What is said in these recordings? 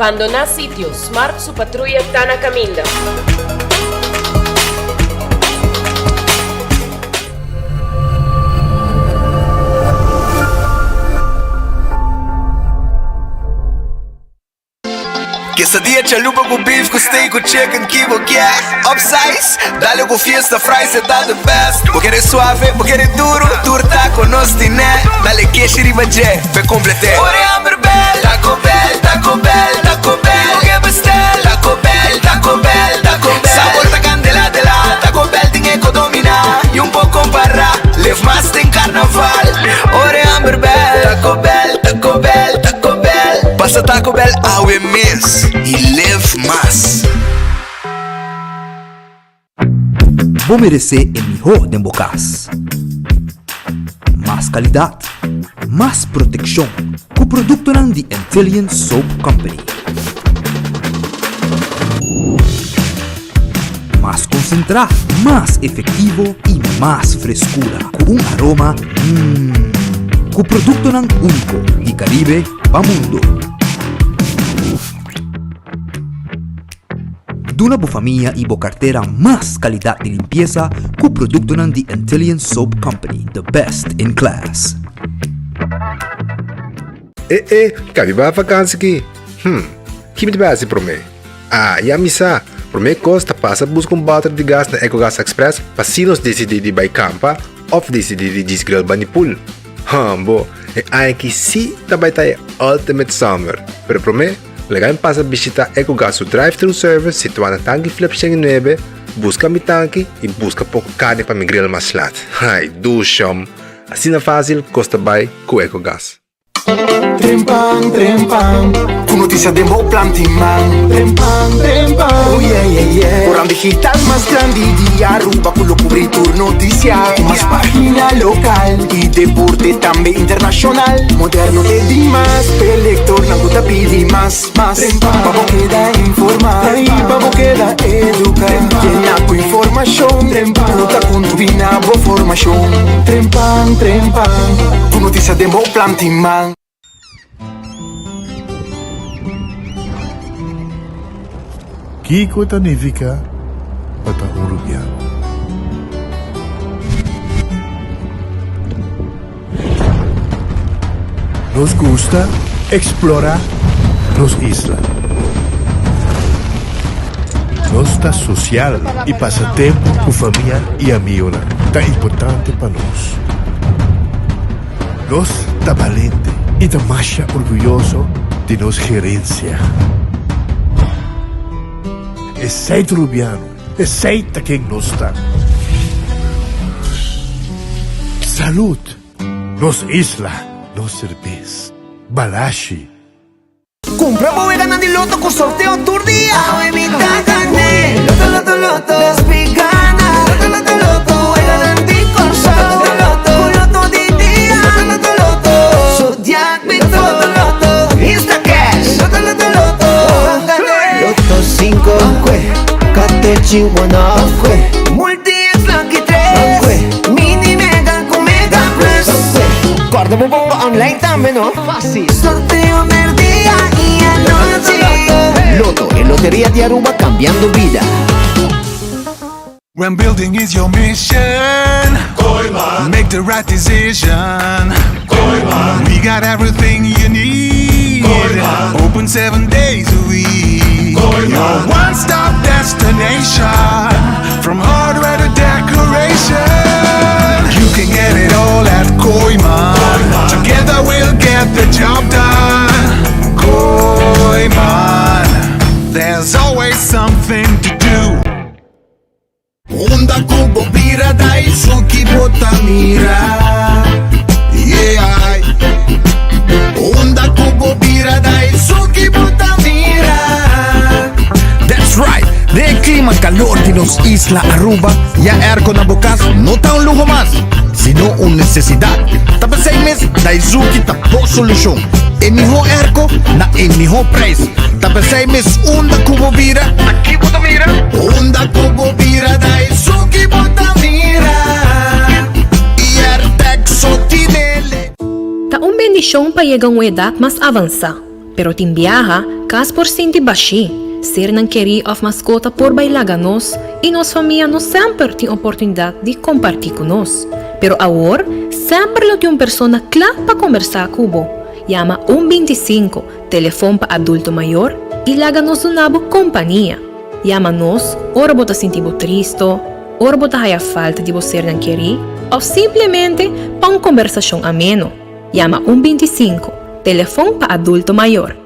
Bandoná sitio, Smart su patruya ta na kaminda. Quesadilla chalupa ku beef ku steak ku chicken ki bo kier Upsize, dale ku fiesta fries e ta the best Bo kere suave, bo kere duro, tur taco nos tine Dale keshi riba dje, p'e complete Ora e hamber bel, Taco Bell, Taco Bell, Taco Bell Bo ke bestel, Taco Bell, Taco Bell, Taco Bell Sabor ta candela de la, Taco Bell tin e ko domina Y un por compara, live mas den carnaval Ora e hamber bel, Taco Bell, Taco Bell, Taco Bell Pasa Taco Bell awe mes y live mas. Bo meresé e mihó den bo kas. Mas kalidat, mas protekshon ku produktonan di Antillian Soap Company. Mas konsentrá, mas efektivo i mas freskura ku un aroma mmm. Ku produktonan úniko di Karibe pa mundu. Duna bo famia i bo kartera mas kalidat di limpiesa ku produktonan di Antillian Soap Company, the best in class. E e, ka mi bai vakansi ki? Hm, ki mi ta bai hasi promé? Ah, ya mi sa! Promé kos ta pasa buska un bòter di gas na Ecogas Express pa si nos disidí di bai kampa òf disidí di djis grill bani pool. Hambo, e aña aki sí ta bai ta e ultimate summer! Pero promé, laga mi pasa bishitá Ecogas su drive-thru service situá na Tanki Flip 109, buska mi tanki i buska poko karni pa mi grill mas lat. Ai, dushom! Asina fásil kos ta bai ku Ecogas. Trempan, trempan, ku notisia den bo planti man. Trempan, trempan, oh yeah, yeah, yeah. Koran digital mas grandi di Aruba ku lo kubri tur notisia. Ku mas pagina lokal i deporte tambe internashonal. Moderno te dimas, p'e lektornan ku ta pidi mas, mas. Pa bo keda informa i pa bo keda eduka. Yena ku informashon ku ta kontribuí na bo formashon. Trempan, trempan, ku notisia den bo planti man. Kiko ta nifiká pa ta un rubiano? Nos gusta eksplorá nos isla. Nos ta sosial i pasa tempu ku famia i amigonan ta importante pa nos. Nos ta balente i ta masha orguyoso di nos gerensia. Esei ta Rubiano, esei ta ken nos ta. Salud! Nos isla, nos serbes. Balashi. Cumpra bo weganan di loto cu sorteo tur dia. Awe mi ta gané. Loto, loto, loto. Nos mi gana. Loto, loto, loto. Weganan di Corsou. Loto, loto, Cu loto di dia. Loto, loto, loto. Zodiac mi Loto, loto, loto. Instacash. Loto, loto, loto. Gané. Loto 5. Katechi one off. Multi X Lucky 3. Mini Mega cu Mega Plus. Corda bo bomba online tambe no. Fácil. Sorteo merdia y anochi. Lotto, e loteria di Aruba cambiando bida. When building is your mission, make the right decision. We got everything you need. Open seven days a week. Your one stop destination. From hardware to decoration. You can get it all at Kooiman. Together we'll get the job done. Kooiman. There's always something to do. Unda ku bo bira Daisuki bo ta mira Yeah Unda ku bo bira Daisuki bo ta mira That's right! Den e klima kalor di nos isla Aruba, ya airco na bo kas no ta un luho mas, sino un nesesidat. Ta p'esei mes Daizuki ta bo solushon. E mihó airco na e mihó prijs. Ta p'esei mes unda ku bo bira, aki bo ta mira. Unda ku bo bira Daizuki bo ta mira I Airtec so tinele. Ta un bendishon pa yega un edat mas avansá, pero tin biaha. Kas por sinti bashí, sernan kerí òf maskota por bai laga nos i nos famia no semper tin oportunidat di kompartí ku nos. Pero awor, semper lo tin un persona kla pa kombersá ku bo. Yama un 25, telefon pa adulto mayor, i laga nos duna bo kompania. Yama nos ora bo ta sinti bo tristo, ora bo ta haya falta di bo sernan kerí òf simplemente pa un kombersashon ameno. Yama un 25, telefon pa adulto mayor.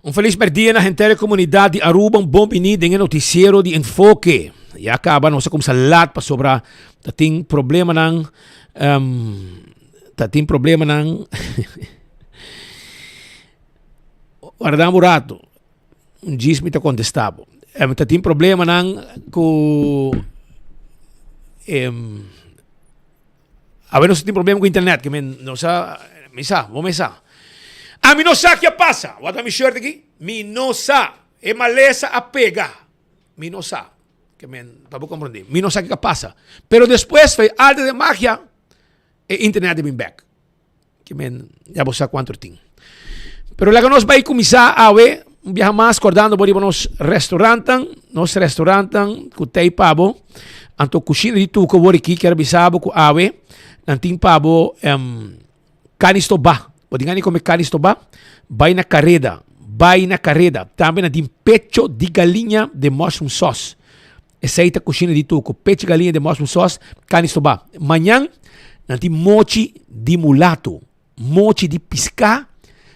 Un feliz merdia na henter e comunidad di Aruba, un bon bini den e noticiero di Enfoke. Ya caba nos a cuminsa laat pasobra ta tin problemanan, um, ta tin problemanan. Warda un rato, un djis mi ta contesta bo. Um, ta tin problemanan cu um, Awe nos tin problema ku internet, ke men no sa, mi sa, bo mes sa. Ami no sa ke a pasa. Wak mi shirt aki? Mi no sa. E malesa a pega. Mi no sa. Ke men, pa bo komprende. Mi no sa ke a pasa. Pero despues, fe arte de magia, e internet a bin bek. Ke men, ya bo sa kuantu tin. Pero laga nos bai kuminsá awe, un biaha mas kordando bo riba nos restaurantan, nos restaurantan ku tei pa bo. Anto kushina di Tuko wor aki kier bisa bo ku awe nan tin pa bo um, kani stobá. Bo tin gana di kome kani stobá? Bai na Kareda, bai na Kareda. Tambe nan tin pecho di galiña den mushroom sauce. Esei ta kushina di Tuko, pechi galiña den mushroom sauce, kani stobá. Mañan nan tin mochi di mulato, mochi di piská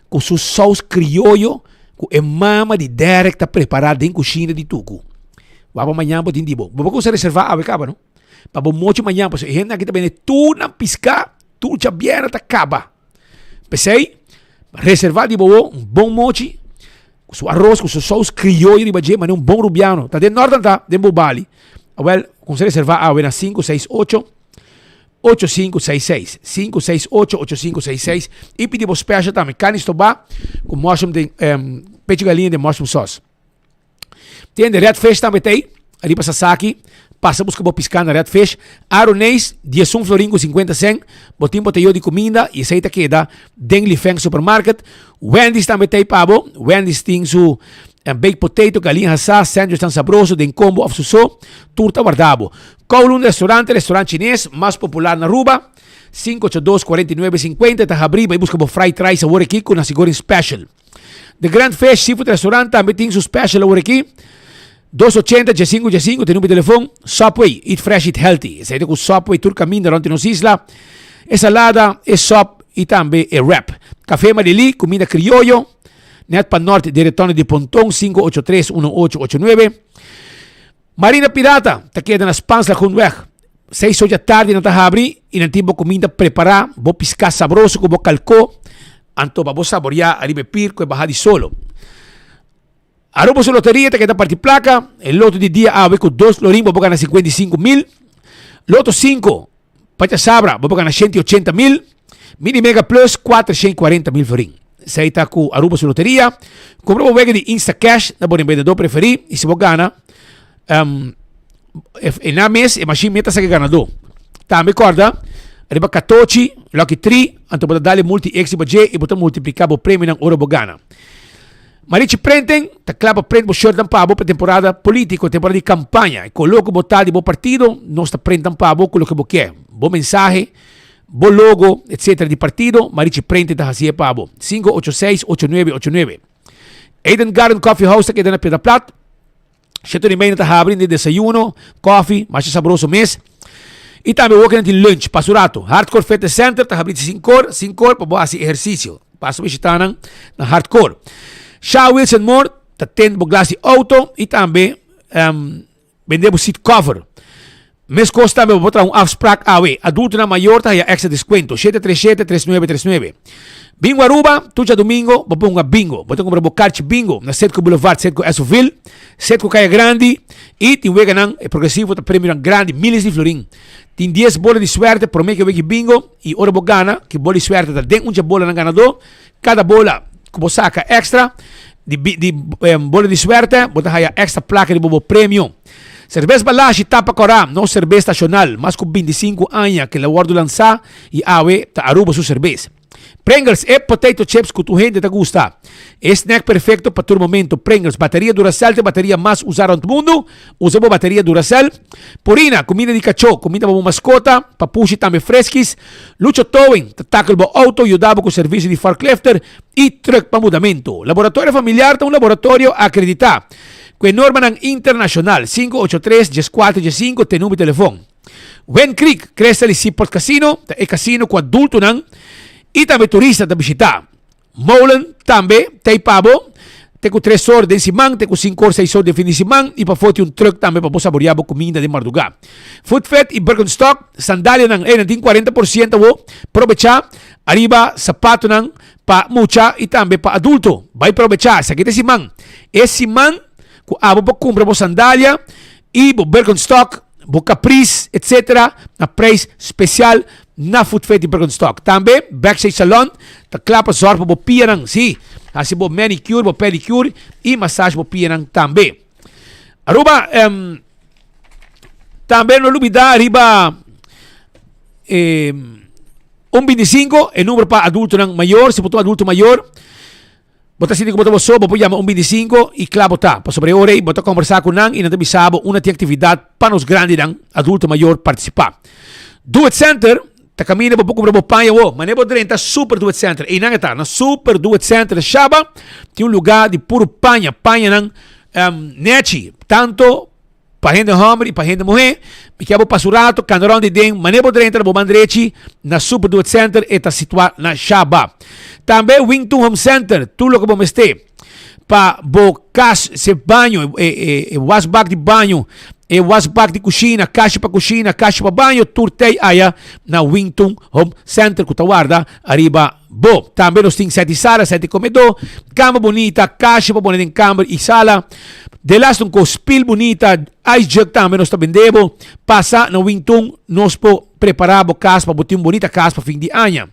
ku su saus krioyo ku e mama di Derek ta prepará den kushina di Tuku. Wak pa mañan bo tin di bo. Bo por kusa reservá awe kaba no? Pa bo mochi mañan pasobra e hende aki ta bende tur nan piská, tur djabièrnè ta kaba. P'esei, reservá di bo un bon mochi ku su aros, ku su sous krioyo riba dje, manera un bon rubiano. Ta den Northern ta, den Bobali. Awèl, kuminsá reservá awe na 568 8566, 568 8566 i pidi bo special tambe, karni stobá ku mushroom den, pechi galiña den mushroom sauce. Tende Red Fish tambe ta ei. Ariba Sasaki. Pasa buska bo piská na Red Fish. Aroneis, 11 florin ku 50 sen. Bo tin boteyo di kuminda i esei ta keda den Lifeng Supermarket. Wendy's tambe ta ei pa bo. Wendy's tin su eh, baked potato, galin hasá, sandwich tan sabroso den combo of su so. Tur ta warda bo. Kowloon Restaurante, restaurant chines mas popular na Aruba. 582 49 50 ta habrí. Bai buska bo fried rice awor aki ku nasi goreng special. The Grand Fish Seafood Restaurant tambe tin su special awor aki. 280 15 15 tin number telefon. Subway, eat fresh, eat healthy. Esei ta ku Subway tur kaminda rond nos isla. E salada, e sop i tambe e wrap. Café Marilí, kuminda krioyo. Net pa nort di Retorno di Ponton 583 1889. Marina Pirata ta keda na Spaans Lagoenweg. Seis or dja tardi nan ta habri i nan tin bo kuminda prepará, bo piská sabroso ku bo kalkó, anto pa bo saboriá ariba e pir ku e baha di solo. Aruba su loteria ta keda parti plaka, e loto di dia awe ku dos florin bo por gana 55 mil, loto 5 pa djasabra bo por gana 180 mil, Mini Mega Plus 440 mil florin. Esei ta ku Aruba su loteria. Kumpra bo wega di Instacash na bo rembendedor preferí i si bo gana, um, e na mes e machine mes ta saka ganadó. Tambe kòrda riba katochi, lucky 3, anto bo ta dal e multi X riba dje i bo ta multipliká bo premionan ora bo gana. Marichi Printing ta kla pa print bo shirtnan pa bo pa temporada politico, temporada di campaña. E color cu bo ta di bo partido, nos ta printan pa bo cu loke bo kier. Bo mensahe, bo logo, etc. Di partido, Marichi Printing ta hacié pa bo. 586-8989. Eden Garden Coffee House ta keda na Piedra Plat. Shete di meina ta habri den desayuno, koffie, masha sabroso mes. I tambe woke nan tin lunch pa su rato. Hardcore Fitness Center ta habri di 5 or, 5 or pa bo hasi ehercicio. Pasa bishita nan na Hardcore. Sha Wilson Moore ta tend bo glas di auto y tambe um, bende bo seat cover. Mescos tambe bo por traha un afspraak awe. Adultonan mayor ta haya extra descuento. 737-3939. Bingo Aruba, tur djadomingo bo por hunga bingo. Bo ta cumpra bo karchi bingo na Setco Boulevard, Setco Esoville, Setco Caya Grandi y tin weganan e progresivo ta premionan grandi, miles di florin. Tin dies bola di suerte prome ke wegi bingo y ora bo gana ke bola di suerte ta den un dje bolanan ganador. Kada bola ku bo saka extra di di bola di suerte bo ta haya extra plaka riba bo premio. Serbes Balashi tapa kora nos serbes nashonal mas ku bintisinku aña ke la wordu lansa y awe ta Aruba su serbes. Pringles e potato chips ku tur hende ta gusta. E snack perfecto pa tur momento. Pringles bateria Duracell ta e bateria mas usa rond mundu. Usa bo bateria Duracell. Purina, kuminda di kachó, kuminda pa bo maskota, pa pushi tambe freskis. Lucho Towing ta tackle bo auto, yuda bo ku servisio di forklifter i truck pa mudamentu. Laboratorio Familiar ta un laboratorio akreditá ku e normanan internashonal. 583 14 15 ta e number di telefon. Wind Creek, Crystal i Seaport Casino ta e kasino ku adultonan i tambe turista ta bishitá. Molen tambe ta ei pa bo, te ku tres or den siman, te ku sinku or, seis or den fin di siman i pafó tin un trùk tambe pa bo saboriá bo kuminda den mardugá. Footfit i Birkenstock, sandalianan, ei nan tin 40% awo, probechá ariba sapatonan pa mucha i tambe pa adulto. Bai probechá, esaki ta e siman, e siman ku abo por kumpra bo sandalia i bo Birkenstock, bo Caprice etc. Na prijs special na Footfit di Birkenstock. Tambe Backstage Salon ta kla pa zorg pa bo pianan, si, hasi bo manicure, bo pedicure y massage bo pianan tambe. Aruba, um, tambe no lubida riba eh, un 25, e numero pa adultonan mayor, si bo ta un adulto mayor, Bo ta sinti ku bo ta bo so, bo por yama un 25 i kla bo ta. Pasobra e ora ei bo ta kombersá ku nan i nan ta bisa bo unda tin aktividat pa nos grandinan, adulto mayor, partisipá. Do It Center ta kaminda bo por kumpra bo paña awor. Manera bo drenta Super Do It Center, einan e ta. Na Super Do It Center na Shaba tin un lugá di puru paña, pañanan nechi, tanto Pa hende homber y pa hende muher, mi kier bo pasa un rato, cana rond di den, mane bo drenta na bo man drechi, na Super Do It Center, e ta situa na Shaba. Tambe Wington Home Center, tur loke bo mester pa bo cas, se baño, e, e, e wasbak di baño, e wasbak di cushina, kashi pa cushina, kashi pa baño, tur tey aya na Wington Home Center cu ta warda ariba Bo. Tambe nos tin seti sala, seti komedó, kama bunita, kashi pa pone den kamber i sala. Delas un kos spil bunita, ice jug tambe nos ta bende bo. Pasa na Wingtun, nos por prepará bo kas pa bo tin un bunita kas pa fin di aña.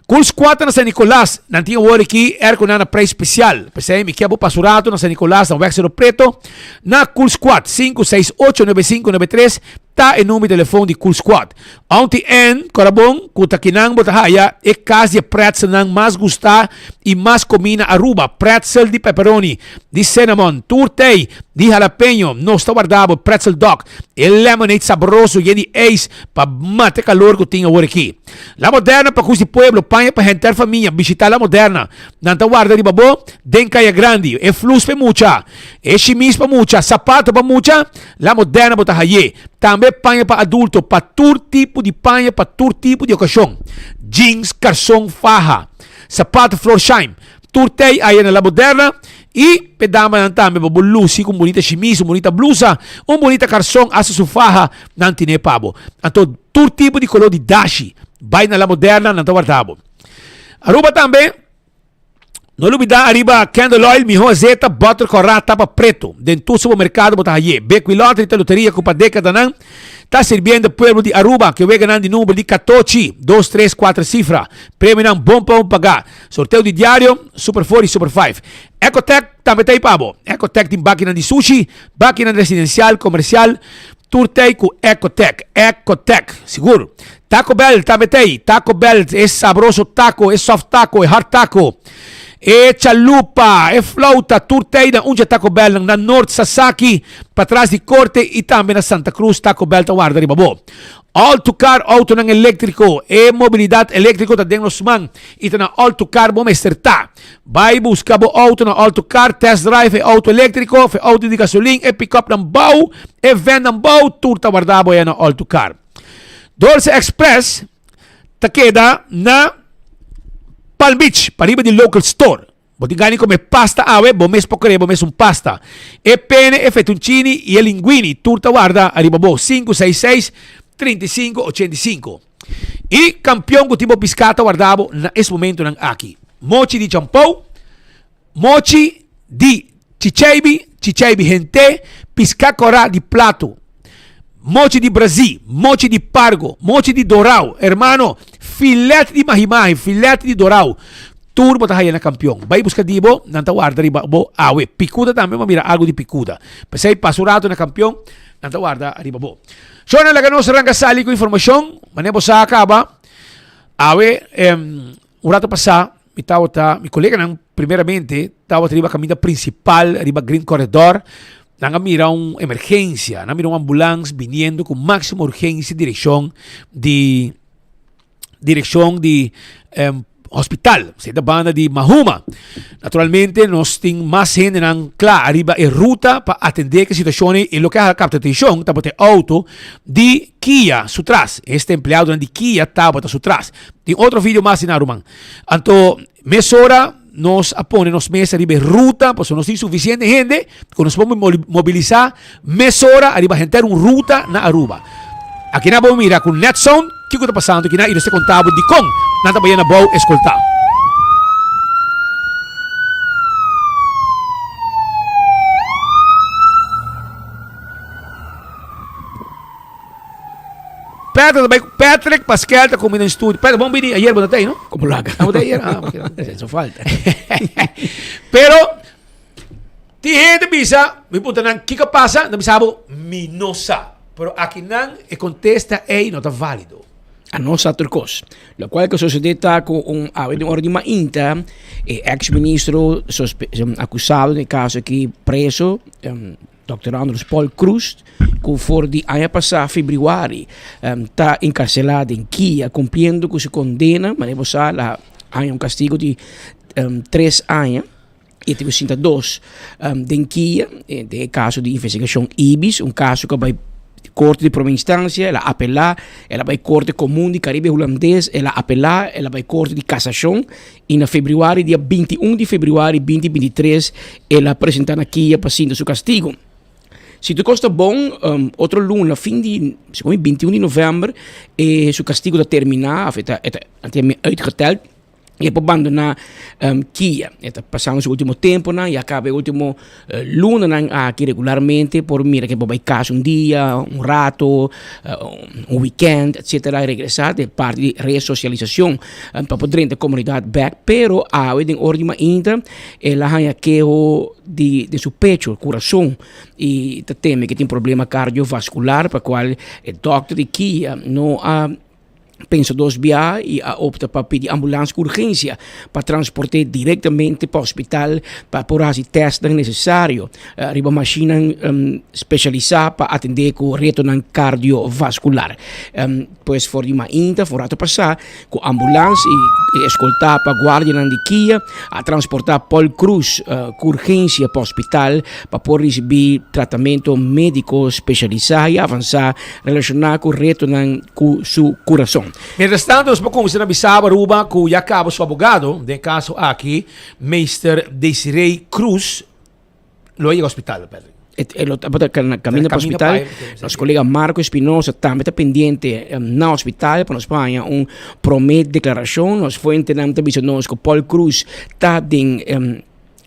Cool Squad ta na San Nicolas, nan tin awor aki airconan na prijs spesial. P'esei mi kia bo pasa un rato na San Nicolas na Weg Cerro Preto na Cool Squad, 5689593. Ta e number di telefon di Cool Squad. Auntie Ann, kora bon ku ta kinan bo ta haya e kas di e pretzelnan mas gustá i mas komí na Aruba, pretzel di pepperoni, di cinnamon, tur tei, di jalapeño, nos ta warda bo pretzel dog, e lemonade sabroso yen di ijs pa mata e kalor ku tin awor aki. La Moderna pa kus di pueblo, paña pa henter famia, bishita La Moderna, nan ta warda riba bo den Kaya Grandi, e flus pa e mucha, e shimis pa mucha, sapato pa mucha, La Moderna bo ta haye tambe paña pa adulto pa tur tipo di paña pa tur tipo di ocasion. Jeans, carson, faha, sapato Florsheim. Tur tey aya na La Moderna y p'e damanan tambe pa bo luci cu un bunita shimis, un bunita blusa, un bunita carson hasta su faha nan tine pa bo. Anto tur tipo di color di dashi. Bay na La Moderna nan ta warda bo. Aruba tambe. No lubida ariba candle oil, miho azeta, butter kòrá, tapa preto. Den tur supermerkado bo ta haye. Bequi Lottery ta loteria ku pa dekadanan ta sirbiendo pueblo di Aruba. Ke weganan di number di katochi, dos, tres, kuater sifra. Premionan bon pa bo paga. Sorteo di diario, Super Four i Super Five. Ecotech tambe ta ei pa bo. Ecotech tin bakinan di sushi, bakinan residensial, komersial. Tur tei ku Ecotech. Ecotech, sigur. Taco Bell tambe tei. Taco Bell, e sabroso taco, e soft taco, e hard taco, e chalupa, e flauta, tur tei na unja Taco Bell na Noord Sasaki, patras di Corte i tambe na Santa Cruz Taco Bell ta warda riba bo. All to Car autonan electrico, e mobilidad electrico ta den nos man i ta na All to Car bo mester ta. Bai buska bo auto na All to Car, test drive e auto electrico of e auto di gasolin, e pick-up nan bou, e van nan bou, tur ta warda bo ya na All to Car. Dolce Express ta keda na. Palm Beach, pariba di Local Store. Bo tin gana di come pasta awe, bo mes por crea bo mes un pasta. E pene, e fettuccini y e linguini tur ta warda ariba bo. 566 35 85. Y campeon cu tin bo pisca ta warda bo na es momentonan aki. Mochi di champou, mochi di chicheibi, chicheibi hente, pisca cora di plato, mochi di brazi, mochi di pargo, mochi di dorao, hermano, filet di mahi-mahi, filet di dorao. Tur bo ta haya na kampion. Bai buska di bo, nan ta warda riba bo awe. Pikuda tambe, bo mira algu di pikuda. P'esei pasa un ratu na kampion, nan ta warda riba bo. Shona, laga nos ranka sali ku informashon. Manera bo sa kaba, awe un ratu pasá mi tabata, mi koleganan primeramente tabata riba kaminda prinsipal riba Green Corredor. Nan a mira un emergensia, nan a mira un ambulans biniendo ku máksimo urgensia direkshon di direccion di hospital, se ta banda di Mahuma. Naturalmente nos tin mas hendenan kla ariba e ruta pa atende ke situacion ei y loke a capta atencion tabata e auto di Kia su tras. Este empleadonan di Kia tabata su tras. Tin otro video mas di nan ruman. Anto mesora nos a pone nos mes ariba e ruta pasobra nos tin suficiente hende ku nos por mobilisa mesora ariba henter un ruta na Aruba. Aki nan bo mira ku Netsound kiko ta pasando aki nan i nos ta konta bo dikon nan ta bayendo abou eskolta. Patrick ta bai Patrick Pascal ta kumi den studio. Patrick, bon bini. Ayer bo no ta ei, no? Como laga. Ah, bo ta ayer? Ah, ok. Eso falta. Pero Tin hende bisa, mi puntra nan kiko pasa, nan bisa bo, mi no sa. Pero akinan e kontesta ei no ta válido. A no sa tur kos. Lokual ku sosodé ta ku un awe den ora di mainta e eks ministro sospe akusado den e kaso aki preso Dòkter Andres Paul Cruz ku for di aña pasá febrüari ta enkarselá den kia kumpliendo ku su kondena manera bo sa la haña un kastigo di tres aña. E tin ku sinta dos den kia den e kaso di investigashon Ibis, un kaso ku a bai korte di prome instansia, el a apelá, el a bai korte komun di Karibe Hulandes, el a apelá, el a bai korte di kasashon i na febrüari, dia 21 di febrüari 2023, el a presentá na kia pa sinta su kastigu. Si tur kos ta bon, otro luna, fin di, segun mi 21 di novèmber, e su kastigu ta terminá, òf e ta, e ta uitgeteld. E por bandoná Kia. E ta pasando su último temponan, ya kaba e último lunanan aki regularmente por mira ke por bai kas un dia, un rato, un weekend, etcetera, i regresá den parti di resosialisashon pa por drenta komunidat bèk. Pero awe den ora di mainta el a haña keho di den su pecho, kurason, i ta teme ke tin problema kardiovaskular pa kual e dòkter di Kia no a Pensa dos bia y a opta pa pidi ambulans cu urgencia pa transporte directamente pa hospital pa por haci testnan necesario riba mashinnan specialisa pa atende cu retonan cardiovascular. Pues for di mainta for rato pasa cu ambulans y escolta pa guardianan di kia a transporta Paul Croes cu urgencia pa hospital pa por ricibi tratamento medico specialisa y avansa Relashoná ku retonan ku su kurason. Mientras tanto nos por kuminsá na bisa Aruba ku ya kaba su abogado, den e kaso aki Meester Desiree Cruz, lo a yega hospital, Patrick. E lo tabata kaminda pa hospital. Nos kolega Marco Espinosa tambe ta pendiente na hospital pa nos por haña un promé deklarashon. Nos fuentenan ta bisa nos ku Paul Cruz ta den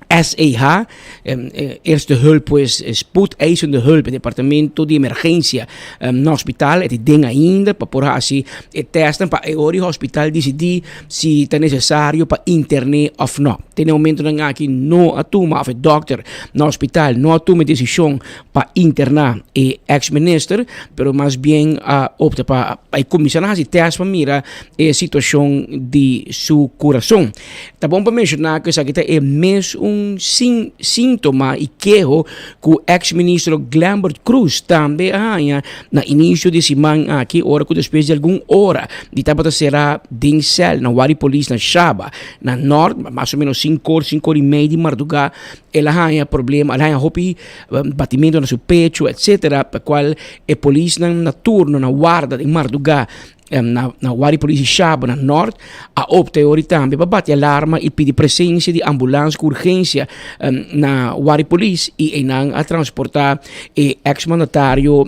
SEH, Eerste Hulp pues Spoedeisende Hulp, e departamento di emergencia na hospital e ta den ainda pa por haci e testnan pa e ora di hospital dicidi si ta necesario pa interne of no. Te na e momentonan aki no a tuma of e dokter na hospital no a tuma e decision pa interna e ex minister pero mas bien a opta pa e cuminsa na haci test pa mira e situacion di su curason. Ta bon pa menshoná ku esaki ta e mesun síntoma i keho ku eks ministro Glenbert Croes tambe a haña na inisio di e siman aki ora ku despues di algun ora di tabata será den sèl na Wari Polis na Shaba na nòrt, mas o ménos sinkor, sinkor i mei di mardugá, el a haña problema, el a haña hopi batimentu na su pechu etcetera, pa kual e polisnan na turno na warda den mardugá. Na na Wari Politie Shaba na Nort a opta e ori tambe pa bati alarma y pidi presencia di ambulans cu urgencia na Wari Police y eynan a transporta e ex mandatario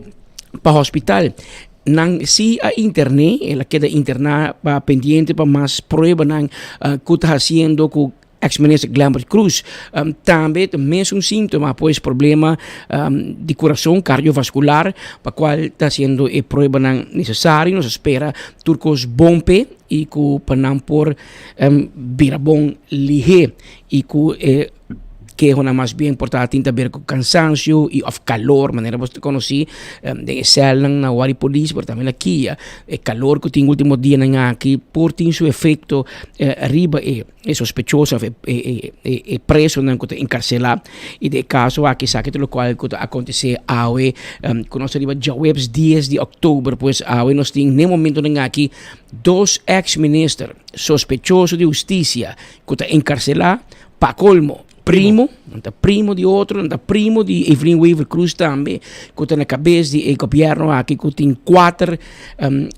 pa hospital. Nan si a interne, el a keda interna pa pendiente pa mas pruebanan cu ta haciendo cu Ex-minister Glenbert Croes tambe ta mesun sintoma, pues problema di curason, cardiovascular, pa cual ta haciendo e pruebanan necesario. Nos a spera tur cos bon p'e y cu pa nan por bira bon lihe y cu e kehonan mas bien por ta tin ta ber cu cansancio y of calor, manera bo ta conoci den e celnan na Wari Police, pero tambe na Kia. E calor cu tin ultimo dianan aki por tin su efecto riba e. E sospechoso of e presonan ku ta enkarselá i den e kaso aki esaki ta lokual ku ta akontesé awe ku nos ta riba djaweps dies di òktober pues awe nos tin n'e momentonan aki dos eks minister sospechoso di hustisia ku ta enkarselá pa kolmo. Primo, nan ta primo di otro, nan ta primo di Evelyn Wever Croes tambe, ku ta na kabes di e gobièrnu aki ku tin kuater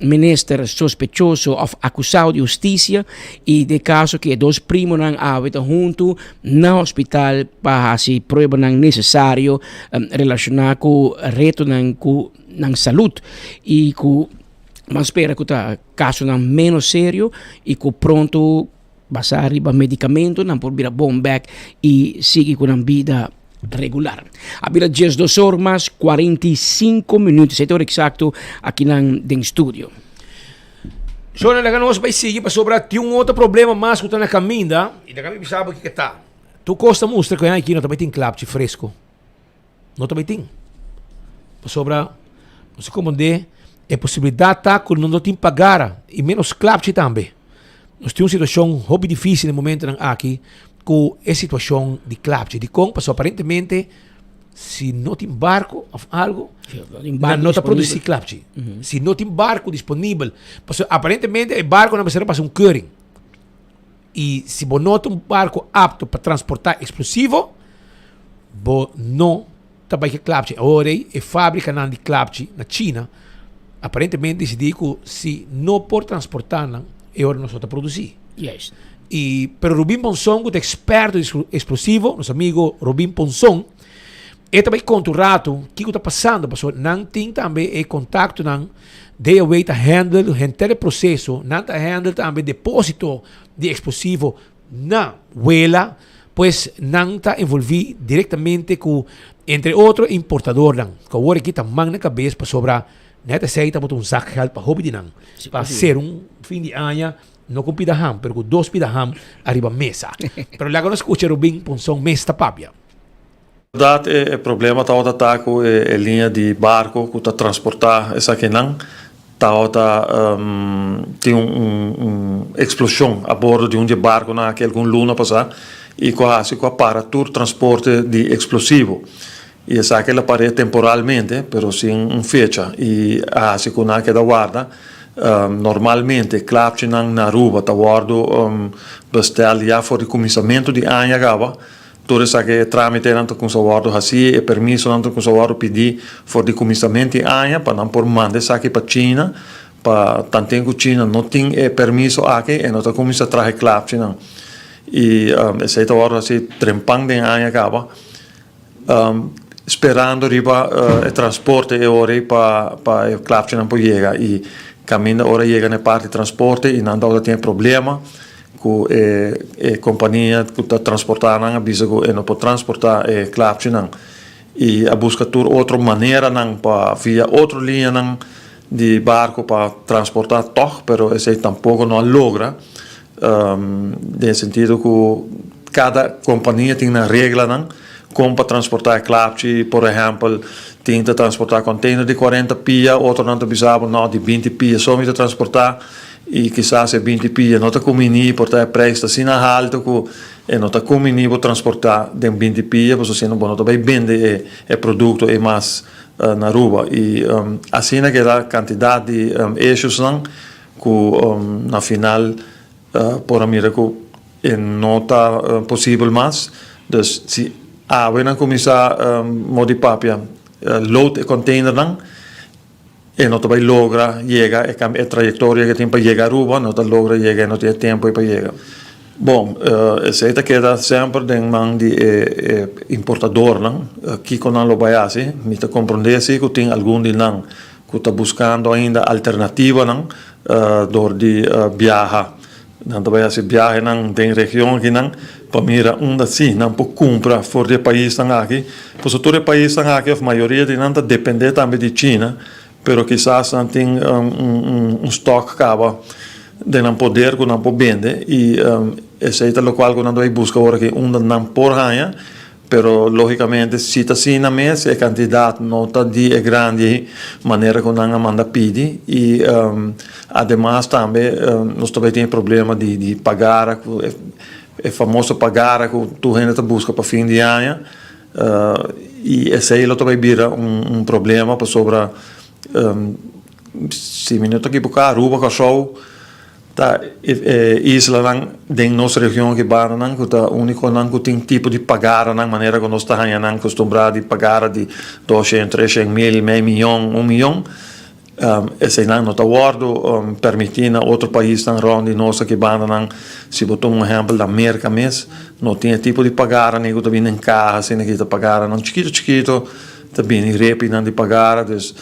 minister sospechoso òf akusado di hustisia i den kaso ku e dos primonan awe ta huntu na hospital pa hasi pruebanan nesesario relashoná ku retonan ku nan salud i ku nan spera ku ta kasonan ménos serio i ku pronto Basá riba medicamento nan por bira bon bek y sigui cu nan bida regular. A bira diesdos or mas 45 minuut, esey ta ora exacto akinan den studio. Shona, laga nos bay sigui pasobra tin un otro problema mas cu ta na caminda y laga mi bisa bo kico ta. Tur cos ta mustra cu e aña aki no ta bay tin klapchi fresco. No ta bay tin. Pasobra nos a comprende e posibilidad ta cu no tin pagara y menos klapchi tambe. Nos tin un situacion hopi dificil e momentonan aki cu e situacion di klapchi. Dicon? Pasobra aparentemente si no tin barco of algo, nan no ta produci klapchi. Si no tin barco disponibel, pasobra aparentemente e barconan mester a pasa un keuring. Y si bo no ta un barco apto pa transporta explosivo, bo no ta bai ke klapchi. Awor ei e fabricanan di klapchi na China aparentemente dicidi cu si no por transporta nan, e ora nos no ta produci. Juist. Y, pero Rubin Ponson cu ta experto di explosivo, nos amigo Rubin Ponson, e ta bai conta un rato kico ta pasando, pasobra nan tin tambe e contactonan. DOW ta handle henter e proceso, nan ta handle tambe deposito di explosivo na wela, pues nan ta envolvi directamente cu entre otro importadornan, cu awor aki ta man na cabes pasobra net esey tabata un zak geld pa hopi di nan, pa ser un fin di aña no cu un pida ham pero cu dos pida ham ariba mesa. Pero laga nos scucha Rubin Ponson mes ta papia. Bèrdat e problema tabata ta ku e liña di barko ku ta transportá esakinan tabata tin un eksploshon a bordo di un di e barkonan aki algun luna pasá i ku a hasi ku a para tur transporte di eksplosivo i esaki el a par'é temporalmente pero sin un fecha i a hasi ku nan a keda warda. Normalmente klapchinan na Aruba ta wòrdu bestèl ya for di kuminsamentu di aña kaba. Tur esaki e trámitenan ta kumsa wòrdu hasí, e permisonan ta kumsa wòrdu pidí for di kuminsamentu di aña pa nan por manda esaki pa China, pa tanten ku China no tin e permiso aki e no ta kuminsá traha e klapchinan. I esei ta wòrdu hasí trempan den aña kaba, sperando riba e transporte e ora ei pa pa e klapchinan por yega i kaminda ora yega na e parti transporte i nan tabata tin e problema. Ku e e kompania ku ta transportá nan a bisa ku e no por transportá e klapchinan i a buska tur otro maneranan pa via otro liñanan di barko pa transportá tòg pero esei tampoko no a logra den e sentido ku kada kompania tin nan reglanan kon pa transportá e klapchi por ehèmpel tin ta transportá kònteiner di kuarenta pia otronan ta bisa bo no di binti pia so mi ta transportá. I kisas e binti pia no ta kuminí, por ta e preis ta asina haltu ku e no ta kuminí bo transportá den binti pia, pasobra asina bo no ta bai bende e e produkto ei mas na Aruba. I asina keda kantidat di issuesnan ku na final por a mira ku e no ta posibel mas. Dus si awe nan kuminsá modi papia load e containernan. e no ta bai logra yega e e trayectoria ke tin pa yega Aruba no ta logra yega e no tin e tempo ei pa yega. Bon, esei ta keda semper den man di e e importadornan kiko nan lo bai hasi. Mi ta komprondé si ku tin algun di nan ku ta buskando ainda alternativanan dor di biaha. Nan ta bai hasi biahenan den region akinan pa mira unda si nan por kumpra for di e paisnan aki. Pasobra tur e paisnan aki òf mayoria di nan ta dependé tambe di China, pero kisas nan tin un stòk kaba den nan poder ku nan por bende i esei ta lokual ku nan ta bai buska ora aki unda nan por haña. Pero logicamente si ta asina mes e cantidad no ta di e grandi manera cu nan a manda pidi y ademas tambe nos ta bay tin e problema di di pagara cu e famoso pagara cu tur hende ta busca pa fin di aña y esey lo ta bay bira un problema pasobra si mi no ta ekiboca Aruba, Corsou. Ta e islanan den nos region aki banda ku ta únikonan ku tin tipo di pagaranan manera ku nos ta haña nan kustumbrá di pagara di doshen, treshen mil, mei miyon, un miyon. Eseinan no ta wòrdu permití na otro paisnan rònt di nos aki bandanan. Si bo tuma un ehèmpel na Merka mes no tin e tipo di pagaranan ku ta bini den kaha asina ki ta pagaranan chikitu chikitu ta bini repinan di pagara. Dus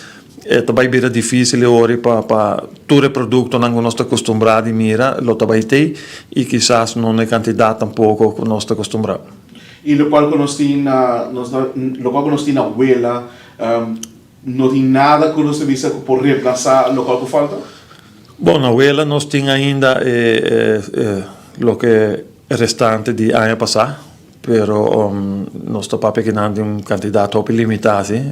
E ta bai bira difícil e ora pa pa tur e productonan cu nos ta acostumbrá di mira lo ta bai tei y kisas no na e cantidad tampoco cu nos ta acostumbrá. Y locual cu nos tin na nos na locual cu nos tin na wela no tin nada cu nos ta bisa cu por reemplasa locual cu falta? Bon, na wela nos tin ainda e e loke restante di aña pasá. Pero nos ta papia kinan di un kantidat hopi limitá si.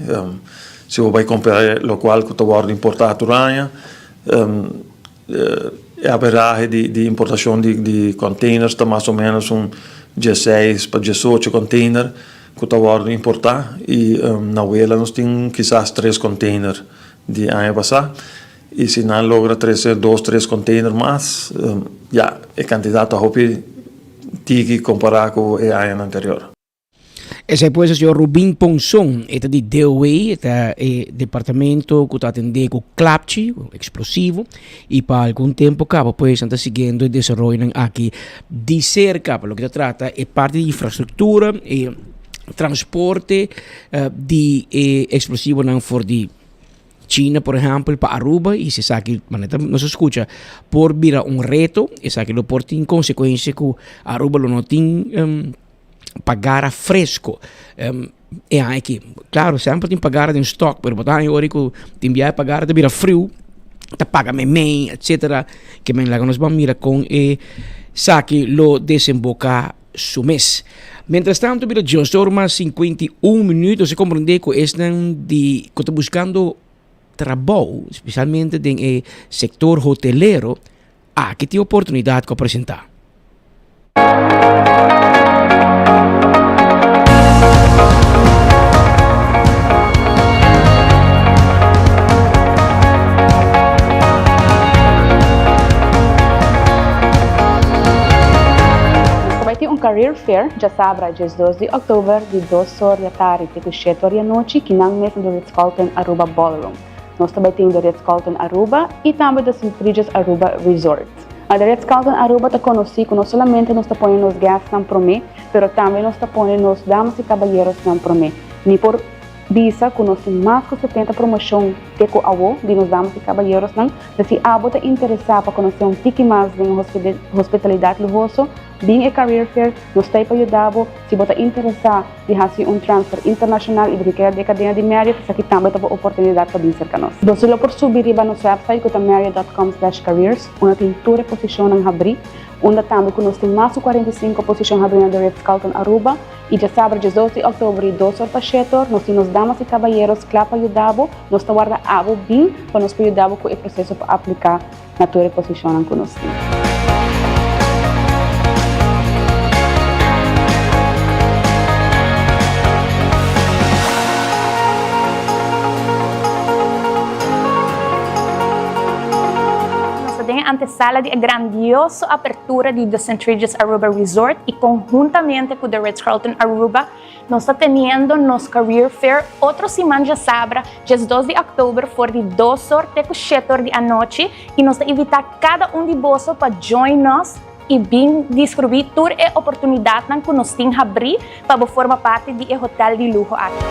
Si bo bai kompara lokual ku ta wòrdu importá tur aña, e averahe di importashon di containers ta mas o ménos un dieseis pa diesocho container ku ta wòrdu importá i na wela nos tin kisas tres container di aña pasá i si nan logra trese dos tres container mas ya e kantidat ta hopi. Tiki kompará ku e añanan anterior. Esei pues e señor Rubin Ponson, e ta di DOW, e ta e departamento ku ta atendé ku klapchi, ku eksplosivo, i pa algun tempu kaba pues nan ta siguiendo e desaroyonan aki di serka pa loke ta trata e parti di infrastruktura, e transporte di e eksplosivonan for di China por ehempel pa Aruba y si esaki manera nos a scucha por bira un reto esaki lo por tin consecuencia cu Aruba lo no tin pagara fresco e aña aki. Claro semper tin pagara den stock pero bo ta haña ora cu tin biaha e pagara ta bira friu ta paga memey etcetera ke men laga nos ban mira con esaki lo desemboca. su mes. Mientras tanto bira diosdor mas 51 minuut nos a comprende cu esnan di cu ta buscando trabou especialmente den e sector hotelero aki tin oportunidad cu a presenta. Nos ta bai tin un Career Fair djasabra 12 di oktober di dos or di atardi te ku shete or di anochi kinan mes na The Ritz-Carlton Aruba Ballroom. Nos ta bai tin The Ritz-Carlton Aruba i tambe The St. Regis Aruba Resort. The Ritz-Carlton Aruba ta konosí ku no solamente nos ta pone nos guestnan promé, pero tambe nos ta pone nos damas i kabalerosnan promé. Mi por bisa ku nos tin mas ku 70 promoshon te ku awo di nos damas i kabalerosnan. Pues si abo ta interesá pa konosé un tiki mas den hospitalidat luhoso, bin e Career Fair, nos ta ei pa yuda bo. Si bo ta interesá di hasi un transfer internashonal i bo ke keda den e kadena di Marriott, esaki tambe ta bo oportunidat pa bin serka nos. Bo si lo por subi riba nos website ku ta marriott dot com slash careers, unda tin tur e posishonnan habrí, unda tambe ku nos tin mas ku 45 posishon habrí na The Ritz-Carlton Aruba. I djasabra 12 di òktober di dos or pa shete or, nos tin nos damas i kabayeros kla pa yuda bo. Nos ta warda abo bin pa nos por yuda bo ku e proseso pa apliká na tur e posishonnan ku nos tin. den e antesala di e grandioso apertura di The St. Regis Aruba Resort y conhuntamente cu The Ritz-Carlton Aruba nos ta teniendo nos Career Fair otro siman djasabra 12 di october for di dos or te cu shete or di anochi y nos ta invita cada un di boso pa join nos y bin descubri tur e oportunidadnan cu nos tin habri pa bo forma parti di e hotel di luho aki.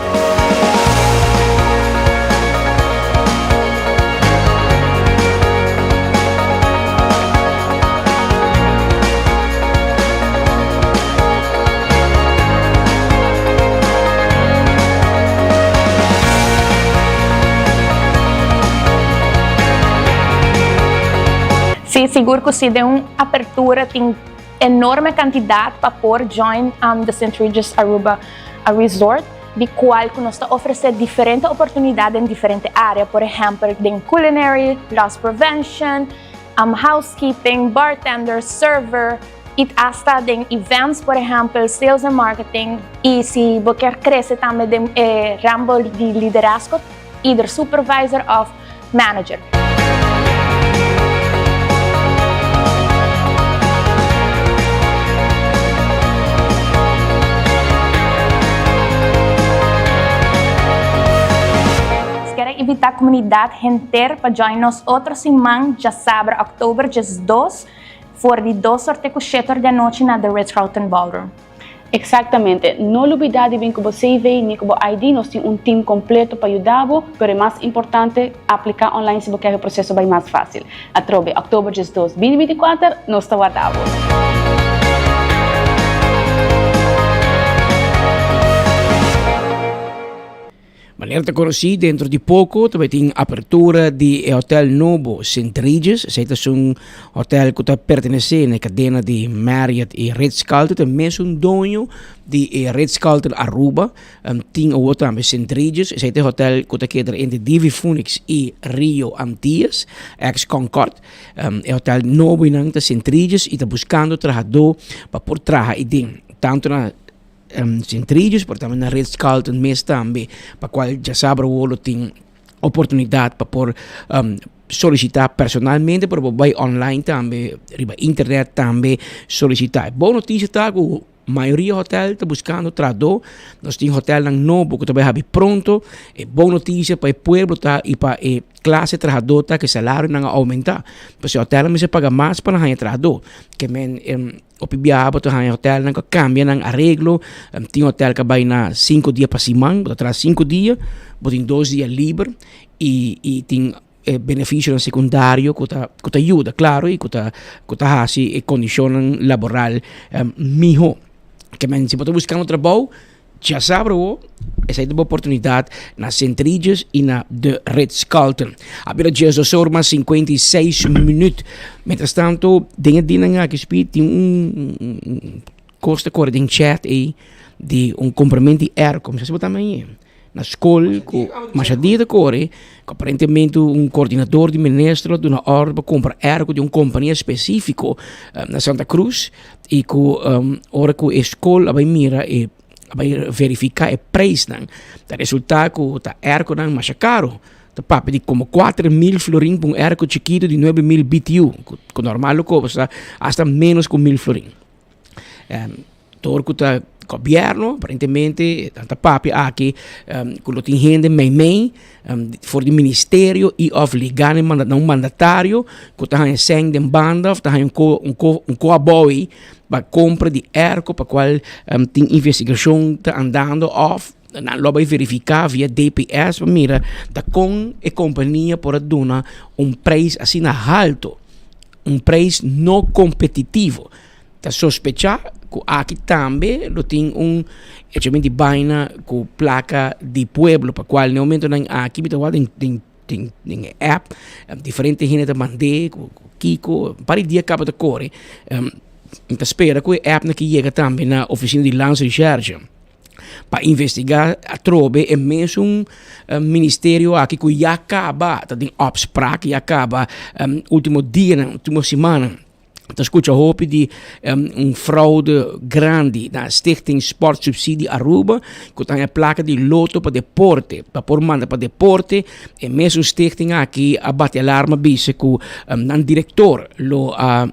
Sí, sigur cu si den un apertura tin enorme cantidad pa por join um, the St. Regis Aruba Resort, di cual cu nos ta ofrece diferente oportunidad den diferente area, por ehempel den culinary, loss prevention, um, housekeeping, bartender, server, y hasta den events, por ehempel, sales and marketing. Y si bo kier crece tambe den eh, ramo di liderazgo, either supervisor of manager. Nos kier invita comunidad henter pa join nos otro siman djasabra october 12 for di 2 or te cu 7 or di anochi na The Ritz-Carlton Ballroom. Exactamente. No lubida di bin cu bo CV ni cu bo ID. Nos tin un team completo pa yuda bo, pero e mas importante, aplica online si bo kier e proceso bay mas facil. Atrobe, october 12, 2024, nos ta warda bo. Manera ta conoci dentro di poco ta bay tin apertura di e hotel nobo St. Regis. Esey ta esun hotel cu ta pertenece na e cadena di Marriott y Ritz-Carlton. Ta e mesun doño di e Ritz-Carlton Aruba. Tin awo tambe St. Regis. Esey ta e hotel cu ta keda entre Divi Phoenix y Rio Antillas, ex Concord. E hotel nobo eynan ta St. Regis y ta buscando trahador pa por traha eyden. Tanto na Sint Regis, pero tambe na Ritz Carlton mes tambe, pa cual djasabra awor lo tin oportunidad pa por solicita personalmente, pero por bay online tambe, riba internet tambe solicita. E bon noticia ta cu mayoria hotel ta buscando trahador, nos tin hotelnan nobo cu ta bay habi pronto, e bon noticia pa e pueblo ta y pa e clase trahador ta cu e salarionan a aumenta, pasobra e hotelnan mester paga mas pa nan haya trahador, ke men. Hopi biaha bo ta haña hotelnan ku a kambia nan areglo. Tin hotel ku a bai na sinku dia pa siman, bo ta traha sinku dia, bo tin dos dia liber i i tin e benefisionan sekundario ku ta ku ta yuda klaro i ku ta ku ta hasi e kondishonnan laboral mihó. Ke men si bo ta buskando trabou Djasabra awo, esei ta bo oportunidat na Sint Regis i na The Ritz-Carlton. A bira 12 or mas 56 minuut. Mientras tanto, den e dianan aki Speed tin un kos ta kore den chat ei di un komprament di airco. Mi sa si bo ta mei na skol ku masha dia ta kore ku aparentemente un koordinador di minister a duna òrdu pa kumpra airco di un kompania spesífiko na Santa Cruz. I ku ora ku e skol a bai mira e a bai verifiká e preisnan ta resultá ku ta airconan masha karu. Ta papia di komo 4000 florin pa un airco chikitu di 9000 BTU ku normal lo kosta asta ménos ku mil florin. Dor ku ta gobièrnu aparentemente nan ta papia aki ku lo tin hende meimei for di ministerio i òf ligá na un mandatario ku ta haña sèn den banda òf ta haña un ko un ko un koabou ei pa kompra di airco pa kual tin investigashon ta andando òf nan lo bai verifiká via DPS pa mira ta kon e kompania por a duna un preis asina haltu un preis no kompetitivo. Ta sospecha cu aki tambe lo tin un echament di baina cu placa di pueblo pa cual na e momentonan aki mi ta wak den den den den e app diferente hende ta mande cu kico un par di dia caba ta core mi ta spera cu e appnan aki yega tambe na oficina di landsrecherche pa investiga atrobe e mesun ministerio aki cu ya caba ta den opspraak ya caba ultimo dianan ultimo simannan. Ta scucha hopi di un fraude grandi na Stichting Sport Subsidie Aruba cu ta haña placa di loto pa deporte, pa por manda pa deporte. E mesun stichting aki a bati alarma bisa cu nan director lo a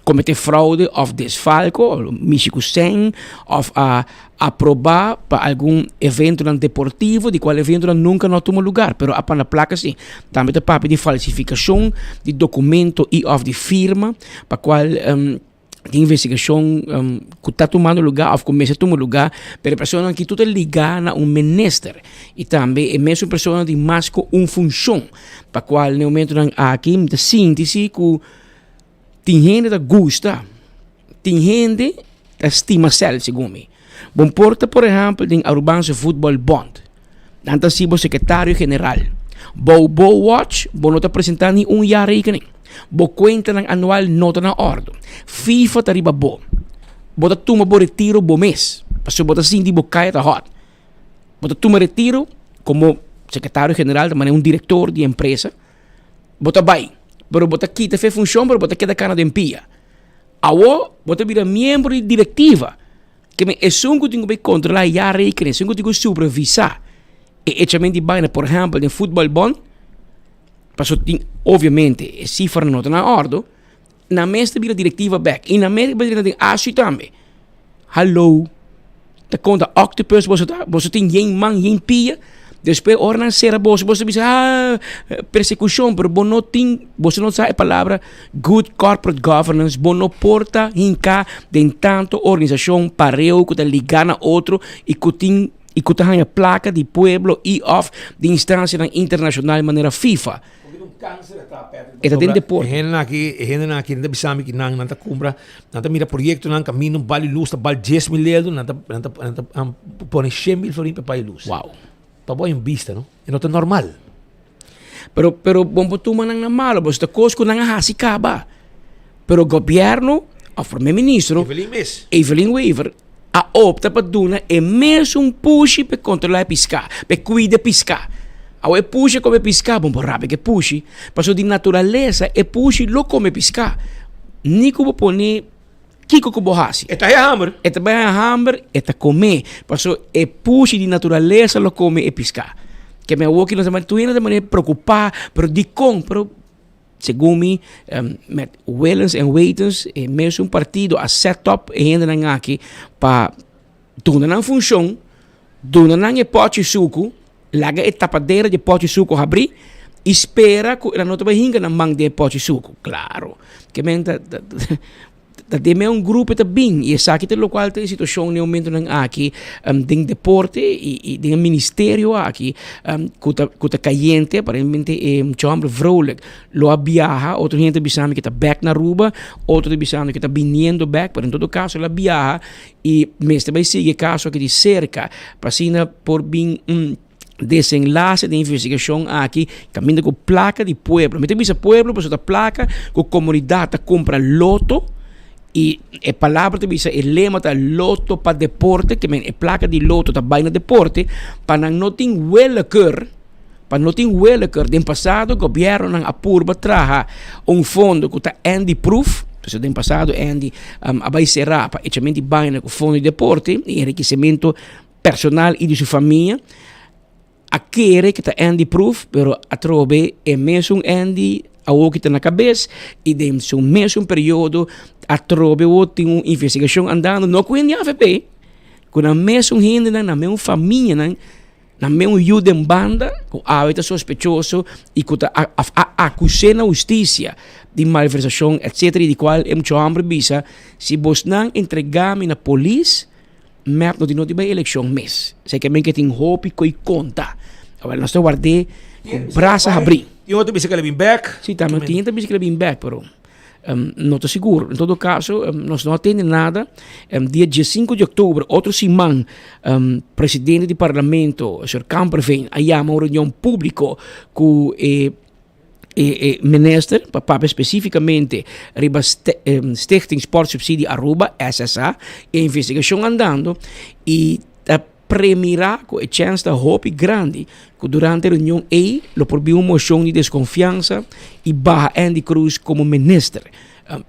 comete fraude of desfalco, mishi cu cen of a aproba pa algun eventonan deportivo di cual eventonan nunca no a tuma lugar, pero a panda placa si. Tambe ta papia di falsificacion di documento y of di firma pa cual tin investigacion cu ta tumando lugar of cu mester tuma lugar, pero e personanan aki tur ta liga na un minister y tambe e mesun persona tin mas cu un funcion pa cual na e momentonan aki mi ta sinti si cu Tin hende ta gusta, tin hende ta stima sèl segun mi. Bon por ta por ehèmpel den Arubaanse Voetbal Bond. Nan ta hasi bo sekretario general. Bou bo watch bo no ta presentá ni un jaarrekening. Bo kuentanan anual no ta na òrdu. FIFA ta riba bo. Bo ta tuma bo retiro bo mes, pasobra bo ta sinti bo kaya ta hòt. Bo ta tuma retiro komo sekretario general ta manera un direktor di empresa. Bo ta bai, pero bo ta kita fe funshon, pero bo ta keda kana den pia. Awo bo ta bira miembro di direktiva. Ke men esun ku tin ku bai kontrolá e jaarrekening, esun ku tin ku supervisá e echament di baina, por ehèmpel den futbòlbòn, pasobra tin obviamente e sifranan no ta na òrdu, Nan mes ta bira direktiva bek i nan mes ta bira den ashi tambe. Hallo. Ta konta octopus boso ta? Boso tin yen man, yen pia. Despues ora nan sera boso, boso ta bisa ah persekushon, pero bo no tin, boso no sa e palabra good corporate governance, bo no por ta hinká den tanto organisashon pareu ku ta ligá na otro i ku tin i ku ta haña plaka di pueblo i òf di instansianan internashonal manera FIFA. E ta den deporte. E hendenan aki, e hendenan aki nan ta bisa mi ki nan nan ta kumpra, nan ta mira proyektonan kaminda un bal di lus ta bal 10.000 euro, nan ta nan ta nan ta pone 100.000 florin pa paga e lus. Wow. Pa bo hay un bista no, e no ta normal. Pero pero bo por tuma nan na malo, bo ta kos ku nan a hasi kaba. Pero gobierno of primer ministro Evelyn mes. Evelyn Wever a opta pa duna e mesun pushi pa e kontrola e piská, pa e kuida e piská. Awo e pushi a kome piská, bon por rabia ku e pushi, pasobra di naturalesa e pushi lo kome piská. Ni ku bo pone kiko ku bo hasi. E ta haña hamber. E ta bai haña hamber, e ta kome, pasobra e pushi di naturalesa lo kome e piská. Ke men awoki nos ta tur hende ta manera preokupá, pero dikon? Pero Segun mi, met willens en wetens e mesun partido a set up e hendenan aki pa duna nan funshon, duna nan e pòchi suku, laga e tapadera di e pòchi suku habrí i spera ku nan no ta bai hinka nan man den e pòchi suku. Klaro, ke men ta Ta den me un grupo ta bin y esaki ta locual ta e situacion den momentonan aki den deporte y den e ministerio aki cu ta cu ta cayente aparentemente e mucha homber Vrolijk lo a biaha otro hende ta bisando cu ta bek na Aruba otro ta bisando cu ta biniendo bek pero en todo caso el a biaha y mester bay sigui e caso aki di cerca pa asina por bin un Desenlase den investigashon aki kaminda ku plaka di pueblo. Mi ta bisa pueblo pasobra ta plaka ku komunidat ta kumpra loto i e palabra ta bisa e lema ta loto pa deporte ke men e plaka di loto ta bai na deporte pa nan no tin willekeur pa no tin willekeur. Den pasado gobièrnunan a purba traha un fondo ku ta Andy proof pasobra den pasado Andy a bai será pa echamento di baina ku fondo di deporte i enrikesimentu personal y di su famia a kere cu ta Andy Proof pero atrobe e mesun Andy awo ki ta na cabes y den su mesun periodo atrobe awo tin un investigacion andando no cu hende avp cu nan mesun hendenan nan mesun famianan nan mesun yu den banda cu awe ta sospechoso y cu ta a acuse na husticia di malversacion etcetera y di cual e mucha homber bisa si bosnan entrega mi na polis Mep no tin no tin bai elekshon mes. Esei ke men ke tin hopi koi konta. Awel nos ta ward'é ku brasa habrí. Tin otro bisa ke lo bin bèk. Si tambe tin hende ta bisa ke lo bin bèk pero no ta sigur. En todo kaso nos no a tende nada. Dia diesinku di oktober otro siman presidente di parlamento señor Kamperveen a yama un reunion públiko ku e E minister pa papia specificamente riba Stichting Sportsubsidie Aruba, SSA, e investigacion andando y ta. premira ku e chèns ta hopi grandi ku durante e reunion ei lo por bin un moshon di deskonfiansa i baha Endy Croes komo minister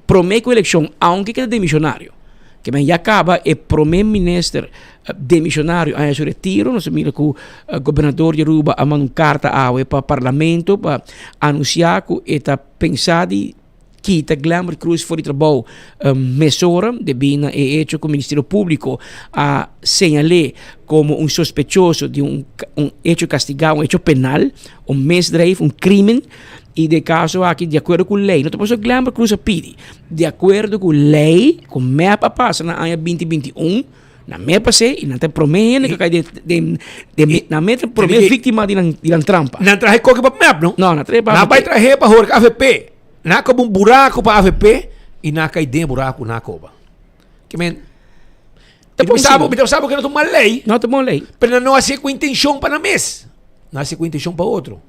promé ku elekshon aunke keda demisionario. Ke men ya kaba e promé minister demisionario a haña su retiro. Nos a mira ku gobernador di Aruba a manda un karta awe pa parlamento pa anunsiá ku e ta pensa di kita Glenbert Croes for di trabou mesora debí na e hecho ku Ministerio Públiko a señal'é komo un sospechoso di un un hecho kastigá, un hecho penal, un misdrijf, un krimen. I den e kaso aki di akuerdo ku lei, no ta pasobra Glenbert Croes a pidi, di akuerdo ku lei ku mep a pasa na aña binti binti un, nan mep a hasi i nan ta e promé hende ku a kai den den nan mep ta e promé víktima di nan di nan trampa. Nan traha e koki pa mep no? No, nan traha pa Nan bai traha pa horka avp. Nan a koba un buraku pa avp i nan a kai den e buraku nan a koba. Ke men, Ta mi bon ta mi ta sa bo ke no ta un mal lei. No ta bon lei. Pero nan no hasié ku intenshon pa nan mes. Nan hasié ku intenshon pa otro.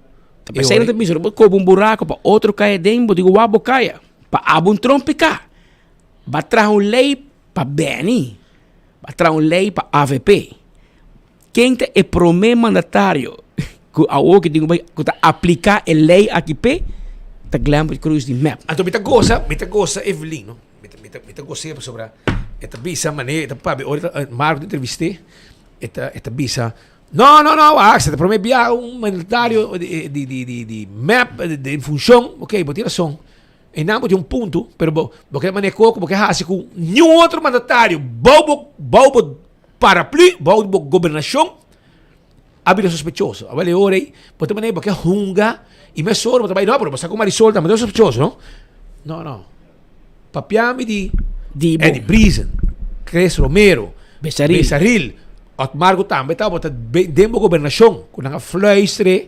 Ta pesei nan ta bisa, bo koba un buraku pa otro kai aden, bo di ku wak bo kaya. Pa abo un trompiká. Ba traha un lei pa Benny. Ba traha un lei pa avp. Ken ta e promé mandatario ku awor ku tin ku bai ku ta apliká e lei aki p'e? Ta Glenbert Croes di mep. Anto mi ta gosa, mi ta gosa Evelyn no, mi ta mi ta mi ta gos'é pasobra e ta bisa manera e ta papia ora e ta Marco ta entrevist'é e ta e ta bisa no no no wak ta promé bia un mandatario di di di di mep den funshon ok bo tin rason Einan bo tin un punto pero bo bo ke manera koko bo ke hasi ku niun otro mandatario bou bo bou bo Paraplu bou di bo gobernashon a bira sospechoso. Awel e ora ei bo ta manera bo ke hunga i mesora bo ta bai no pero bo sa ku Marisol tambe ta sospechoso no. No no papia mi di Di bo. Eddie Briesen, Chris Romero, Besaril. Besaril, Otmar ku tambe tabata den bo gobernashon ku nan a fluistre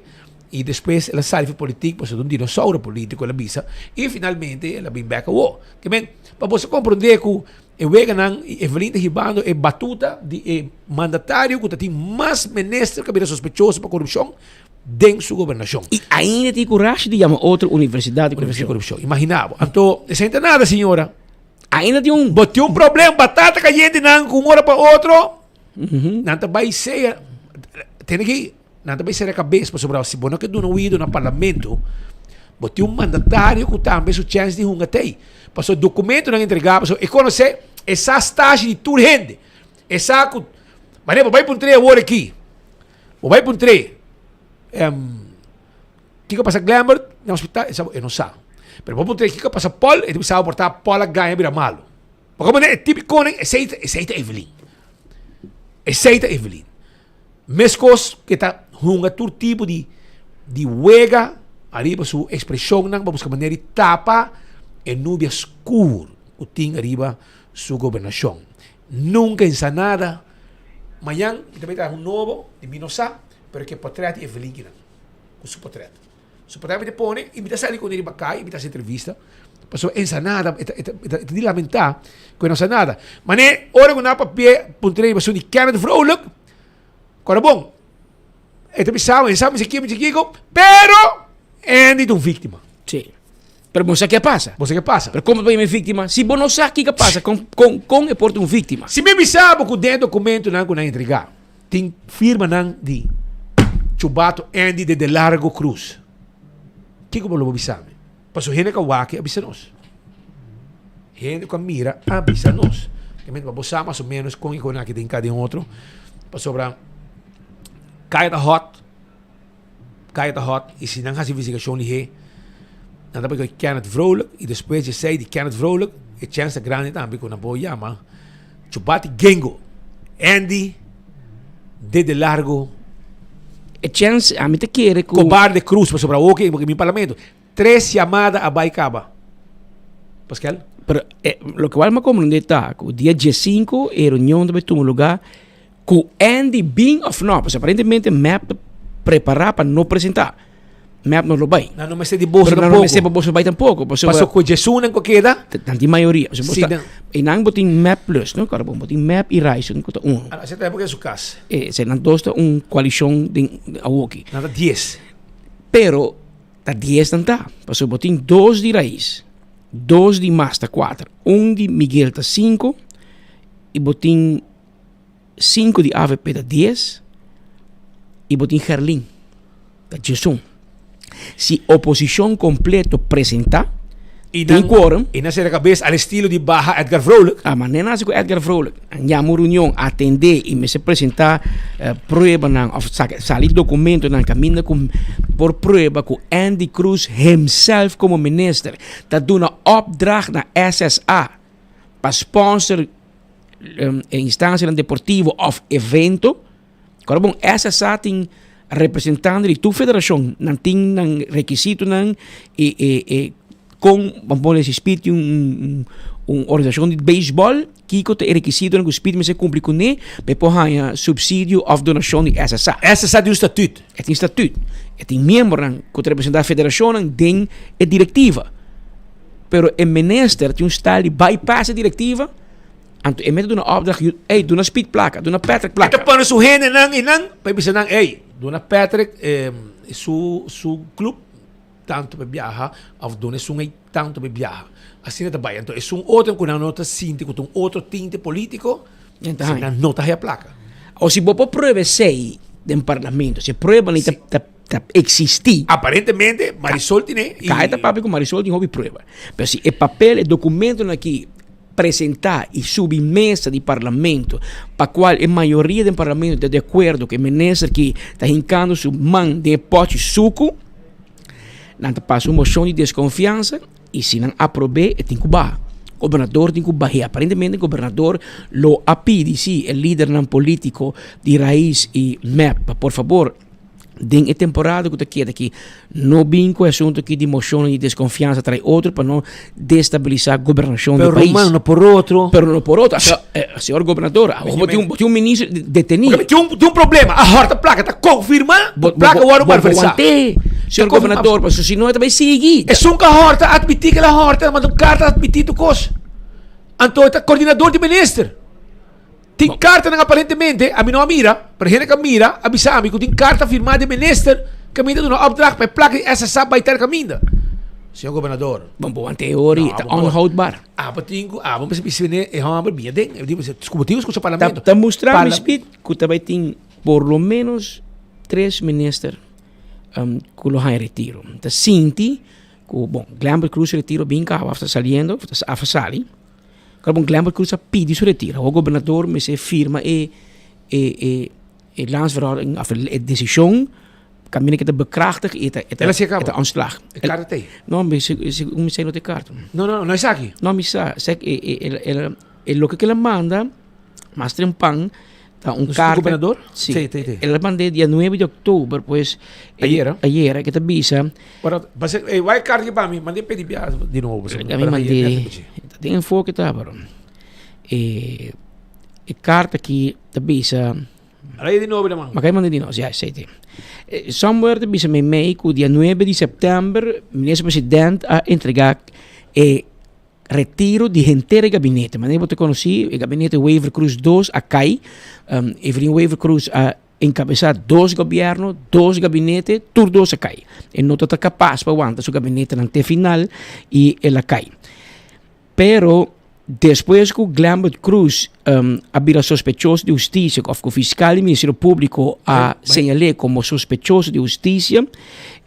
i despues el a sali for politik pasobra ta un dinosauro politiko el a bisa i finalmente el a bin bek awo. Ke men pa boso komprende ku E weganan i Evelyn ta hibando e batuta di e mandatario ku ta tin mas minister ku a bira sospechoso pa korupshon den su gobernashon. I ainda tin kurashi di yama otro universidat di korupshon. Korupshon. Imagina bo. Anto, esei ta nada, señora. Ainda tin un. Bo tin un problem, batata kayente nan ku un ora pa otro, nan ta bai sea, tene ki. Nan ta bay sera cabes pasobra si bo no ke duna oido na parlamento bo tin un mandatario cu tambe su chens di hunga tey. Pasobra documentonan entrega pasobra e conoce e sa stashi di tur hende. E sa cu manera bo bay puntr'e awor aki bo bay puntr'e kiko a pasa Glenbert na hospital e sa e no sa. Pero bo puntr'e kiko a pasa Paul e ta bisa bo por ta Paul a gaña bira malo. Pasobra manera e tipiconan esey ta esey ta Evelyn. Esey ta Evelyn. Meskos ke ta hunga tur tipo di di wega ariba su ekspreshonnan pa buska manera di tapa e nubia skur ku tin ariba su gobernashon. Nunka en sa nada. Mañan mi ta bai traha un nobo di mi no sa, pero ke potrèt di Evelyn kinan ku su potrèt. Su potrèt mi ta pone i mi ta sali kuné riba kai i mi ta hasi entrevista pasobra en sa nada e ta e ta e ta di lamentá ku e no sa nada. Manera ora ku nan a papia puntra riba asuntu di Kenneth Vrolijk, kòrda bon, e ta bisa e sa mi si kiko mi si kiko, pero Andy ta un víktima. Sí. Pero bo sa ke a pasa. Bo sa ke a pasa. Pero kon bo ta yama e víktima? Si bo no sa kiko a pasa, kon kon kon e por ta un víktima? Si mi bisa bo ku den e dokumentonan ku nan a entregá tin firmanan di Chubato Andy de Delargo Cruz, kiko bo lo bo bisa mi? Pasobra hende ku a wak a bisa nos. Hende ku a mira a bisa nos. Bo sa mas o menos kon e kon aki den ka den otro. Pasobra kaya ta hot, kaya ta hot i si nan hasi investigashon lihé nan ta bai ku Kenneth Vrolijk i despues di esei di Kenneth Vrolijk e chèns ta grandi tambe ku nan por yama Chubati Gengo, Andy Dede Largo. E chèns ami ta kere ku. Cobarde Cruz pasobra awor ke mi parlamento. Tres yamada a bai kaba. Pascal? Pero eh, loke wal mi a komprende ta ku dia diesinko e reunion ta bai tuma luga ku Andy bin of no, pasobra aparentemente mep ta prepara pa no presenta. Mep no lo bai. Nan no mester di boso Pero nan no tampoco. mester pa boso bai tampoco, pasobra Paso ku djesunnan ku a keda. Nan tin mayoria. Pasobra bo Si, ta, nan. e nan bo tin mep plus, no? Kòrda bon, bo tin mep i Ryson ku ta uno. Ah, esei ta epoka den su kas. E, esei nan dos ta un koalishon den awoki. Nan ta dies. Pero Ta dies nan ta, pasobra bo tin dos di Raiz, dos di Mas ta kuater, un di Miguel ta sinku i bo tin Sinku di avp ta dies y bo tin Gerlin ta diesun. Si oposicion completo presenta, Y tin nan, quorum. y nan sera cabes al estilo di baha Edgar Vrolijk. Ah, ma nan haci cu Edgar Vrolijk. Nan yama un reunion, atende y mester presenta pruebanan of saca, sali documentonan caminda cu por prueba cu Andy Croes himself como minister ta duna opdracht na SSA pa sponsor e instancianan deportivo of evento. Kòrda bon, SSA tin representante di tur federacion, nan tin nan requisitonan y e e con ban pone si Speed tin un un organisacion di beisbol, kiko ta e requisitonan ku Speed mester cumpli cune pa e por haña subsidio of donacion di SSA. SSA tin un statuut. E tin statuut. E tin miembronan ku ta representa federacionnan den e directiva. Pero e minister tin un style di bypass e directiva. Anto e mester duna opdracht, yu, ey, duna Speed plaka, duna Patrick plaka. E ta pone su hendenan i nan pa e bisa nan, ey, duna Patrick su su club tantu pa e biaha of duna esun ey tantu pa e biaha. Asina ta bai. Anto esun otro ku nan no ta sinti ku ta un otro tinte politico, si nan no ta haya plaka. O si bo por prueba esey den parlamento, si e prueba ni ta ta ta existi. Aparentemente Marisol tine i. Kai ta papia ku Marisol tin hopi prueba. Pero si e papel, e documentonan aki presenta y subi mesa di parlamento pa cual e mayoria den parlamento ta di acuerdo cu e minister ki ta hincando su man den e pochi sucu, nan ta pasa un mocion di desconfiansa y si nan aprobe e tin cu baha. Gobernador tin cu bahe. Aparentemente gobernador lo a pidi si e lidernan politico di Raiz y mep pa por fabor Den e temporada ku ta keda aki, no bin ku e asuntu aki di moshonnan di deskonfiansa trae otro pa no destabilisá gobernashon di Pero pais. ruman, no por otro. Pero no por otro. Asa, eh, señor gobernador, awor bo tin un, bo tin un ministro detení. Porque tin un, tin un problema. A hòrta plaka ta konfirmá ku plaka wòrdu malversá. Bo want'é, señor gobernador, pasobra si no e ta bai sigui. Esun ku a hòrta a atmití ku el a hòrta, a manda un karta a atmití tur kos. Anto e ta kordinador di minister. Tin kartanan aparentemente, ami no a mira, pero hende ku a mira a bisa ami ku tin karta firmá di minister kaminda duna opdracht pa e plaka di SSA bai tal kaminda. Señor Gobernador. Bon bo wanta e ora ta onhoudbaar. Abo tin ku abo mester bisa bini e hòmber bia den. E di ku bo tin ku skucha parlamento. Ta mustra mi speed ku ta bai tin por lo menos tres minister ku lo haña retiro. Ta sinti ku bon Glenbert Croes retiro bin kaba af ta saliendo af a sali. Kòrda bon Glenbert Croes a pidi su retiro. Awor gobernador mester firma e e e e landsverordening of e desishon kaminda ku ta bekrachtig i e ta e ta El a siña kaba? e ta ontslag. E karta ta ei? No, mi segun mi sa no ta e karta. No, no, no esaki? No, mi sa. Sa e e el el e loke ku el a manda mas trempan ta un Nos karta. gobernador? Si. Sí, sí, sí. El a mand'é dia nuebe di òktober, pues. Ayera? Ayera, ke ta bisa. Ora, base, ey, wai karta ki pa mi, mand'é pedi bia di nobo. A mi mand'é, ta den enfoke ta, pero e e karta ki ta bisa. Rei di nobo man. Ma kai mand'é di nobo, si, esei te. Somewhere ta bisa meimei ku dia nuebe di sèptèmber minister president a entregá e Retiro di henter e gabinete. Manera bo ta konosí, e gabinete Wever-Croes dos a kai. Evelyn Wever-Croes a enkabesá dos gobièrnu, dos gabinete, tur dos a kai. E no tabata kapas pa wanta su gabinetenan te final i el a kai. Pero despues ku Glenbert Croes a bira sospechoso di hustisia òf ku fiskal di Ministerio Públiko a señal'é komo sospechoso di hustisia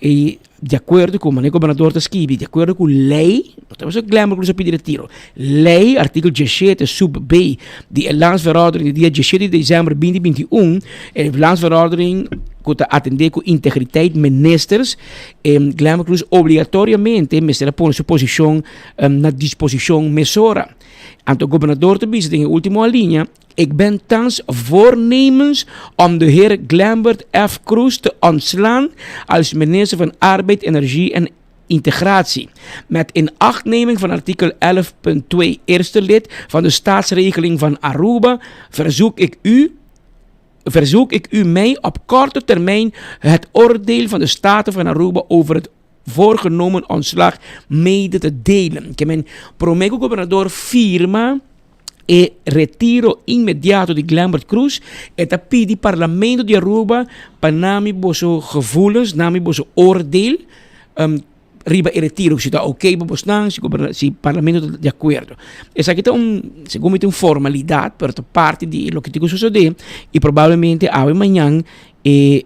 i Di akuerdo ku manera gobernador ta skibi, di akuerdo ku lei, no ta pasobra Glenbrook nos a pidi retiro, lei artíkulo diesshete sub B di e Landsverordening di dia diesshete di desèmber binti binti un, e Landsverordening ku ta atendé ku integriteit ministers, e Glenbrook Cruz obligatoriamente mester a pone su posishon na disposishon mesora. Anto gobernador ta bisa den e último alinea, Ik ben thans voornemens om de heer Glenbert F. Croes te ontslaan als minister van Arbeid, Energie en Integratie. Met inachtneming van artikel 11.2 eerste lid van de staatsregeling van Aruba verzoek ik u verzoek ik u mij op korte termijn het oordeel van de Staten van Aruba over het voorgenomen ontslag mede te delen. Ke men prome ku gobernador firma e retiro inmediato di Glenbert Croes, e ta pidi Parlamento di Aruba pa nami boso gevoelens, nami boso oordeel. riba e retiro si ta ok pa bosnan, si goberna si parlamento ta di akuerdo. Esaki ta un segun mi ta un formalidat pero ta parti di loke tin ku sosodé i probablemente awe mañan e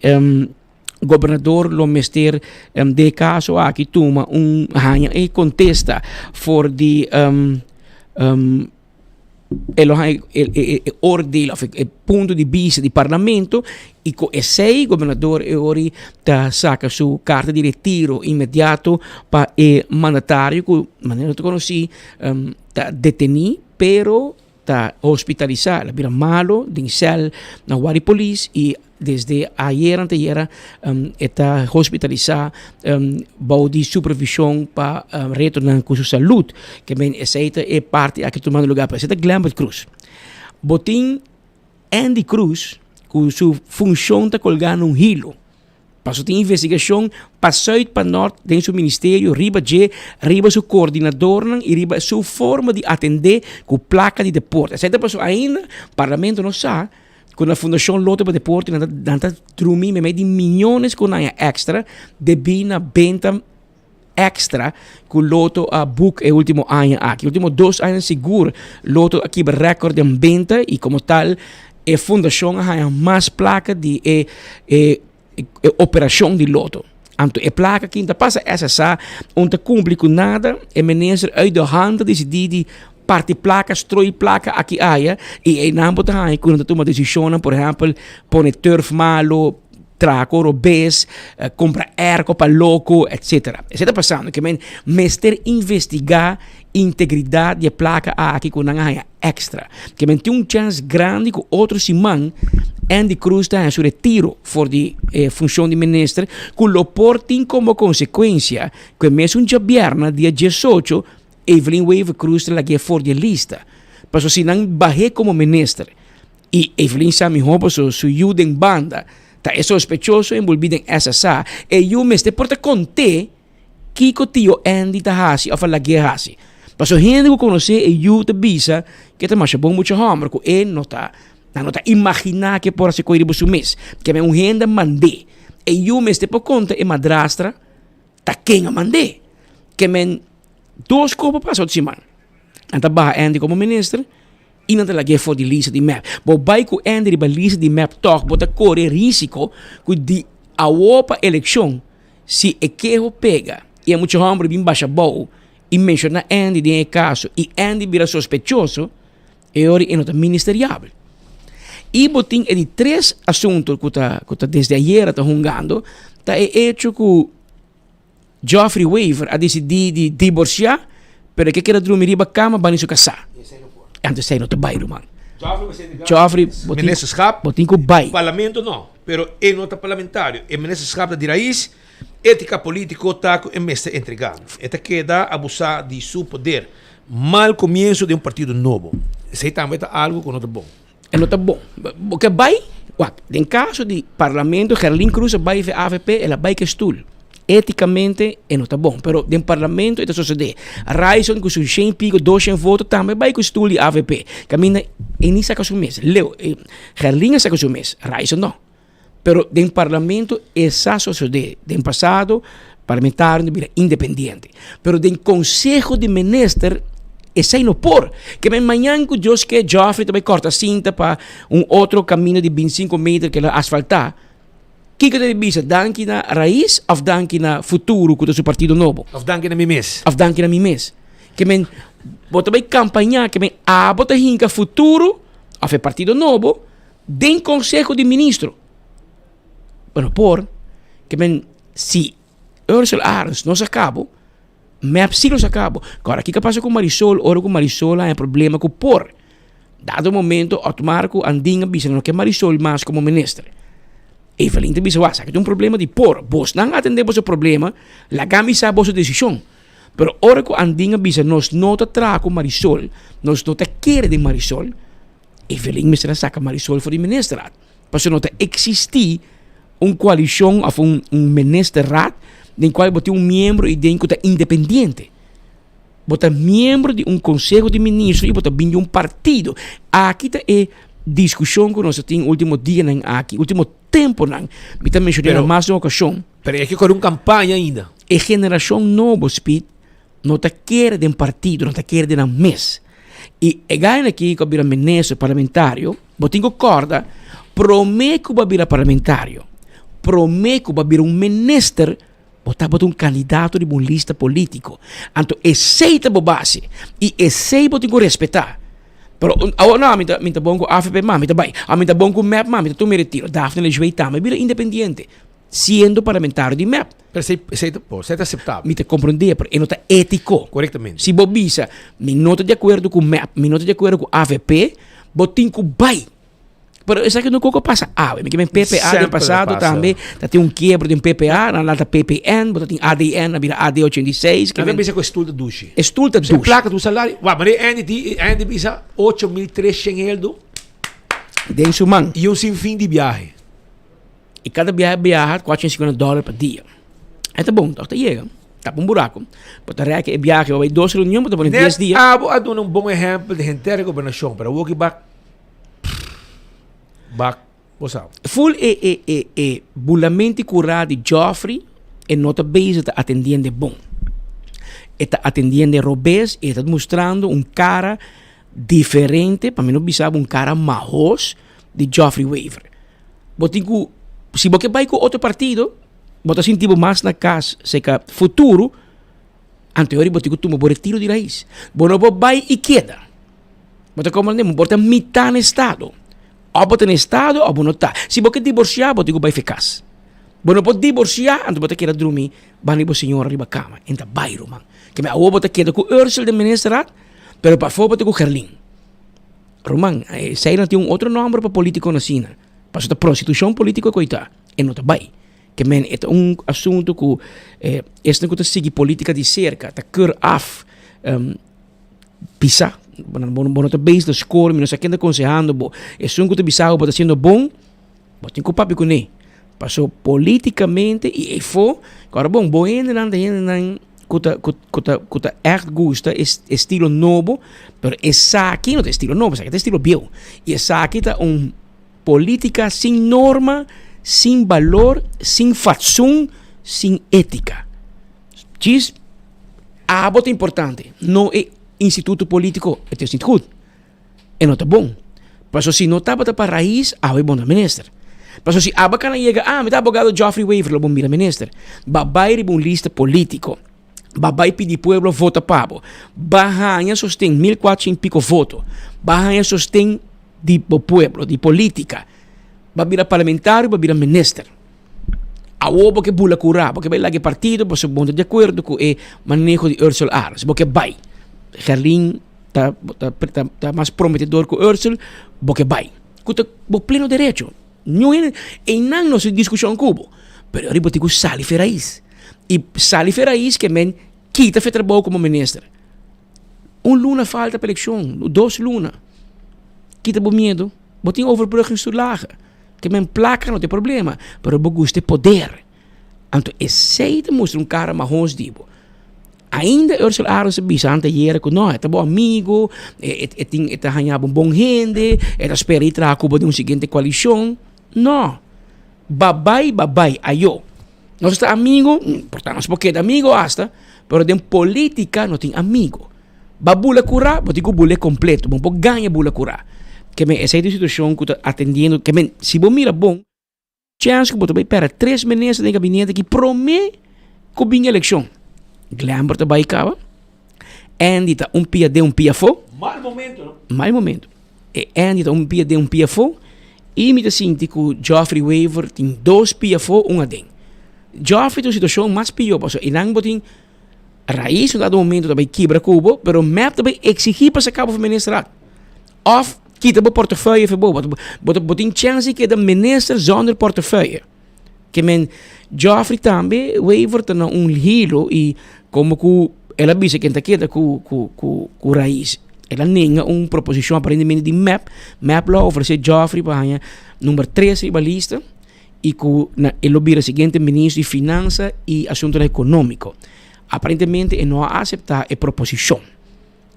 gobernador lo mester den e kaso aki tuma un haña e kontesta for di e lo haña e e oordeel of e punto di bista di parlamento y cu esey gobernador e ori ta saca su carta di retiro inmediato pa e mandatario cu manera nos ta conoci ta deteni pero ta hospitalisa, el a bira malo den cel na Wari Police y Desde ayer anteyera e ta hospitalisá bou di supervishon pa retonan ku su salud. Ke men esei ta e parti aki tumando lugá. Pero esei ta Glenbert Croes. Bo tin Endy Croes ku su funshon ta kolgá na un hilo. Paso tin investigashon pa sùit pa nòrt den su ministerio riba dje, riba su koordinadornan i riba su forma di atendé ku plaka di deporte. Esei ta paso ainda parlamento no sa Ku na Fundashon Loto pa Deporte nan ta nan ta drumi meimei di miyones ku nan haña èkstra debí na benta èkstra ku Loto a buk e último aña aki. Último dos añanan sigur Loto a kibra rèkòrt den benta i komo tal e fundashon a haña mas plaka di e e e operashon di Loto. Anto e plaka aki no ta pasa SSA, un ta kumpli ku nada, e minister uit de hand ta disidí di parti plaka, stroi plaka aki aya, i einan bo ta haña ku nan ta tuma desishonnan, por ehèmpel, pone turf malu, traha ku robes, kumpra airco pa loko, etsetera. Esei ta pasando, ke men mester investigá integridat di e plaka aki ku nan a haña extra. Ke men tin un chèns grandi ku otro siman Endy Croes ta haña su retiro for di e funshon di minister ku lo por tin komo konsekuensia ku e mesun djabièrnè dia diesocho Evelyn Wever Croes ta lag'é for di e lista. Pasobra si nan bah'é komo minister i Evelyn sa mihó pasobra su yu den banda ta e sospechoso enbolbí den SSA, e yu mester por ta kont'é Kiko tio Andy ta hasi òf a lag'é hasi? Pasobra hende ku konosé e yu ta bisa ku e ta masha bon mucha hòmber, ku e no ta, nan no ta imaginá ku e por hasi koi riba su mes. Keme un hende a mand'é. E yu mester por konta e madrastra ta ken a mand'é. Kemen dos kos por pasa otro siman. Nan ta baha Andy komo minister i nan ta lag'é for di lista di mep. Bo bai ku Andy riba lista di mep tòg bo ta kore risiko ku di awor pa elekshon Si e keho pega i e mucha hòmber bin basha bou i menshoná Andy den e kaso i Andy bira sospechoso, e ora e no ta ministeriabel. I bo tin e di tres asuntu ku ta ku ta desde ayera ta hungando, ta e echo ku Geoffrey Wever a disidí di diborsiá, pero e ke keda drumi riba kama bani su kasá. Anto esei no ta bai ruman. Geoffrey, bo tin bo tin ku bai. Parlamento no. Pero e no ta parlamentario. E ministerschap ta di rais, etica politico ta cu e mester entrega. E ta keda abusa di su poder. Mal comienso di un partido nobo. Esey tambe ta algo cu no ta bon. E no ta bon. Bo ke bay? Wak, den caso di parlamento Gerlin Croes a bay via avp, el a bay cu e stoel. Eticamente e no ta bon, pero den parlamento e ta sosode. Ryson cu su shen pico, doshen voto tambe bay cu stoel di avp. Caminda e ni saca su mes. Leo, Gerlin a saca su mes, Ryson no. Pero den parlamento e sa sosode. Den pasado parlamentario no bira independiente. Pero den conseho di minister esey no por. Ke men mañan cu Dios ke Geoffrey ta bay corta cinta pa un otro camino di binticinco meter ke lo asfalta. Kiko ta di bisa? Danki na Raiz of danki na Futuro ku ta su partido nobo? Of danki na mi mes? Of danki na mi mes? Ke men bo ta bai kampañá ke men abo ta hinka Futuro of e partido nobo den konseho di ministro. Bo no por. Ke men si Ursula Arends no sa kabo, mep si lo sa kabo. Kora kiko a pasa ku Marisol ora ku Marisol a haña problema ku por? Dado momento Otmar ku Andin a bisa no ke Marisol mas komo minister. Evelyn ta bisa wak esaki ta un problema di por. Bosnan atende boso problema, laga mi sa boso desishon. Pero ora ku Andin a bisa nos no ta traha ku Marisol, nos no ta kere den Marisol, Evelyn mester a saka Marisol for di ministerraad. Pasobra no ta eksistí un koalishon òf un ministerraad den kual bo tin un miembro i den ku ta independiente. Bo ta miembro di un konseho di ministro i bo ta bin di un partido. Aki ta e diskushon ku nos a tin ultimo dianan aki, ultimo temponan. Mi ta menshoná na mas di un okashon. Pero e ke kore un kampaña ainda. E generashon nobo, Speed, no ta kere den partido, no ta kere den nan mes. I e gainan aki ku a bira minister, parlamentario, bo tin ku kòrda, promé ku bo a bira parlamentario, promé ku bo a bira un minister, bo tabata un kandidato riba un lista polítiko. Anto esei ta bo base i esei bo tin ku respetá. Pero awor no, mi ta mi ta bon ku avp ma mi ta bai, mi ta bon ku mep ma mi ta tuma mi retiro. Daphne Lejuey tambe a bira independiente. Siendo parlamentario di mep. Pero esei, esei ta, bo, esei ta aceptabel. Mi ta comprende, pero e no ta etico. Correctamente. Si bo bisa, mi no ta di acuerdo cu mep, mi no ta di acuerdo cu avp, bo tin cu bay. Pero esaki no koko pasa awe. Mi ke men PPA den Semper ta pasado pasa. tambe, ta tin un kiebro den PPA, nan lanta PPN, bo ta tin ADN, a bira AD 86. Nan ta bisa cu e stoel ta dushi. E stoel ta E dushi. placa tu salario, wa, mane Andy di, Andy bisa 8300 eldo. Den su man. Y un sinfin di biahe. I kada biaha e biaha 450 dòler pa dia. E ta bon tòg, ta yega. Tapa un buraku. Bo ta rèk e biahe, bo bai dos reunion, bo ta pone dies Net dia. abo a duna un bon ehèmpel di henter e gobernashon, pero awor ki bak, bak, bo sa. Ful e e e e bulamenti kurá di Geoffrey e no ta bezig ta atendiende bon. E ta atendiende robes i e ta mustrando un kara diferente, pa mi no bisa bo un kara mahos di Geoffrey Wever. Bo tin ku, si bo ke bai ku otro partido, bo ta sinti bo mas na kas seka futuro, anto yori bo tin ku tuma bo retiro di rais. Bo no por bai i keda. Bo ta komprende? Bo ta mitá na estado. Òf bo ta na estado òf bo no ta. Si bo ke diborsiá, bo tin ku bai fe kas. Bo no por diborsiá, anto bo ta keda drumi banda di bo señora riba kama. En ta bai, ruman. Keme awor bo ta keda ku Ursel den ministerat, pero pafó bo ta ku Gerlin. Ruman, esei nan tin un otro nomber pa politiconan asina. Pasobra ta prostitucion politico cu ei ta. E no ta bay. Ke men e ta un asunto cu esnan cu ta sigui politica di cerca ta keur af bisa. Bo no ta bezig ta score, mi no sa ken ta consehando bo. Esun cu ta bisa bo bo ta haciendo bon, bo tin cu papia cune. Paso politicamente y eyfo, ora bon, bo hendenan ta hendenan cu ta cu cu ta cu ta echt gusta e estilo nobo, pero esaki no ta estilo nobo, esaki ta estilo bieu. Y esaki ta un politica sin norma, sin balor, sin fatsoen, sin etica. Djis abo ta importante, no e instituto politico, het is niet goed. E no ta bon. Paso si no tabata pa Raiz, awe bo no minister. Paso si aba kana yega, ah, mi ta abogado Geoffrey Wever, lo bo mira minister. Ba bai riba un lista politico. Ba bai pidi pueblo vota pa bo. Ba haña sosten 1400 y pico voto. Ba haña sosten di bo pueblo, di politica. Ba bira parlamentario, ba bira minister. Awo bo ke bula kura, bo ke bai laga e partido, paso bo no ta di acuerdo ku e maneho di Ursel Arends. Bo ke bai. Gerlin ta ta ta ta mas prometedor ku Ursel, bo ke bai. Ku ta bo pleno derecho. Niun hende, einan no si diskushon ku bo. Pero ori bo tin ku sali fe rais. I sali fe rais ke men kita fe trabou komo minister. Un luna falta pa elekshon, dos luna. Kita bo miedu. Bo tin overbruggingstoelage. Ke men plaka no ta e problema, pero bo gusta e poder. Anto esei ta mustra un kara mahos di bo. Ainda Ursel Arends a bisa anteayer ku no, e ta bo amigu, e e tin e ta haña bo un bon hende, e ta spera di traha ku bo den un siguiente koalishon. No. Babai, babai, ayo. Nos ta amigu, por ta nos por keda amigu asta, pero den politika no tin amigu. Ba bula kurá, bo tin ku bul'é kompleto, bo no por gaña bula kurá. Ke men esei ta un situashon ku ta atendiendo, ke men si bo mira bon, Chèns ku bo ta bai pèrdè tres minister den gabinete aki promé ku bin elekshon. Glenbert ta bai kaba, Andy ta un pia den un pia afó. Mal momento no? Mal momento. E Andy ta un pia den un pia afó i mi ta sinti ku Geoffrey Wever tin dos pia afó un aden. Geoffrey ta un situashon mas pió pasobra einan bo tin Raiz un dado momento ta bai kibra ku bo pero mep ta bai eksigí pa saka bo for ministerat. Of kita bo portefeuille for bo. Bo bo tin chance di keda minister zonder portefeuille. Ke men Geoffrey tambe Wever ta na un hilo y como cu el a bisa ken ta keda cu cu cu cu Raiz. El a nenga un proposicion aparentemente di mep. Mep lo a ofrece Geoffrey pa haña number tres riba lista y cu na e lo bira siguiente ministro di finansa y asuntonan economico. Aparentemente e no a acepta e proposicion.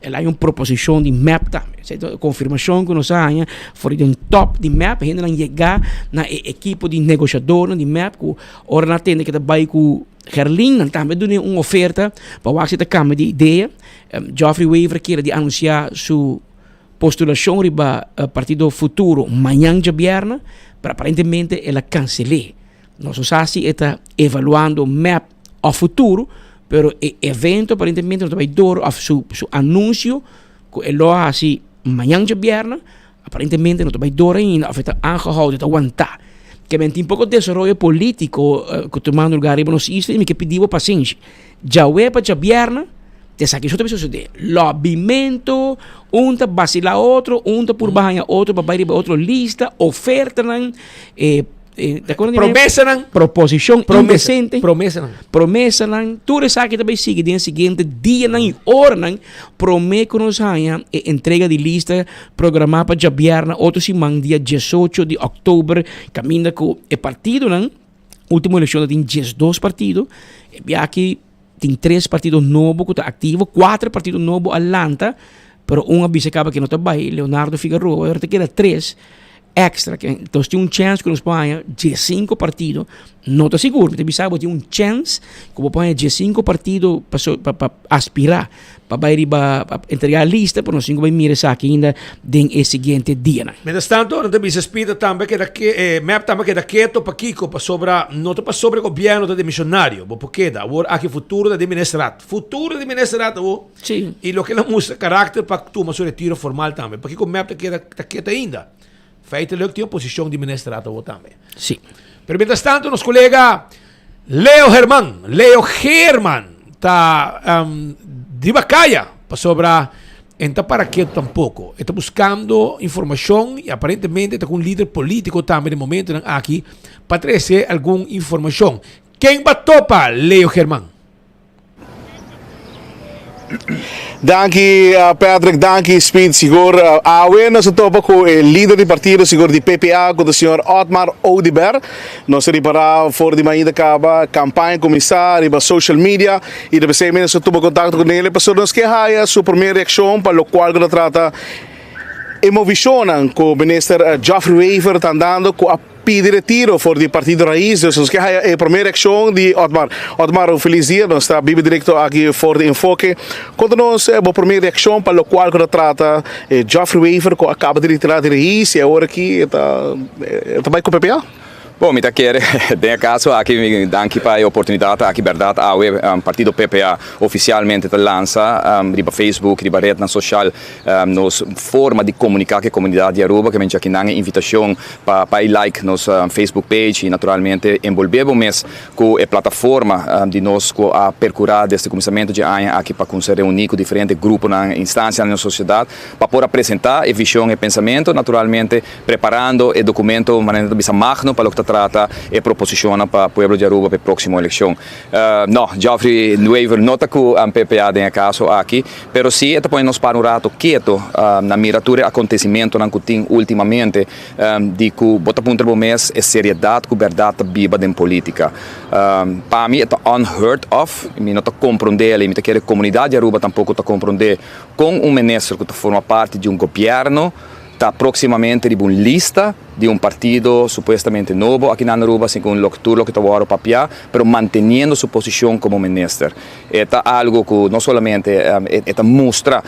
El a haña un proposishon di mep tambe. Esei ta konfirmashon ku nos a haña for di den tòp di mep. Hendenan yega na e ekipo di negoshadornan di mep ku ora nan a tende ke ta bai ku Gerlin nan tambe duna un oferta pa wak si ta kambia di idea. Geoffrey Wever kere di anunsia su postulacion riba partido Futuro mañan djabièrnè, pero aparentemente el a kansel'é. Nos no sa si e ta evaluando mep òf Futuro, pero e evento aparentemente no ta bai dor òf su su anuncio ku e lo hasi mañan djabièrnè aparentemente no ta bai dor ainda òf e ta aangehouden, e ta wantá. Ke men tin poko desaroyo polítiko ku tumando lugar riba nos isla i mi ke pidi bo pasenshi. Djawe pa djabièrnè ta esaki so ta bisa sosodé. Lòbimento, un ta basilá otro, un ta purba haña otro pa bai riba otro lista, ofertanan, e te acuerdas di mi? Promesanan. Proposishon indesente. Promesanan. Promesanan. Tur esaki ta bai sigui den e siguiente dianan i oranan promé ku nos haña e entrega di lista programá pa djabièrnè otro siman dia diesocho di òktober kaminda ku e partidonan Ultimo eleccion ta tin 12 partido. E biaki tin tres partido nobo cu ta activo. Cuatro partido nobo a lanta, pero un a bisa caba que no ta bay, Leonardo Figueroa. Ahora ta keda tres extra. Entonces tin un chance cu nos por haña 15 partido. No ta sigur, mi ta bisa bo tin un chance cu bo por haña 15 partido pa pa pa aspira pa bai riba pa entrega lista, pero nos tin cu bai mira esaki ainda den e siguiente dianan. Mientras tanto, nan ta bisa Spita tambe keda ke eh, mep tambe keda keto pakiko pasobra no ta pasobra e gobierno ta demisionario, bo por keda. Awor aki futuro ta den ministerraad. Futuro den ministerraad awor. Sí. Y loke el a mustra karakter pa tuma su retiro formal tambe. Pakiko mep ta keda ta keto ainda? Feitelijk tin oposicion di ministerraad awor tambe. Sí. Pero mientras tanto nos colega Leo Herman, Leo Geerman ta um, riba kaya pasobra en ta para keto tampoco. E ta buscando informacion y aparentemente ta cu un lider politico tambe den momentonan aki pa trece algun informacion. Ken ba topa Leo Geerman? Danki Patrick, danki Speed. Sigur awe nos a topa ku e lider di partido sigur di PPA ku ta señor Otmar Oduber. Nos a ripara for di mainta kaba kampaña kuminsá riba social media i ta p'esei mes nos a tuma kontakto ku nele pasobra nos ke haya su promé reakshon pa lokual ku ta trata e movishonnan ku minister Geoffrey Wever ta andando ku a Pidi retiro for di Partido Raiz, dus nos ke haya e prome reakshon di Otmar. Otmar, un felis dia, nos ta biba direkto aki for di Enfoke. Konta nos bo prome reakshon pa lokual ku ta trata e Geoffrey Wever ku a kaba di retira di Raiz i awor aki e ta e ta bai ku PPA? Bon, mi ta kere den e kaso aki mi danki pa e oportunidat aki bèrdat awe Partido PPA ofisialmente ta lansa riba Facebook, riba retnan sosial nos forma di komuniká ku e komunidat di Aruba, ke men djaki nan e invitashon pa pa e like nos Facebook page y naturalmente enbolbe bo mes cu e plataforma di nos cu a percura desde cuminsamento dje aña aki pa cuminsa reuni cu diferente gruponan, instancianan den nos sociedad pa por a presenta e vision, e pensamento, naturalmente preparando e documento manera nan ta bisa magno pa loke ta trata e proposicionnan pa pueblo di Aruba pa e proximo eleccion. No, Geoffrey Wever no ta cu PPA den e caso aki, pero si e ta pone nos para un rato keto na mira tur e acontecimentonan cu tin ultimamente di cu bo ta puntra bo mes e seriedad cu berdad ta biba den politica. Pa mi e ta unheard of, mi no ta comprende el y mi ta kere comunidad di Aruba tampoco ta comprende con un minister cu ta forma parti di un gobierno ta proximamente riba un lista di un partido supuestamente nobo aki na Aruba segun loke tur loke ta wòrdu papiá, pero manteniendo su posishon komo minister. E ta algu ku no solamente e ta mustra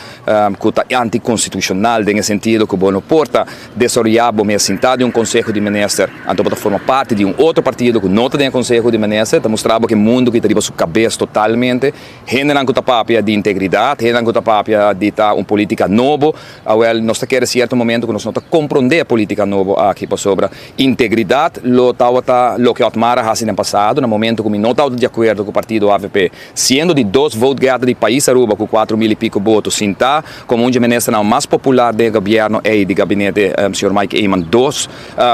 ku ta antikonstitushonal den e sentido ku bo no por ta desaroyá bo mes sintá den un konseho di minister anto bo ta forma parti di un otro partido ku no ta den e konseho di minister, ta mustra bo ku e mundu ki ta riba su kabes totalmente. Hendenan ku ta papia di integridat, hendenan ku ta papia di ta un politika nobo, Awel, nos ta kere sierto momento ku nos no ta komprondé e polítika nobo aki, pasobra integridat lo tabata loke Otmar a hasi den pasado, na momento ku mi no tabata di akuerdo ku partido avp, siendo di dos vote getter di pais Aruba ku 4000 i piko boto, sintá komo un dje ministernan mas popular den e gobièrnu ei di gabinete señor Mike Eman dos,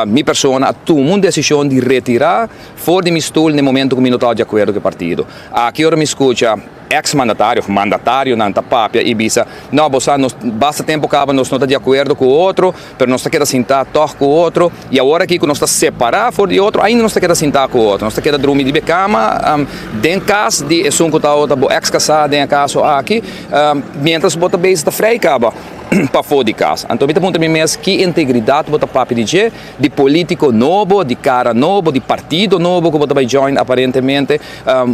mi persona a tuma un desishon di retirá for di mi stul na e momento ku mi no tabata di akuerdo ku e partido. Aki ora mi skucha. Ex mandatario of mandatarionan ta papia y bisa, no bo sa nos basta tempo caba nos no ta di acuerdo cu otro, pero nos ta keda sinta toch cu otro y awor aki cu nos ta separa for di otro ainda nos ta keda sinta cu otro, nos ta keda drumi riba e cama den cas di esun cu ta bo ex casa den e caso aki, mientras bo ta bezig ta vrij caba. pafó di kas. Anto mi ta puntra mi mes ki integridat bo ta papia di dje, di polítiko nobo, di kara nobo, di partido nobo ku bo ta bai join aparentemente,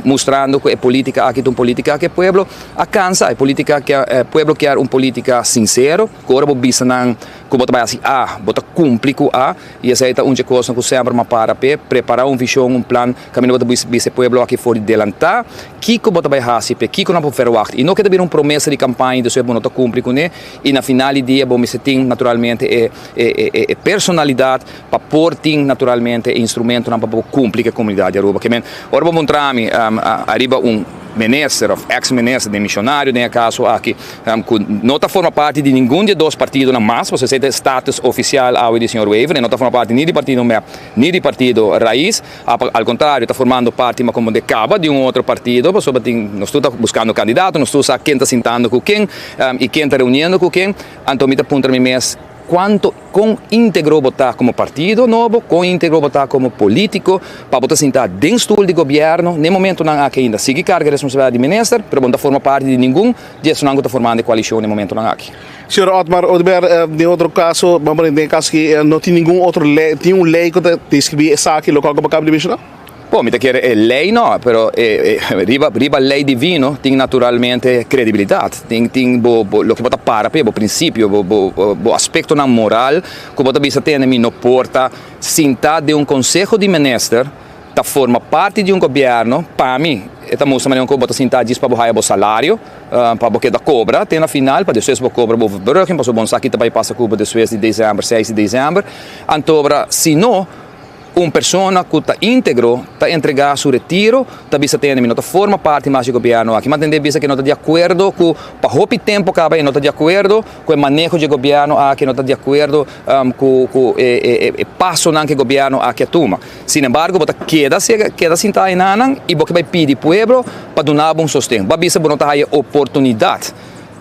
mustrando ku e polítika aki ta un polítika ku e pueblo a kansa, e polítika e pueblo kier un polítika sinsero, ku ora bo bisa nan ku bo ta bai hasi A, bo ta kumpli ku A, i esei ta un dje kosnan ku semper mi a para p'e, prepará un vishon, un plan, kaminda bo ta bisa e pueblo aki for di delantá kiko bo ta bai hasi p'e, kiko nan por verwagt. I no ke ta bira un promesa di kampaña i despues bo no ta kumpli kuné, i na final di dia bo mester tin naturalmente e e personalidat pa por tin naturalmente e instrumentonan pa bo kumpli ku e komunidat di Aruba. Ke men, ora bo puntra mi ariba un minister òf eks minister demishonario den e kaso aki ku no ta forma parti di ningun di e dos partidonan mas, pasobra esei ta e status ofisial awe di señor Wever, e no ta forma parti ni di partido mep ni di partido Raiz, al kontrario ta formando parti ma komo de kaba di un otro partido pasobra tin nos tur ta buskando kandidato, nos tur sa ken ta sintando ku ken i ken ta reuniendo ku ken, anto mi ta puntra mi mes Cuanto, con integro bo ta como partido nobo, con integro bo ta como politico pa bo ta sinta den stoel di gobierno n'e momentonan aki ainda. Sigui carga e responsabilidad di minister, pero bo no ta forma parti di ningun di esunnan cu ta formando e coalicion n'e momentonan aki. Señor Otmar Oduber, den otro caso, ban pone den e caso aki no tin ningun otro ley, tin un ley cu ta describi esaki locual cu bo caba di menciona? Bo, mi ta kere e ley no, pero e riba riba ley divino tin naturalmente credibilidad, tin tin bo bo loke bo ta para p'e, bo principio, bo bo bo aspectonan moral cu bo ta bisa tene mi no por ta sinta den un conseho di minister ta forma parti di un gobierno, pa mi e ta mustra manera cu bo ta sinta djis pa bo haya bo salario, pa bo keda cobra te na final, pa despues bo cobra bo overbrugging, pasobra bo no sa ki ta bay pasa cu bo despues di december, seis di december, antobra si no. Un persona cu ta integro ta entrega su retiro, ta bisa tende mi no ta forma parti mas di gobierno aki. Ma tende bisa cu e no ta di acuerdo cu pa hopi tempo caba e no ta di acuerdo cu e maneho di e gobierno aki, e no ta di acuerdo cu cu e e pasonan cu e gobierno aki a tuma. Sin embargo bo ta keda keda sinta aynanan y bo ke bay pidi pueblo pa duna bo un sosten. Bo a bisa bo no ta haya oportunidad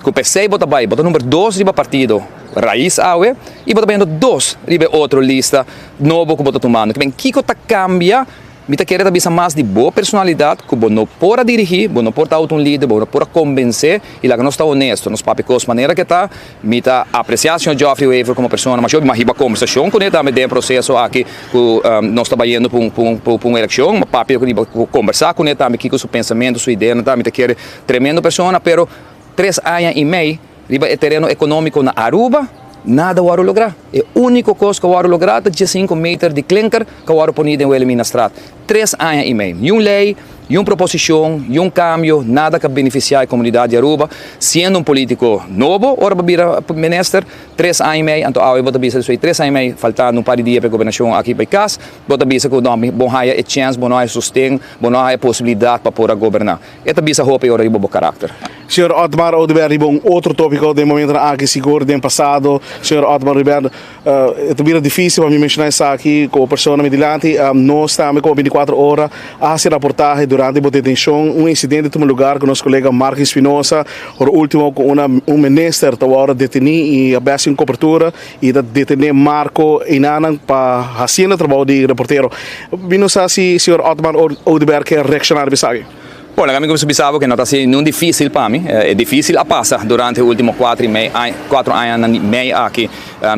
cu p'esey bo ta bay, bo ta number dos riba partido Raiz awe y bo ta bayendo dos riba e otro lista nobo ku bo ta tumando. Kiben kiko ta kambia? Mi ta kere ta bisa mas di bo personalidat ku bo no por a dirigí, bo no por ta un lider, bo no por a kombensé i laga nos ta honesto, nos papia kos manera ke ta. Mi ta apresiá señor Geoffrey Wever komo persona, mas yo mi a hiba kombersashon kuné tambe den e proseso aki ku nos ta bayendo pa un pa un elekshon. Mi a papia riba kombersá kuné tambe kiko su pensamentu, su ideanan ta. Mi ta kere tremendo persona, pero tres aña i mei riba e tereno ekonómiko na Aruba, Nada wòrdu lográ. E úniko kos ku a wòrdu lográ ta diesinku meter di klinker ku a wòrdu poní den Wilhelminastraat. Tres aña i mei. Niun lei, niun proposishon, niun kambio, nada ku a benefisiá e komunidat di Aruba. Siendo un polítiko nobo ora bo bira minister, tres aña i mei, anto awe bo ta bisa despues di tres aña i mei, faltando un par di dia pa e gobernashon aki bai kas, bo ta bisa ku no, bo haya e chèns, bo no haya sosten, bo no haya posibilidat pa por a goberná. E ta bisa hopi ora riba bo karakter. Señor Otmar Oduber riba un otro tópiko den momentonan aki sigur den pasado señor Otmar Oduber e ta bira difísil pa mi menshoná esaki komo persona mi dilanti nos tambe komo bintikuater ora a hasi raportahe durante bo detenshon un insidente tuma lugar ku nos kolega Mark Espinosa por último ku una un minister ta wòrdu detení i a bes sin kobertura i ta detené Marco einanan pa hasiendo trabou di reportero mi no sa si señor Otmar Oduber ke reakshoná riba esaki. Bon, laga mi kuminsá bisa bo ku no ta así nun difísil pa mi. E difísil a pasa durante e último kuater i mei aña, kuatro añanan i mei aki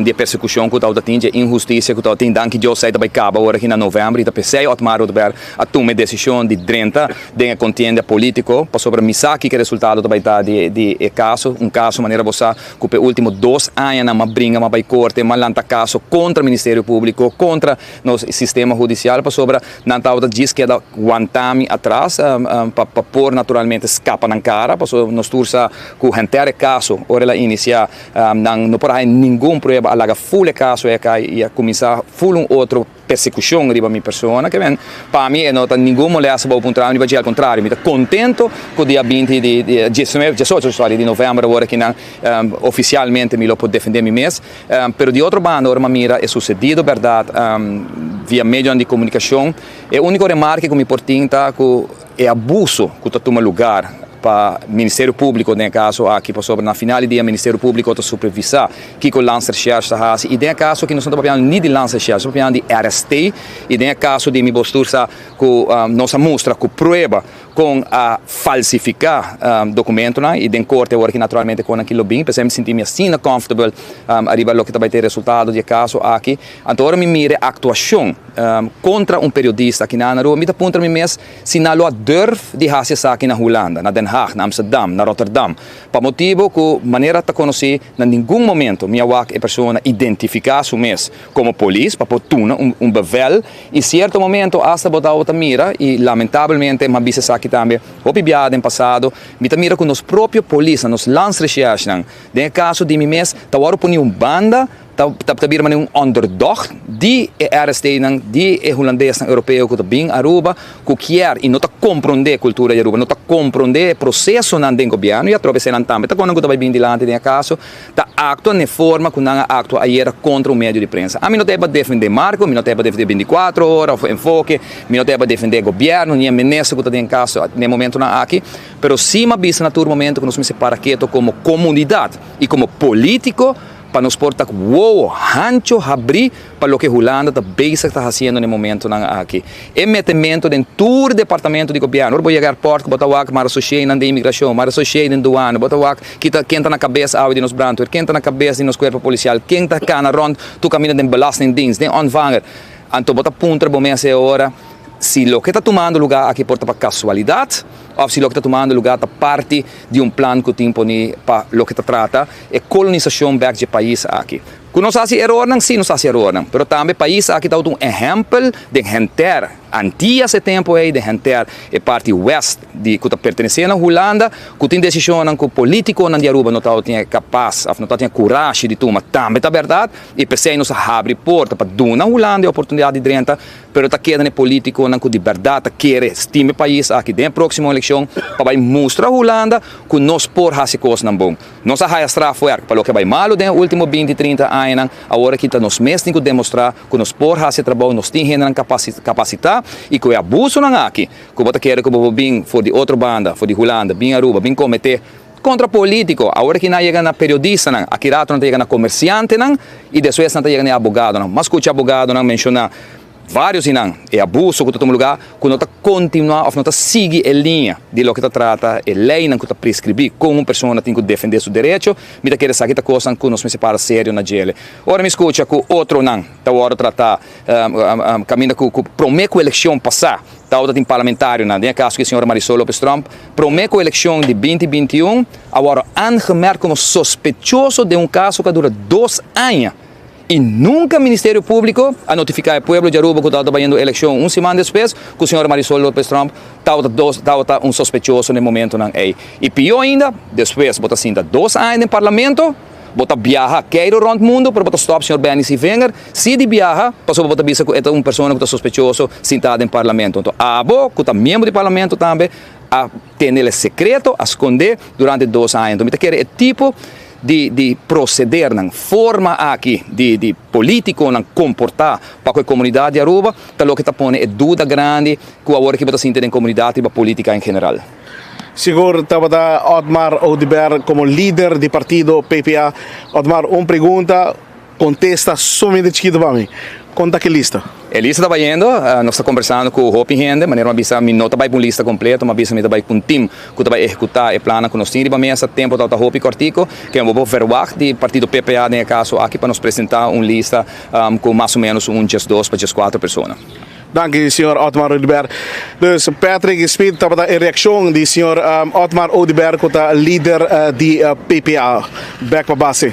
di e persekushon ku tabata tin, di e inhustisia ku tabata tin. Danki Dios esei ta bai kaba ora aki na novèmber i ta p'esei Otmar Oduber a tuma e desishon di drenta den e kontienda polítiko pasobra mi sa kiko e resultado ta bai ta di di e kaso. Un kaso manera bo sa ku p'e último dos añanan m'a bringa, m'a bai korte, m'a lanta kaso kontra Ministerio Públiko, kontra nos sistema hudisial pasobra Nan tabata djis keda wanta mi atras pa pa por naturalmente skapa nan kara, pasobra nos tur sa ku henter e kaso ora el a inisiá nan no por a haña ningun prueba, a laga ful e kaso e kai i a kuminsá ful un otro persekushon riba mi persona. Ke men, pa mi e no ta ningun molèsta bo puntra mi riba dje, al kontrario mi ta kontento ku dia binti di diesnuebe, diesocho sorry, di novèmber awor aki nan ofisialmente mi lo por defendé mi mes. Pero di otro banda ora mi a mira e sucedido berdad via medionan di comunicacion, e unico remarke cu mi por tin ta cu e abuso cu ta tuma lugar pa Ministerio Publico den e caso aki, pasobra na final di dia Ministerio Publico ta supervisa kico Landsrecherche ta haci y den e caso aki nos no ta papiando ni di Landsrecherche, nos ta papiando di RST y den e caso di mi bos tur sa cu nos a mustra cu prueba. Kon a falsifiká dokumentonan i den korte awor aki naturalmente kon aki lo bin. P'esei mi sinti mi asina comfortable ariba loke ta bai ta e resultado di e kaso aki. Anto ora mi mira e aktuashon kontra un periodista aki na Aruba mi ta puntra mi mes si nan lo a durf di hasi esaki na Hulanda, na Den Haag, na Amsterdam, na Rotterdam. Pa motibu ku manera ta konosí na ningun momento mi a wak e persona identifiká su mes komo polis pa por tuna un bevel. I sierto momento asta bo tabata mira, i lamentabelmente m'a bisa esaki tambe hopi biaha den pasado, mi ta mira ku nos propio polisnan, nos landsrecherchenan, den e kaso di mi mes, ta wòrdu poni un banda, ta ta bira manera un underdog di e RSTnan, di e hulandesnan europeo ku ta bin Aruba, ku kier i no ta komprondé kultura di Aruba, no ta komprondé e prosesonan den gobièrnu, i atrobe eseinan tambe ta konan ku ta bai bin dilanti den e kaso. Ta actua n'e forma cu nan a actua ayera contra un medio di prensa. Ami no ta e pa defende Marco, mi no ta e pa defende binticuatro ora of Enfoke, mi no ta e pa defende gobierno ni e minister cu ta den caso n'e momentonan aki, pero si m'a bisa na tur momento cu nos mester para keto como comunidad y como politico pa nos por ta cu wowo hancho habri pa loke Hulanda ta bezig ta haciendo n'e momentonan aki. E metemento den tur departamento di gobierno, ora bo yega airport cu bo ta wak marasosienan den imigracion, marasosie den duana, bo ta wak ki ta ken ta na cabes awe di nos brandweer, ken ta na cabes di nos cuerpo policial, ken ta cana rond tur caminda den belastingdienst, den ontvanger. Anto bo ta puntra bo mes e ora si loke ta tumando lugar aki por ta pa casualidad of si loke ta tumando lugar ta parti di un plan cu tin poni pa loke ta trata e colonisacion bek dje pais aki. Ku nos hasi erornan? Sí, nos hasi erornan. Pero tambe pais aki tabata un ehèmpel den henter Antias e tempu ei, den henter e parti west di ku ta pertenesé na Hulanda, ku tin desishonnan ku polítikonan di Aruba no tabatin e kapas òf no tabatin e kurashi di tuma. Tambe ta bèrdat i p'esei nos a habri porta pa duna Hulanda e oportunidat di drenta. Pero ta keda na e politiconan cu di berdad ta kere stima e pais aki den e proximo eleccion pa bay mustra Hulanda cu nos por haci cosnan bon. Nos a haya strafwerk pa loke a bay malo den e ultimo binti, trinta añanan, awor aki ta nos mes tin cu demostra cu nos por haci e trabou, nos tin hendenan capacita y cu e abusonan aki cu bo ta kere cu bo por bin for di otro banda, for di Hulanda, bin Aruba, bin comete Kontra polítiko, awor ki nan a yega na periodistanan, aki rato nan ta yega na komersiantenan i despues nan ta yega na e abogadonan. Mas skucha abogadonan menshoná vários di nan, e abuso ku ta tuma lugá ku no ta kontinuá òf no ta sigui e liña di loke ta trata e leinan ku ta preskribí kon un persona tin ku defendé su derecho. Mi ta kere esaki ta kosnan ku nos mester para serio na djele. Ora mi skucha ku otronan ta wòrdu tratá kaminda ku promé ku elekshon pasá, Tabata tin parlamentarionan, den e kaso ki señora Marisol Lopez Tromp, prome ku elekshon di binti 21 a wòrdu aangemerkt komo sospechoso den un kaso ku a dura dos aña i nunka Ministerio Públiko a notifiká e pueblo di Aruba ku tabata bayendo elekshon un siman despues ku señora Marisol Lopez Tromp tabata dos tabata un sospechoso na e momentonan ei. I pió ainda, despues bo ta sinta dos aña den parlamento, Bo ta biaha keiro rond mundo pero bo ta stop señor Benny Sievinger si di biaha pasobra bo ta bisa cu e ta un persona cu ta sospechoso sinta den parlamento. Anto abo cu ta miembro di parlamento tambe a tene el secreto, a sconde durante dos aña. Anto mi ta kere e tipo di di procedernan, forma aki di di politiconan comporta pa cu e comunidad di Aruba ta loke ta pone e duda grandi cu awor aki bo ta sinti den comunidad riba politica en general. Sigur tabata Otmar Oduber como lider di partido PPA. Otmar, un pregunta, contesta sumamente chikito pa mi. Con ta ki lista? E lista ta bayendo, nos ta conversando cu hopi hende, manera mi a bisa mi no ta bay pa un lista completo, mi a bisa mi ta bay cu un team cu ta bay ehecuta e plannan cu nos tin riba mesa, tempo tabata hopi cortico, ke bo por verwacht di partido PPA den e caso aki pa nos presenta un lista cu mas o menos un diesdos pa diescuatro persona. Danki señor Otmar Oduber. Dus Patrick Smith tabata e reaccion di señor Otmar Oduber cu ta lider di PPA. Bek pa base.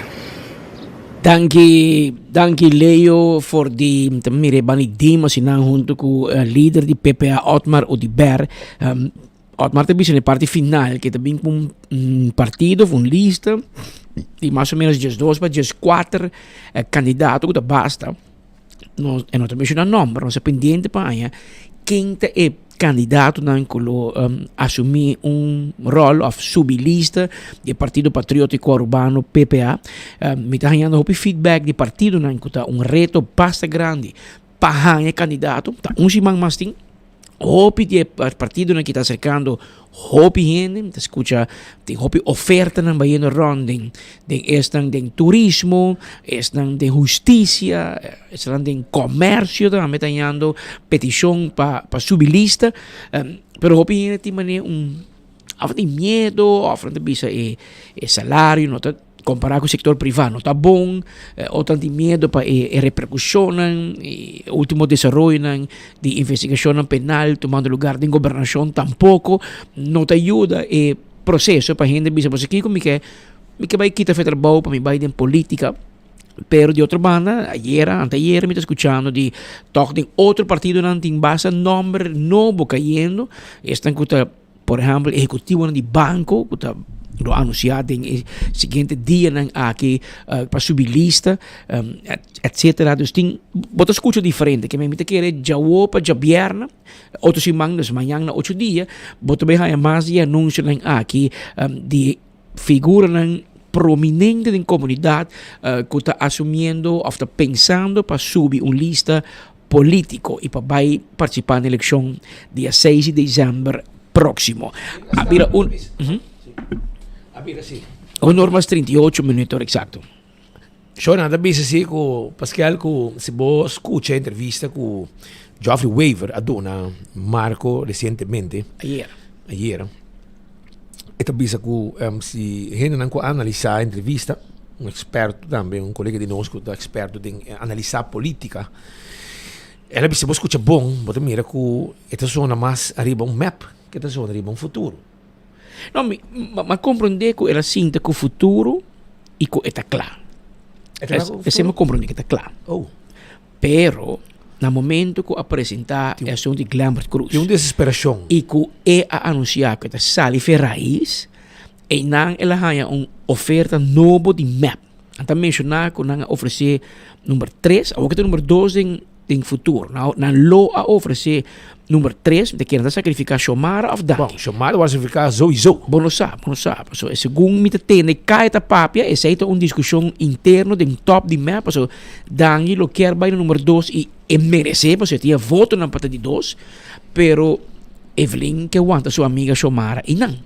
Danki, danki Leo for di ta mira e bani dim asina hunto cu lider di PPA Otmar Oduber. Otmar ta bisa na e parti final ke ta bin ku un partido of un lista di mas o menos diesdos pa dieskuater kandidato ku ta basta. Nos e no ta menshoná nòmber, nos ta pendiente pa haña ken ta e kandidatonan ku lo asumí un ròl òf subi lista di e Partido Patriótiko Arubano, PPA. Mi ta hañando hopi feedback di partidonan ku ta un reto basta grandi pa haña e kandidato. Ta un siman mas tin. Hopi di e partidonan ki ta aserkando hopi hende, mi ta skucha tin hopi ofertanan bayendo rònt den den esnan den turismo, esnan den hustisia, esnan den komersio tambe ta hañando petishon pa pa subi lista, pero hopi hende tin manera un òf tin miedo òf nan ta bisa e e salario no ta. Kompará ku sektor privá no ta bon, otro tin miedo pa e reperkushonnan, e último desaroyonan di investigashonnan penal tumando lugar den gobernashon tampoko no ta yuda e proseso pa hende bisa bo kiko mi ke, mi ke bai kita fe trabou pa mi bai den polítika. Pero di otro banda ayera, anteayera mi ta skuchando di tòg den otro partidonan tin basta nòmber nobo kayendo, esnan ku ta. Por ehèmpel, ehekutivonan di banko ku ta lo anunsiá den e siguiente dianan aki pa subi lista, etsetera. Dus tin, bo ta skucha diferente. Ke men mi ta kere djawo pa djabièrnè, otro siman, dus mañan na ocho dia, bo ta bai haña mas di e anunsionan aki di figuranan prominente den komunidat ku ta asumiendo òf ta pensando pa subi un lista politico y pa bay participa na eleccion dia 6 di december proximo. A bira un A bira si. Un or mas 38 minuut or exacto. Sho nan ta bisa si cu Pascal cu si bo scucha entrevista cu Geoffrey Wever a duna Marco recientemente. Ayer. Ayer. E ta bisa cu si hendenan cu a analisa entrevista, un experto tambe, un colega di nos cu ta experto den analisa politica, el a bisa bo scucha bon, bo ta mira cu e ta zona mas ariba un mep ke ta zona riba un futuro. No, mi a comprende cu el a sinta cu futuro y cu e ta cla. E ta cla cu futuro? Esey mi a comprende cu e ta cla. Oh. Pero na momento cu a presenta e asunto di Glenbert Cruz. Tin un desesperacion. Y cu e a anuncia cu e ta sali fe raiz, eynan el a haya un oferta nobo di mep. Nan ta menciona cu nan a ofrece number tres, awor cu ta number dos den den futuro. Now, nan lo a ofrece number tres, mi ta kere nan ta sacrifica Xiomara of Dangui. Bon, Xiomara wòrdu sacrifica sowieso. Bo no sa, bo no sa. Pasobra segun mi ta tende kai ta papia, esei ta un discusion interno den top di mep, pasobra Dangui lo kier bai na number dos y e merece, pasobra e tin e votonan pa ta di dos, pero Evelyn ke wanta su amiga Xiomara y nan.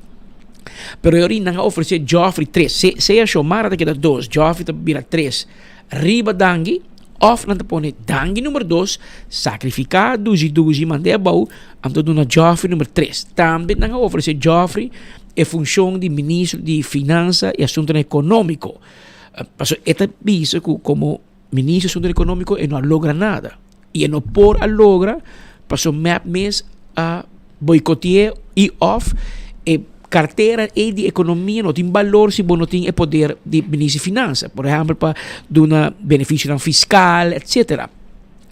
Pero e ora nan a ofrece Geoffrey tres, sea Xiomara ta keda dos, Geoffrey ta bira tres. Riba Dangui, òf nan ta pone Dangui number dos, sakrifiká Duzi Duzi mand'é abou, anto duna Geoffrey number tres. Tambe nan a ofresé Geoffrey e funshon di ministro di Finansa i Asuntunan Ekonómiko. Pasobra e ta bisa ku komo ministro di Asuntunan Ekonómiko e no a logra nada. I e no por a logra pasobra mep mes a boikote'é i òf e kartera ei di ekonomia no tin balor si bo no tin e poder di minister di finansa. Por ehèmpel pa duna benefisionan fiskal etsetera.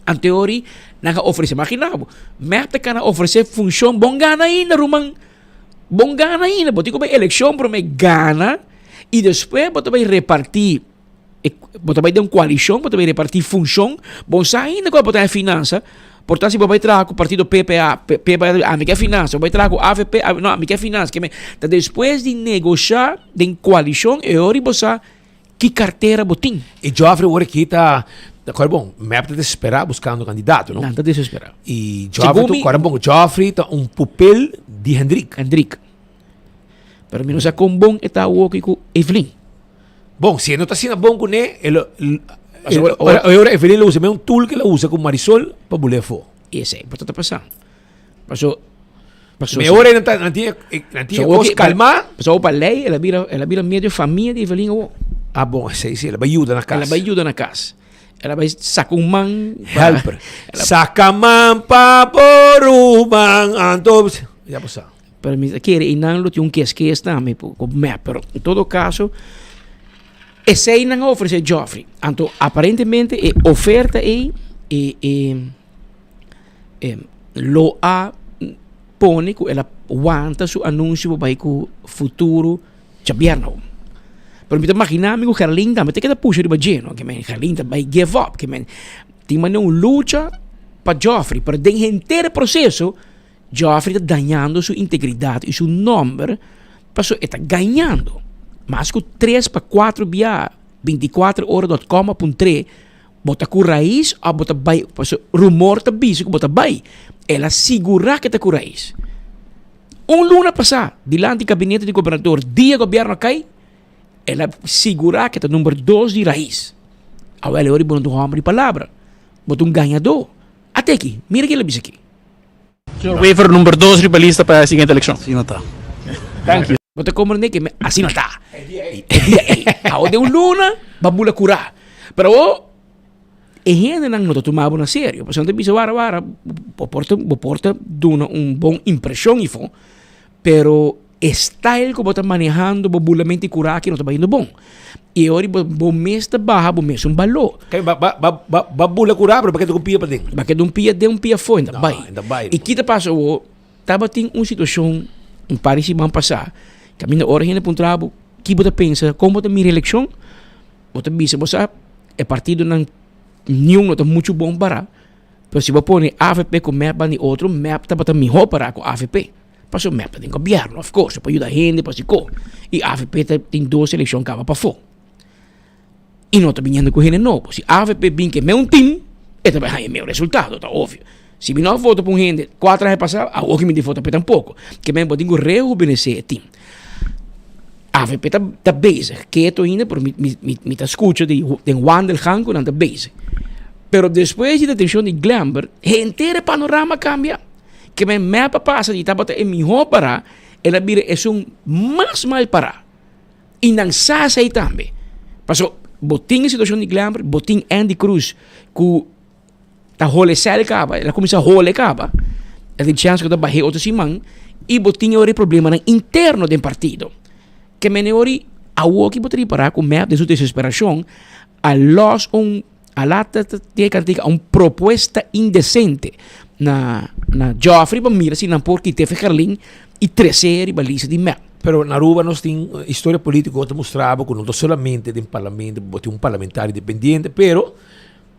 Anteori nan a ofresé, magina bo, mep ta kana ofresé funshon bon gana ainda ruman, bon gana ainda. Bo tin ku bai elekshon promé gana i despues bo ta bai repartí. E, bo ta bai den un koalishon, bo ta bai repartí funshon, bo sa ainda ku bo ta finansa, por tanto si bo bai traha ku partido PPA, PPA ami ke finansa, bo bai traha ku avp, no ami ke finansa, ke men, ta despues di negoshá den koalishon e ora bo sa ki kartera bo tin. E Geoffrey ora aki ta, kòrda bon, mep ta desesperá buskando kandidato, no? Nan ta desesperá. I Geoffrey, kòrda bon, Geoffrey ta un pupil di Hendrik. Hendrik. Pero mi no sa kon bon e ta awoki ku Evelyn. Bon, si e no ta asina bon kuné, e lo, ora, ora Evelyn lo usa un tool ke lo usa ku Marisol pa bul'é afó. Esei por ta pasá. Paso, paso Me ora nan ta, nan tin, nan tin e kos kalmá. Paso pa lei el a bira, el a bira medio famia di Evelyn awor. Ah bon, esei si, el a bai yuda na kas. El a bai yuda na kas. El a bai saka un man. Helper. Saka man pa bo ruman, anto, ya bo sa. Pero mi ta kere einan lo tin un keskes tambe ku mep, pero en todo caso esei nan a ofrece Geoffrey. Anto aparentemente e oferta ei e e e lo a pone ku el a wanta su anuncio pa bai ku futuro djabièrnè. Pero mi ta magina mi ku Gerlin tambe ta keda pusha riba dje no, ke men Gerlin ta bai give up, ke men tin manera un lucha pa Geoffrey, pero den henter e proceso Geoffrey ta dañando su integridad y su nomber paso e ta gañando. Mas cu tres pa cuatro bia binticuatro ora dot com a puntr'é bo ta cu raiz of bo ta bay paso rumor ta bisa cu bo ta bay. El a sigurá ku e ta ku Raiz. Un luna pasá, dilanti kabinete di gobernador, dia gobièrnu a kai, el a sigurá ku e ta number dos di Raiz. Awel e ora bo no ta un hòmber di palabra, bo ta un gañadó. Ate aki, mira ke el a bisa aki. Señor Wever, number dos riba lista pa e siguiente elekshon. Asina ta. Thank you. Bo ta komprendé ke asina ta. E dia ei. Awo den un luna, bo a bula kurá. Pero awo e hendenan no ta tuma bo na serio. Pasobra nan ta bisa wara wara, bo por ta bo por ta duna un bon impreshon ifo, pero e style ku bo ta manehando bo bulamente i kurá aki no ta bayendo bon. I e ora bo bo mes ta baha bo mes un baló. Kay ba ba ba ba ba bula kurá pero ba keda ku pia paden. Ba keda un pia den un pia afó, e ta bai. E ta bai. I kita pasa awo, tabatin un situashon un par di siman pasá, kaminda ora hende puntra bo ki bo ta pensa, kon bo ta mira elekshon, Bo ta bisa, bo sa, e partidonan niun no ta muchu bon pará, pero si bo pone avp ku mep banda di otro, mep tabata mihó pará ku avp. Pasobra mep ta den gobièrnu, of course, pa yuda hende, pa hasi ko. I avp ta tin dos elekshon kaba pafó. I no ta biniendo ku hende nobo. Si avp bin ku e meun tim, e ta bai haña e meun resultado, ta obvio. Si mi no a vota pa un hende kuater aña pasá, awor mi tin vota pa e tampoco. Ke men bo tin ku rehubenesé e tim. Avp ta ta bezig, keto ainda, pero mi mi mi mi ta skucha di den wandelgang ku nan ta bezig. Pero despues di detenshon di Glenber, henter e panorama a kambia. Ke men mep a pasa di tabata e mihó pará, el a bira esun mas mal pará. I nan sa esei tambe. Pasobra bo tin e situashon di Glenber, bo tin Andy Cruz ku ta hole sel kaba, el a kuminsá hole kaba, el tin chèns ku ta bah'é otro siman, i bo tin e ora e problemanan interno den partido. Ke mene ora awoki bo ta ripará ku mep den su desesperashon a lòs un a laat tin e kantika un propuesta indesente na na Geoffrey pa mira si nan por kit'é Ferlin i tres'é riba lista di mep. Pero na Aruba nos tin historia politico ta mustra bo ku no ta solamente den parlamento bo tin un parlamentario independiente, pero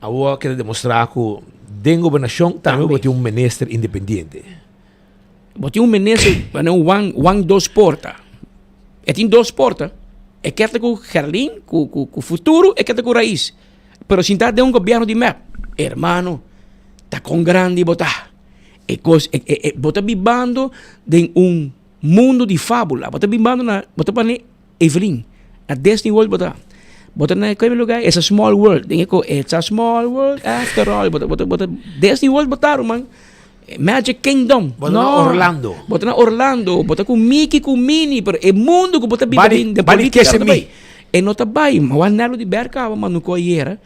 Awor a keda demostrá ku den gobernashon tambe bo tin un minister independiente. Bo tin un minister, bueno, un wan dos porta. E tin dos porta. E kier ta ku Gerlin, ku ku ku Futuro, e kier ta ku Raiz. Pero sinta den un gobierno di mep, hermano, ta kon grandi bo ta. E kos, e e bo ta bibando den un mundo di fabula. Bo ta bibando na, bo ta pone Evelyn, na Disney World bo ta. Bo ta na kue lugar, it's a small world. Den e ko, it's a small world after all. Bo ta, bo ta, bo ta, Disney World bo ta, ruman. Magic Kingdom. Bo ta na Orlando. Bo ta na Orlando. Bo ta ku Mickey, ku Minnie, pero e mundo ku bo ta biba den, den Bani politica kese no ta mi. bai. E no ta bai. Ma wak Nelo di Berka awe manda un ko ayera.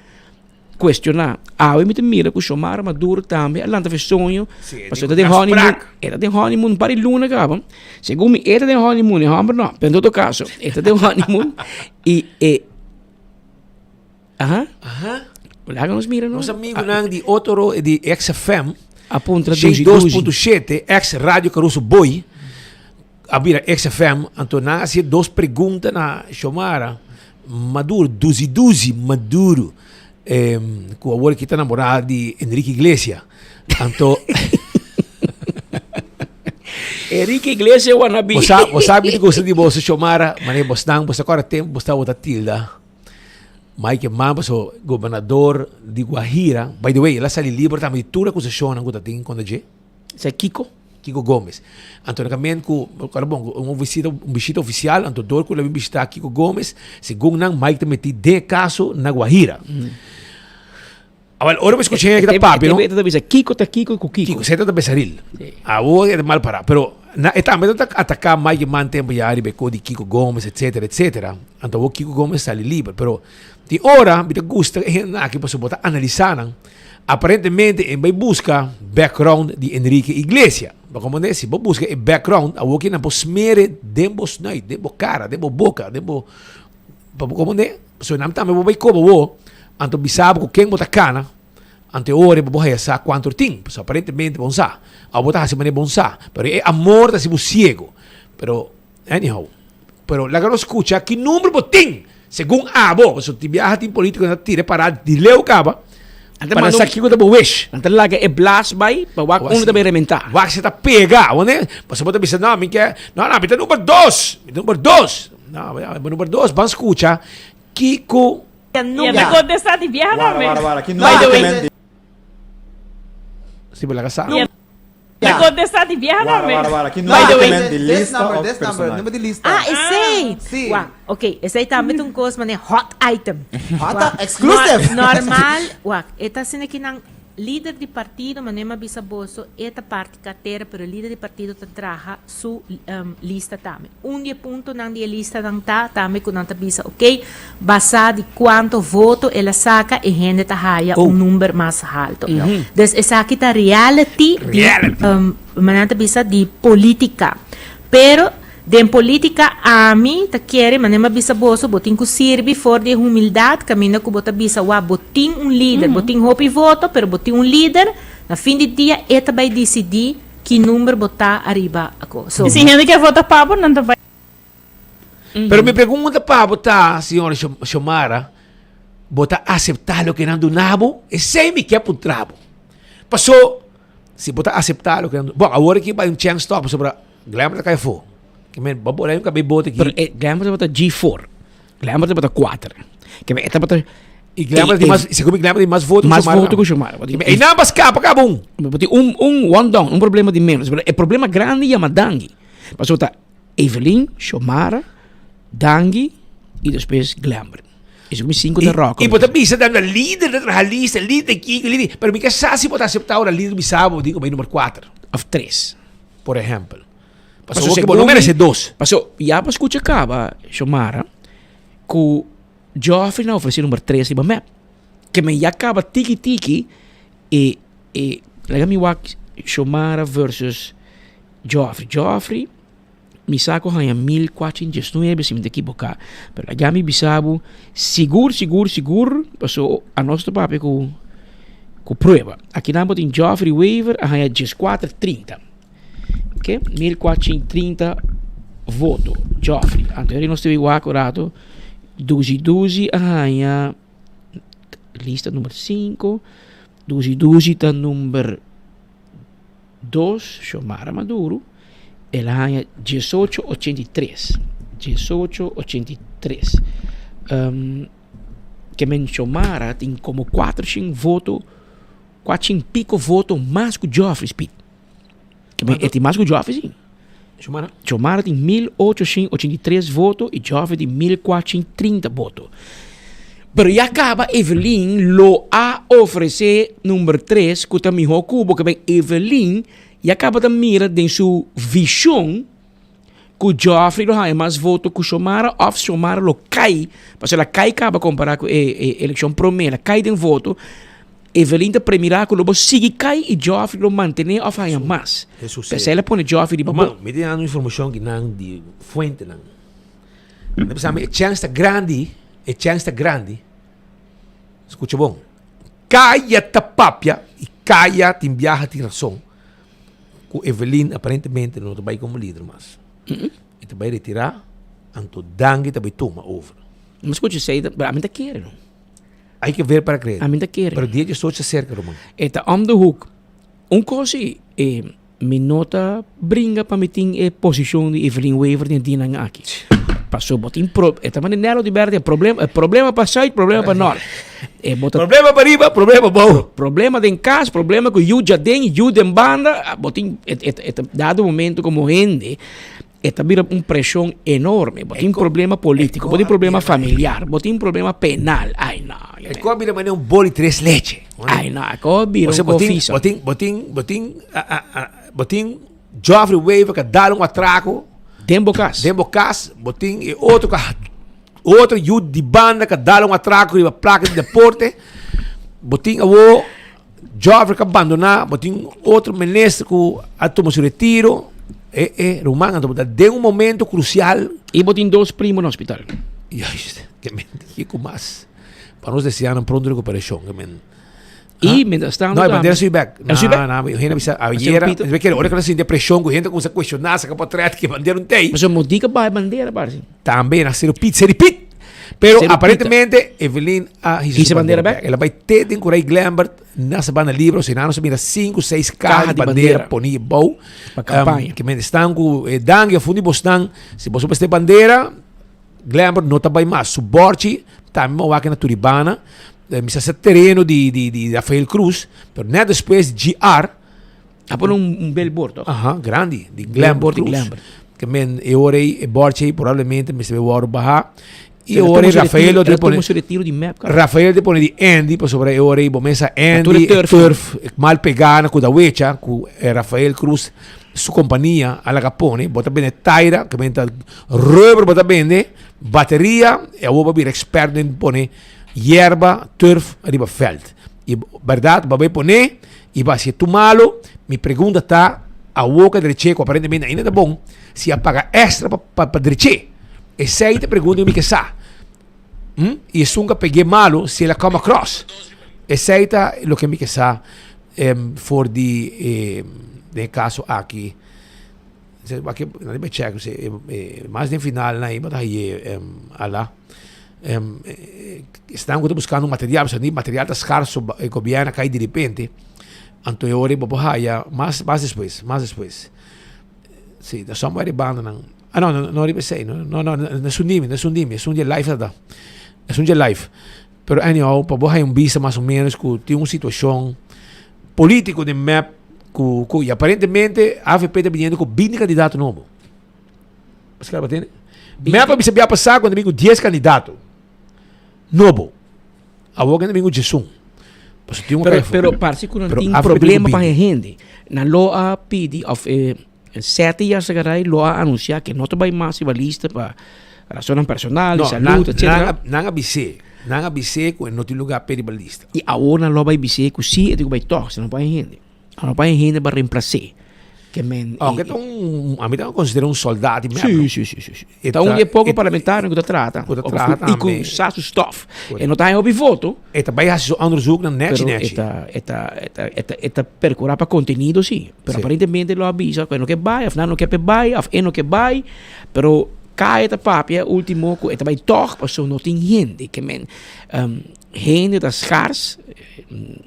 Cuestiona. Awe mi ta mira cu Xiomara Maduro tambe a lanta fe soño. Sí, Pasobra e ta den honeymoon. E ta den honeymoon un par di luna caba. Segun mi e ta den honeymoon, e homber no. Pero en todo caso, e ta den honeymoon y e Aha. Aha. Laga nos mira no. Nos amigunan di otro di XFM. A puntra dushi dushi. 2.7 ex Radio Caruso Boy. A bira XFM, anto nan a hasi dos pregunta na Xiomara Maduro, duzi duzi Maduro, ku awor aki ta namorá di Enrique Iglesias. Anto Enrique Iglesias wannabe. Bo sa, bo sa mi ta gusta di boso Xiomara, manera bosnan, bo sa kòrda tempu bo tabata tilda Mike Eman paso gobernador di Guajira, by the way el a sali liber tambe di tur akusashonnan ku ta tin kontra dje. Sa Kiko? Kiko Gomez. Anto na kamen ku, kòrda bon, un visita, un bishita ofisial, anto dor ku el a bin bishitá Kiko Gomez, segun nan Mike ta metí den e kaso na Guajira. Awel, ora mi skucha hende ki ta papia, no? E ta bisa Kiko ta Kiko ku Kiko. Kiko, seta ta Besaril. Awor e ta mal pará. Pero na, e tambe ta ataká Mike Eman tempu ya riba e ko di Kiko Gomez, etcetera, etcetera. Anto awor Kiko Gomez sali liber. Pero tin ora mi ta gusta e hendenan aki pasobra bo ta analisá nan. Aparentemente e bai buska background di Enrique Iglesia. Bo comprende? Si bo buska e background, awor ki nan por smere den bo snuit, den bo cara, den bo boca, den bo... Bo comprende? So nan tambe bo bai koba bo, anto bisa bo ku ken bo ta kana, anto e ora bo haya sa kuantu er tin. Pasobra aparentemente bo no sa. Awor bo ta hasi manera bo no sa. Pero e amor ta hasi bo siego. Pero anyhow. Pero laga nos skucha ki number bo tin segun abo. Pasobra tin biaha tin politiconan ta tira e parada di leu kaba pa nan sa kiko ta bo wish. Nan ta laga e blas bai pa wak unda ta bai rementa. Wak si ta pega, wone? Pasobra bo ta bisa no mi ke, no no mi ta number dos, mi ta number dos. No, mi number dos, ban skucha kiko. Mi ta contesta di biaha tambe. By the way. Si bo laga sa. contesta di biaha Wara, tambe. wara, wara. Ki By number the way. kemen di This lista number, of this number, personal? number di lista. Ah, esey. Si. Wak, ok, esey tambe ta un cos mane hot item. Hot Wak, exclusive. Normal, wak, e ta asina ki nan lider di partido, mane mi a bisa boso, e ta parti cartera, pero lider di partido ta traha su lista tambe. Un di e puntonan di e listanan ta tambe cu nan ta bisa, ok, basa di cuanto voto el a saca, e hende ta haya un number mas halto. Dus esaki ta reality di, manera nan ta bisa, di politica. Pero den politica ami ta kere, manera mi a bisa boso, bo tin cu sirbi for di e humildad caminda cu bo ta bisa, wak, bo tin un lider, bo tin hopi voto, pero bo tin un lider, na fin di dia e ta bay dicidi Ki number bo ta ariba ako? So. Y si hende kier vota pa bo, nan ta bai. Pero mi pregunta pa bo ta, señora Xiomara, bo ta acepta loke nan duna bo? Esey mi kier puntra bo. Paso, si bo ta acepta loke nan duna, bon, awor aki bai un chance toch, pasobra Glamour ta kai afo. Ke men, bo por ahí un kabei bote aki. Pero e Glamour tabata G4. Glamour tabata 4. Ke men, e tabata Y Glamour tin mas, segun mi Glamour tin mas voto ku Mas Xiomara. voto ku Xiomara. Ke men, einan pa skapa kaba un. Bo tin un, un one down, un problema di menos. Pero e problema grandi yama Dangui. Pasobra ta Evelyn, Xiomara, Dangui y despues Glamour. E segun mi sinku ta rock. Y bo ta bisa dan lider ta traha lista, lider kiko, lider. Pero mi ke sa si bo ta acepta ora lider bisa bo di ku bai number 4. Of 3. Por ehempel. Pasobra bo no merece dos. Paso, ya bo scucha caba, Xiomara, cu Geoffrey na ofrece number 3 riba mep. Ke men ya caba tiki tiki e, e, laga mi wak Xiomara versus Geoffrey. Geoffrey, mi sa cu haya 1419 si mi ta equiboca. Pero laga mi bisa bo, sigur, sigur, sigur, paso anos ta papia cu, cu prueba. Akinan bo tin Geoffrey Wever a haya 1430. Oké, 1430 voto. Geoffrey. Anto nos te wak un rato. Duzi Duzi a haña lista number 5. Duzi Duzi ta number 2. Xiomara Maduro. El a haña 1883. 1883. Um, ke men Xiomara tin como 400 voto, 400 pico voto mas ku Geoffrey Speed. E tin mas ku Joffre sí. Xiomara? Xiomara tin 1883 voto i Joffre tin 1430 voto. Pero ya kaba Evelyn lo a ofresé number 3 ku ta mihó ku bo. Ke Evelyn ya kaba ta mira den su vishon ku Joffre lo haña mas voto ku Xiomara òf Xiomara lo kai, pasobra el a kai kaba kompará ku e elekshon promé, el a kai den voto. Evelyn ta premirá ku lo bo sigui kai i Geoffrey lo mantené òf haña mas. P'esei el a pone Geoffrey riba bo. Mi tin dando informashon ki nan di fuentenan. Mi ta bisa mi e chèns ta grandi, e chèns ta grandi. Skucha bon. Kaya ta papia i kaya tin biaha tin rason ku Evelyn aparentemente no ta bai komo lider mas. E ta bai retirá, anto Dangui ta bai tuma over. Mi skucha esei, pero ami ta kere no. Hay que ver para creer. Ami ta kere. Pero dia djesocho ta cerca, ruman. E ta om de hoek. Un cos si, e, mi no ta bringa pa mi tin e posicion di Evelyn Wever den dianan aki. Paso bo tin pro, e ta manda Nelo di berde, problema, problema pa zuid, problema pa nort. E bo ta Problema pa riba, problema pa bou. Problema den cas, problema cu yu djaden, yu den banda, bo tin, e, e, e ta dado momento como hende, E ta bira un preshon enorme. Bo tin problema polítiko, bo tin problema familiar, bo tin problema penal. Ai no. E ko a bira manera un boli tres leche. Ai no, e ko a bira un kofisa. Bo tin, bo tin, bo tin, bo tin Geoffrey Wever ka dal un atrako. Den bo kas. Den bo kas. Bo tin e otro ka, otro yu di banda ka dal un atrako riba plaka di deporte. Bo tin awo Geoffrey ka bandona, bo tin otro minister ku a tuma su retiro. E, e, ruman, anto bo ta den un momento crucial. Y bo tin dos primo na hospital. Juist, ke men, kiko mas? Pa nos desea nan pronto recuperacion, ke men. Y mientras tanto No, e bandera subi bek. El subi bek? Na, na, hende bisa, ayer, Pito. kere, ora ku nan sinti preshon, ku hende kuminsa cuestiona, saka potret, ke bandera un tei. Pasobra Modica baha e bandera, parse. Tambe na Seru Pit, Seru Pit. Pero Seru Pita. aparentemente Evelyn a hisa Hisa su bandera bandera bek. bek. El a bai te den ku Ray Glambert na Sabana Libre, o sea, nos a mira 5, 6 kaha Kaha di di bandera bandera. poni bou. Pa kampaña. Ke men stan ku e dangi a fundi bosnan, si boso mester bandera, Glambert no ta bai mas. Su borchi tambe mi a wak na Turibana, mi sa sa tereno di di di Rafael Cruz, pero net despues GR. A pone un billboard toch? Aha, grandi, di Glenbert Billboard di Cruz. Glenbert. Ke men e ora ei, e bòrchi ei probablemente mester be wòrdu bahá. I e Pero ora ei tuma su Rafael retiro, lo te el a pone tuma su retiro di mep, kaba. Rafael te pone di Andy, pasobra e ora ei bo mesa tur e Andy, e turf. turf, e mal pegá na ku ta wecha, ku e Rafael Cruz su kompania a laga pone. Bo ta bende taira, ke men ta rubber bo ta bende, bateria, i awor bo a bira expert den pone yerba, turf riba vèlt. I bèrdat bo a bai pone i bo a hasi tur malo. Mi pregunta ta, awor ku a drech'é, ku aparentemente ainda ta bon, si a paga èkstra pa pa drech'é? Esei ta e pregunta ku mi ke sa. Hm? I esun ku a peg'é malo, si el a come across? Esei ta loke mi ke sa for di e den e kaso aki. Wak nan riba check mas den final nan bo ta haye ala. Esnan ku ta buskando material pasobra ni material ta skarso e gobièrnu a kai direpente anto e ora bo por haya mas mas despues mas despues si ta somewhere e bandanan ah no no riba esei no no no no esun dimi no esun dimi esun dje live ta ta esun dje live pero anyhow pa bo haya un bista mas o menos ku tin un situashon politiko den mep ku ku y aparentemente avp ta biniendo ku binti kandidato nobo. Paske aba tene. Mep a bisa bia pasá ku bin ku dies kandidato nobo. Awor ku bin ku diesun. Pasobra tin un Pero, kai pero parse ku nan Pero tin AVP tin ku problema pa bini. e hende. Nan lo a pidi of e Sete Yarzagaray lo a anunsiá ke no ta bai mas riba lista pa rasonnan personal, di No, salud, nan, nan, etcetera. a, nan a bis'é. Nan a bis'é ku e no tin lugá p'e riba lista. I awor nan lo a bai bis'é ku sí e tin ku bai tòg, si no pa e hende. No pa e hende pa reemplacé. Ke men Aunke ta un, a mi ta considera un soldaat di Sí, mep. sí, sí, sí, sí. E Ta un ta- di e poko e- parlamentario ku ta trata. Ku ta traha I ku tambe. sa su stof. E no ta haña hopi voto. E ta bai hasi su onderzoek nan nechi Pero e nechi. ta, e ta, e ta, e ta, e ta percura pa contenido sí. Pero Sí. aparentemente lo a bisa ku e no ke bai, of nan no ke p'e bai, of e no ke bai. Pero Kaya ta papia ultimo ku e ta bai tòg pasobra no tin hende. Ke men Hende ta schars,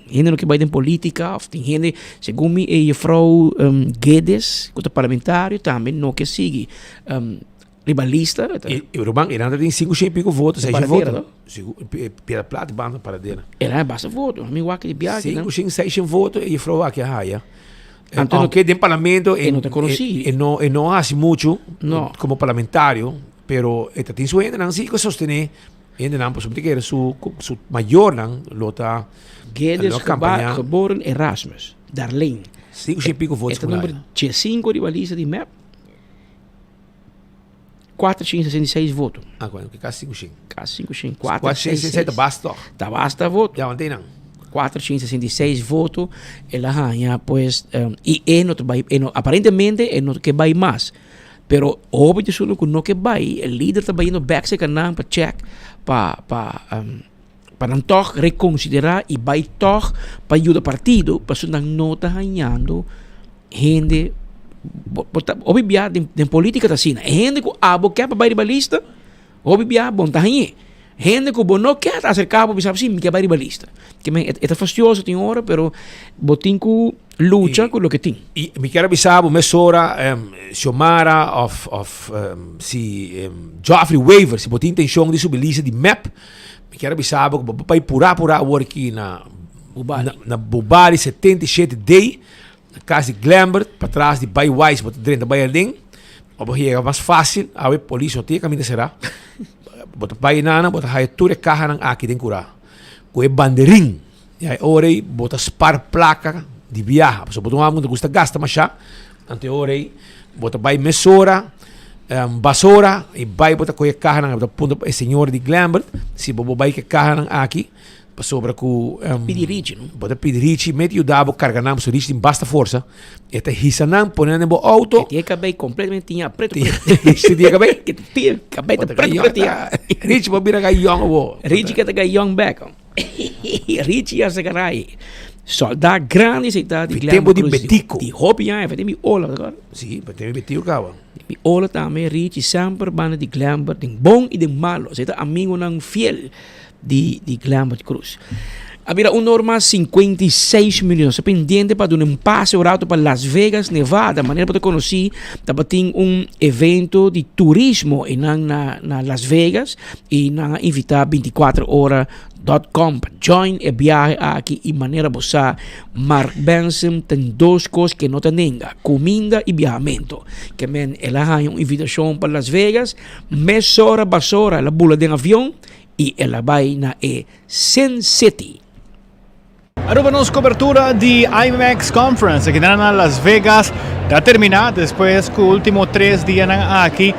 hende no ke bai den politica of tin hende, segun mi e juffrouw Guedes ku ta parlamentario tambe no ke sigui riba lista. I ruman e nan ta tin sinku shen i piko voto, seis shen Paradera voto. no? Sigur, Piedra Plat banda Paradera. E nan basta voto, mi wak di biaha Sinku shen, seis shen voto e juffrouw aki a haya. Anto no- Aunke den parlamento e no ta konosí. E no e no hasi muchu No. komo parlamentario, pero e ta tin su hendenan si ku sostené. Hendenan pasobra mi ta kere su su mayornan lo ta Guedes lo campaña. geboren Erasmus, Darlene. Cinco shen pico votos E ta number 15 riba lista di mep. 466 voto. Ah, bueno, que casi 5 shen. Casi 5 shen. 466 ta basta toch? Ta basta voto. Ja, want nan. 466 voto. El a haña pues um, y e no ta bai, e no, aparentemente e no ke bai mas. Pero hopi di esunnan ku no ke bai, e lider ta bayendo bek serka nan pa check pa pa pa nan tòg rekonsiderá i bai tòg pa yuda partido pasobra nan no ta hañando hende bo bo ta hopi bia den den polítika ta asina e hende ku abo ke pa bai riba lista hopi bia bo no ta hañ'é hende ku bo no ke ta aserká bo bisa si mi ke bai riba lista ke men e ta fastioso tin ora pero bo tin ku lucha ku loke tin. I mi kier a bisa bo mesora Xiomara of of si Geoffrey Wever si bo tin intencion di subi lista di mep mi kier a bisa bo ku bo por bai pura pura awor aki na na Bubali 77 D na kas di Glembert patras di Bai Wise bo ta drenta bai aden bo por yega mas facil awe polis no tin e kaminda sera bo ta bai nana bo ta haya tur e kahanan aki den kura ku e banderin. Ya e ora ei bo ta spar plaka di biaha, pasobra bo ta un hòmber ku ta gusta gasta mashá, anto e ora ei bo ta bai mesora, basora, i bai bo ta kohe e kahanan, bo ta puntra pa e señor di Glembert si bo por bai ku e kahanan aki, pasobra ku Pidi Richie, no? Bo ta pidi Richie, mete yuda bo karga nan, pasobra Richie tin basta forsa, e ta hisa nan, pone nan den bo outo. E tin e kabei kompletamente tiñá pretu pretu. Richie tin e kabei? Tin e kabei ta pretu pretu ya. Richie bo bira gayòn awor. Richie ke ta gayòn bèk. Richie Yarzagaray, soldá grandi esei ta di Fi tempo di Cruz, Betico. Di hopi aña, fi mi ola, ta acorda? Si, fi tempo di Betico caba. Mi ola tambe, Richie semper banda di Glembert, den bon y den malo. Esei ta amigonan fiel di, di Glembert Cruz. A bira un norma 56 minuut. Nos ta pendiente pa duna un pase un rato pa Las Vegas, Nevada. Manera bo ta conoci, tabatin un evento di turismo einan na, na Las Vegas y nan a invita 24 ora dot com pa join e biahe aki y manera bo sa Mark Benson tin dos cos ke no ta nenga, cuminda y biahamento. Ke men el a haña un invitacion pa Las Vegas, mesora basora el a bula den avion y el a bay na e Sin City. Aruba nos cobertura di IMEX Conference aki na Las Vegas ta termina despues cu ultimo tres dianan aki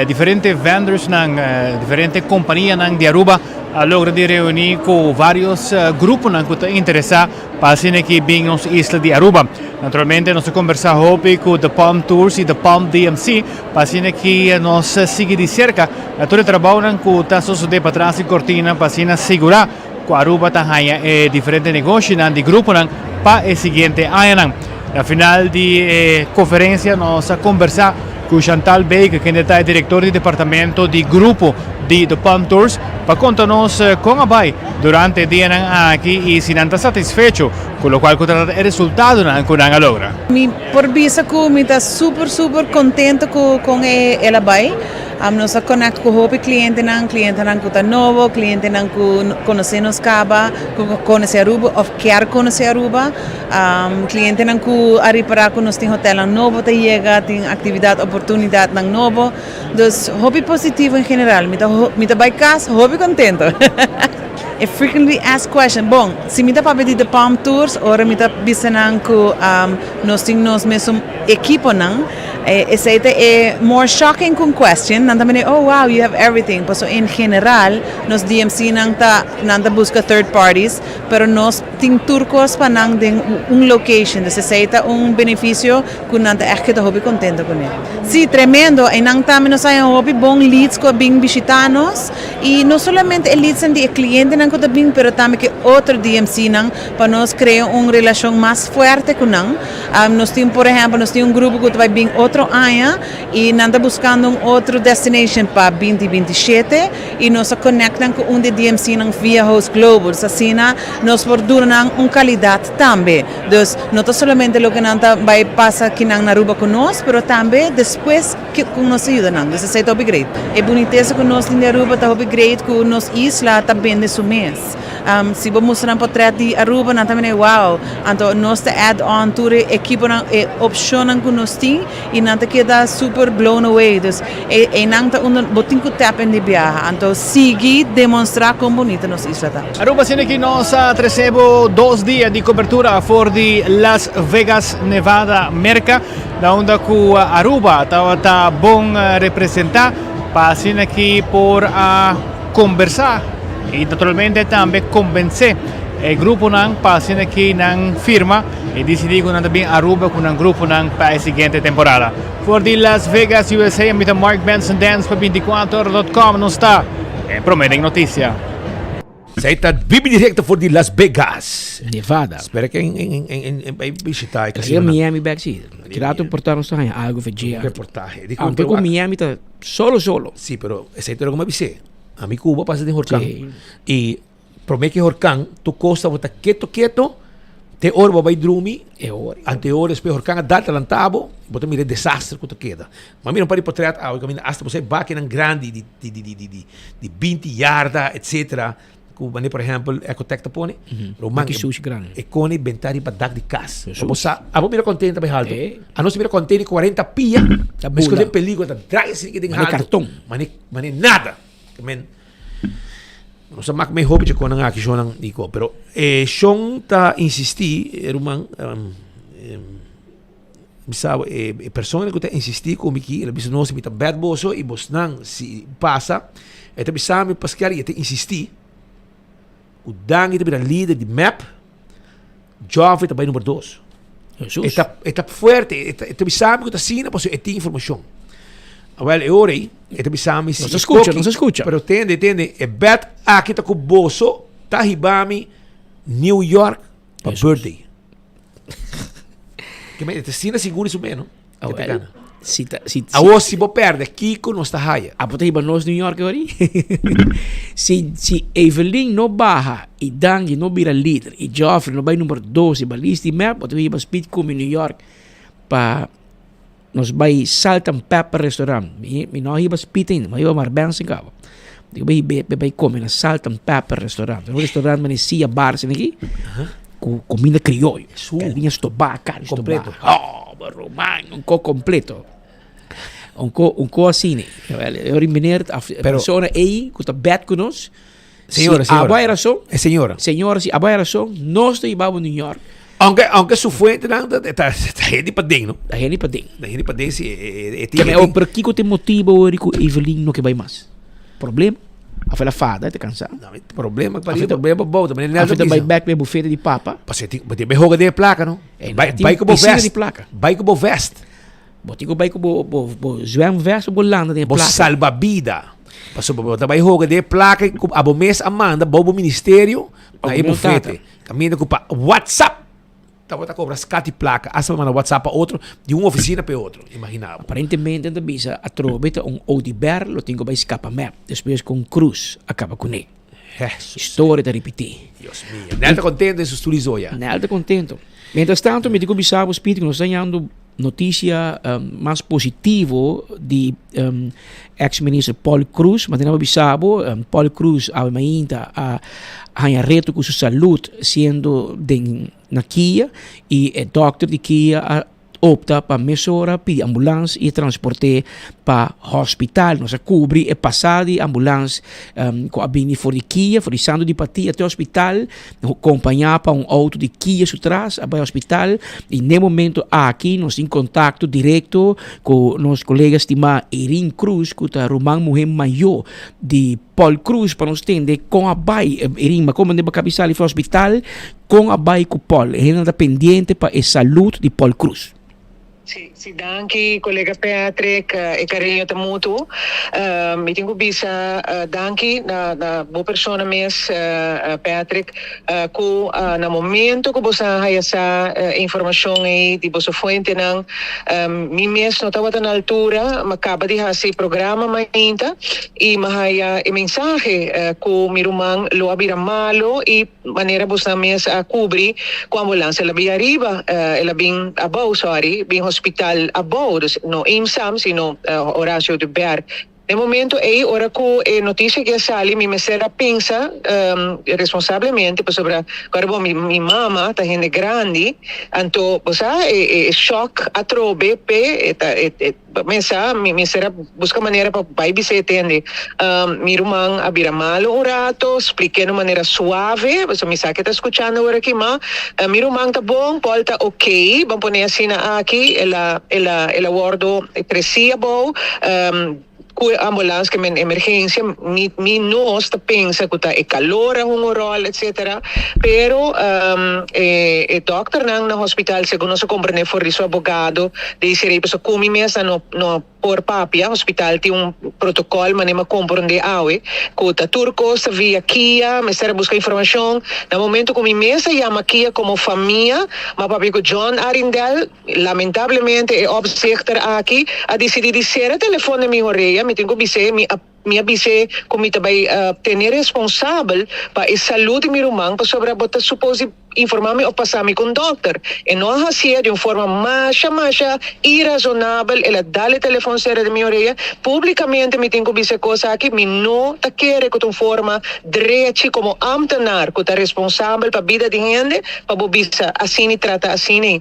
diferente vendorsnan, diferente companianan di Aruba a logra di reuni cu varios gruponan cu ta interesa pa asina aki bin nos isla di Aruba. Naturalmente nos a conversa hopi cu The Palm Tours y The Palm DMC pa asina aki nos sigui di cerca Na tur e trabounan ku ta sosodé patras di kortina pa asina sigurá ku Aruba ta haña e diferente negoshinan di gruponan pa e siguiente añanan. Na final di e konferensia nos a kombersá ku Chantal Baker kende ta e direktor di departamento di grupo di The Palm Tours pa konta nos kon a bai durante e dianan aki i si nan ta satisfecho ku lokual ku ta trata e resultadonan ku nan a logra. Mi por bisa ku mi ta super super kontento ku kon el a bai. Nos a connect cu hopi clientenan, clientenan cu ta nobo, clientenan cu conoce nos caba, cu conoce Aruba of kier conoce Aruba, clientenan cu a ripara cu nos tin hotelnan nobo ta yega, tin actividad, oportunidadnan nobo. Dus hopi positivo en general. Mi ta mi ta bay cas hopi contento. E frequently asked question, bon, si mi ta papia di The Palm Tours, ora mi ta bisa nan cu nos tin nos mesun ekiponan, Esey ta e more shocking cu un question. Nan ta mende, oh wow, you have everything. Paso en general nos DMC nan ta nan ta busca third parties, pero nos tin tur cos pa nan den un location. Dus esey ta un beneficio cu nan ta echt keda hopi contento cune. Si, tremendo. Eynan tambe nos haya hopi bon leads cu a bin bishita nos. Y no solamente e leadsnan di e clientenan cu ta bin, pero tambe cu e otro DMC nan pa nos crea un relacion mas fuerte cu nan. Nos tin por ehempel nos tin un grupo cu ta bay bin otro aña y nan ta buscando un otro destination pa binti binti shete y nos a connect nan cu un di e DMC nan via Host Global. So asina nos por duna nan un calidad tambe. Dus no ta solamente loke nan ta bay pasa akinan na Aruba cu nos pero tambe despues cu nos ta yuda nan. Dus esey ta hopi great. E bunitesa cu nos tin di Aruba ta hopi great cu nos isla ta bende su mes. Si bo mustra nan potret di Aruba nan ta mira wow, anto nos ta add on tur e ekiponan e opcionnan cu nos tin y nan ta keda super blown away. Dus eynan ta unda bo tin cu tap in di biaha. Anto sigui demonstra con bunita nos isla ta. Aruba asina ki nos a trece bo dos dia di cobertura for di Las Vegas, Nevada, Merca, na unda cu Aruba tabata bon representa pa asina ki por a Kombersá i naturalmente tambe kombensé e gruponan pa asina ki nan firma i disidí ku nan ta bin Aruba ku nan gruponan pa e siguiente temporada. For di Las Vegas, USA, ami ta Mark Benson Dance pa 24 dot com. Nos ta e promé den notisia. Esei ta bibi directo for di Las Vegas. Nevada. Spera ke en bai bishita e Riba casinonan. Miami bek si. Kirato por ta nos ta haña algo fe dje. Un reportahe. Di Aunke ku Miami ta solo solo. Si, pero esei ta loke mi a bis'é. Ami Cuba pasa den horcan. Y prome ke horcan tu cos tabata keto keto te ora bo bai drumi. E ora. Ante ora despues horcan a dal ta lanta bo, bo ta mira e desastre cu ta keda. Ma mira un par di potret awe caminda hasta bo sa e bakinan grandi di di di di di di binti yarda etcetera cu mane por ehempel Ecotec ta pone. Roman Baki sushi grandi. E cone benta riba dak di cas. Bo sa abo mira container ta bai halto. Anos mira container cuarenta pia. Ta Mescos bula. den peligro ta draai asina ke den Mane halto. carton. Mane Mane nada. Men, nos a mak me hopi konan aki shonnan di ko, pero e shon ta insisti, e ruman, um, mi sa e, e persona ku ta insisti ku mi ki, el a bisa nos mi ta bèt boso i bosnan si pasa, e ta bisa mi paskiar i e ta insisti ku Dangui ta bira lider di mep, Joffrey ta bai number dos. Jesus. E ta, e ta fuerte, e ta, e ta bisami ku ta asina, pasobra e tin informashon. Awel, e ora ei, e ta bisami si No se escucha, koki, no se escucha. Pero tende, tende, e bet aki ta ku boso ta hibami New York pa birthday. Ke men, e ta asina sigur di su mes, no? Ke ta Awel. gana. Si ta, si, si, Awor si bo perde, kiko nos ta haya? Abo ta hiba nos New York ori? si, si Evelyn no baha y Dangui no bira lider y Geoffrey no bay number dos riba list di mep, bo ta hiba Speed Cumi New York pa nos bay Salt and Pepper Restaurant. Mi, mi no hiba Speed ainda, mi hiba Mar Benson caba. Digo bay hibe, bay bay come na Salt and Pepper Restaurant. Un restaurant mane sia bar asina aki. Cu comida crioyo. Galiña stobá, carne stobá. Completo. Oh, ruman, un co completo. Un co, un co asina. Ori meneer, af, Pero- persona ei cu ta bet cu nos. Señora, si señora. abo hay razón. Eh, señora. Señora, si abo hay razón, nos ta hiba bo New York. Aunque, aunque su fuentenan ta, ta, ta hende paden, no? Ta hende paden. Ta hende paden, si. E, e, e, Ke me, oh, pero kiko te motibo ori cu Evelyn no ke bay mas? Problema? Of el a fada, ta cansa? Problema, pa problema pa bouta. Meneer Nelson Of ta bay bisa. back bij bufete di papa? Pasobra tin, bo tin bay hoga den e placa, no? Eh, Bay, tin bay cu bo piscina vest. di placa. Bay cu bo vest. Bo tin cu bay cu bo, bo, bo zwemvest of bo landa den e Bo placa. salbabida. Pasobra bo ta bay hoga den e placa cu abo mes a manda bou bo ministerio na e Abo mes tata. bufete. Caminda cu pa WhatsApp. Tabata cobra scat di placa hasta pa manda WhatsApp pa otro di un oficina pa e otro. Imagina bo. Aparentemente nan ta bisa atrobe ta un Oduber lo tin cu bay scapa mep despues cu un cruz a caba cune. Historia ta ripiti. Dios mio. Nel ta contento den su stoel di zoya. Nel ta contento. Mientras tanto mi tin cu bisa bo Speedy cu nos ta hañando noticia mas positivo di ex minister Paul Croes. Ma tin a bisa bo Paul Croes awe mainta a haña reto cu su salud siendo den na Kia y e dokter di Kia a opta pa mesora pidi ambulans y transport'é pa hospital. Nos a cubri e pasada di ambulans cu a bini for di Kia, for di Santo di Patia te hospital, compaña pa un auto di Kia su tras a bay hospital y n'e momento aki nos tin contacto directo cu nos colega estima Irene Croes cu ta ruman muhe mayor di Paul Croes pa nos tende con a bay. Irene, ma como bo cabisa ali for hospital? Kon a bai ku Paul? E hendenan ta pendiente pa e salud di Paul Croes. Si, si danki kolega Patrick, e kariño ta mutuo. Mi tin ku bisa danki na na bo persona mes Patrick ku na momento ku boso a haya sa e informashon ei di boso fuentenan mi mes no tabata na altura, mi a kaba di hasi programa mainta i mi a haya e mensahe ku mi ruman lo a bira malo i Manera bosnan mes a cubri cu ambulance el a bin ariba, el a bin abou, sorry, bin hospital abou, dus no IMSAM sino Horacio Oduber. Den momento ey ora cu e noticia aki a sali mi mester a pensa responsablemente pasobra cuando bo mi mama ta hende grandi anto bo sa e shock atrobe p'e e ta e Pa mesa, mi mester a buska manera pa bai bis'é e tende. Mi ruman a bira malu un rato, splik'é na un manera suave, pasobra mi sa ke ta skuchando awor aki, ma mi ruman ta bon, Paul ta okey, ban pone asina aki, el a el a el a wòrdu tresí abou ku e ambulans ke men emergensia, mi mi nos ta pensa ku ta e kalor a hunga un ròl etcetera, pero e e dòkternan na hospital segun nos a komprendé for di su abogado, Desiree, pasobra ku mi mes no no por papia, hospital tin un protocol manera mi a comprende awe ku ta tur kos ta via kia, mester a buska informashon. Na momento ku mi mes a yama kia komo famia, mi a papia ku John Arrindell, lamentablemente e opzichter aki a disidi di sera telefon den mi horea, mi tin ku bis'é mi a Mi a bis'é ku mi ta bai tene responsabel pa e salú di mi ruman pasobra bo ta supos di informá mi òf pasá mi ku un dòkter. E no a hasié di un forma masha masha irazonabel, el a dal e telefòn sera den mi orea. Públikamente mi tin ku bisa e kos aki, mi no ta kere ku ta un forma drechi komo ámtenar ku ta responsabel pa bida di hende pa bo bisa asina i trata asina.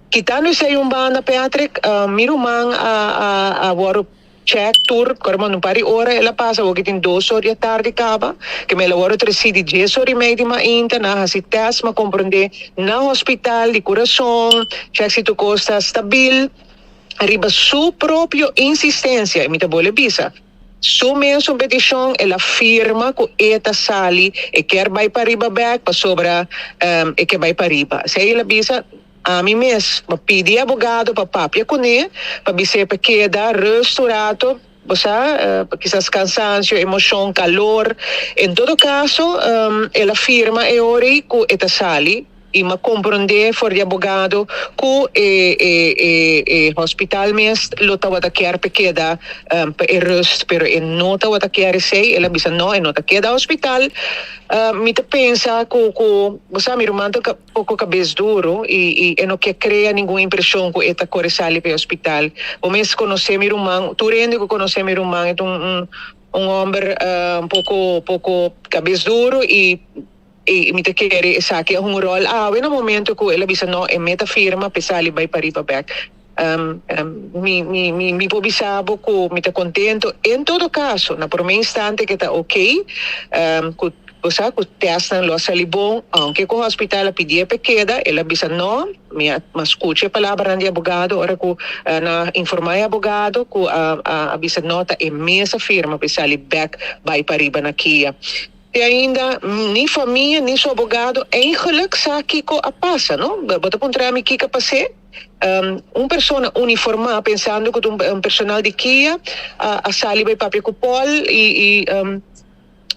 Kitando esei un banda, Patrick, mi ruman a a wòrdu. Check tur, kor manda un par di ora el a pasa, awor ki tin dos or di atardi kaba, ke mi el a wòrdu tresi di dies or i mei di mainta, nan a hasi tèst, m'a komprendé na hospital di kurason, check si tur kos ta stabil, riba su propio insistensia, i mi ta bolbe bisa, su mesun petishon el a firma ku e ta sali, e kier bai pariba bèk pasobra e ke bai pariba, esei el a bisa. Ami mes pa pidi abogado pa papia kuné, pa bis'é pa keda rust un rato, bo sa, kisas kansansio, emoshon, kalor. En todo kaso, el a firma e ora ei ku e ta sali. I m'a komprondé for di abogado ku e e e e hospital mes lo tabata kier p'e keda pa e rust, pero e no tabata kier esei, el a bisa no, e no ta keda hospital. Mi ta pensa ku ku bo sa mi ruman ta poko kabes duru i i e no ke krea ningun impreshon ku e ta kore sali pa e hospital. Bo mes konosé mi ruman, tur hende ku konosé mi ruman e ta un un un hòmber un poko poko kabes duru i I mi ta kere esaki a hunga ròl awe na momento ku el a bisa no e meta firma p'e sali bai pariba bèk. Mi mi mi mi por bisa bo ku mi ta kontento en todo kaso na promé instante ke ta oke ku bo sa ku tèstnan lo a sali bon ounke ku hospital a pidié p'e keda el a bisa no mi a skucha e palabranan di abogado ora ku nan a informá e abogado ku a a bisa no ta e mes a firma p'e sali bèk bai pariba na kia. Te ainda ni famia ni su abogado eigenlijk sa kiko a pasa, no? Bo ta puntra mi kiko a pas'é? Un persona uniformá pensando ku ta un personal di kia a sali bai papia ku Paul i i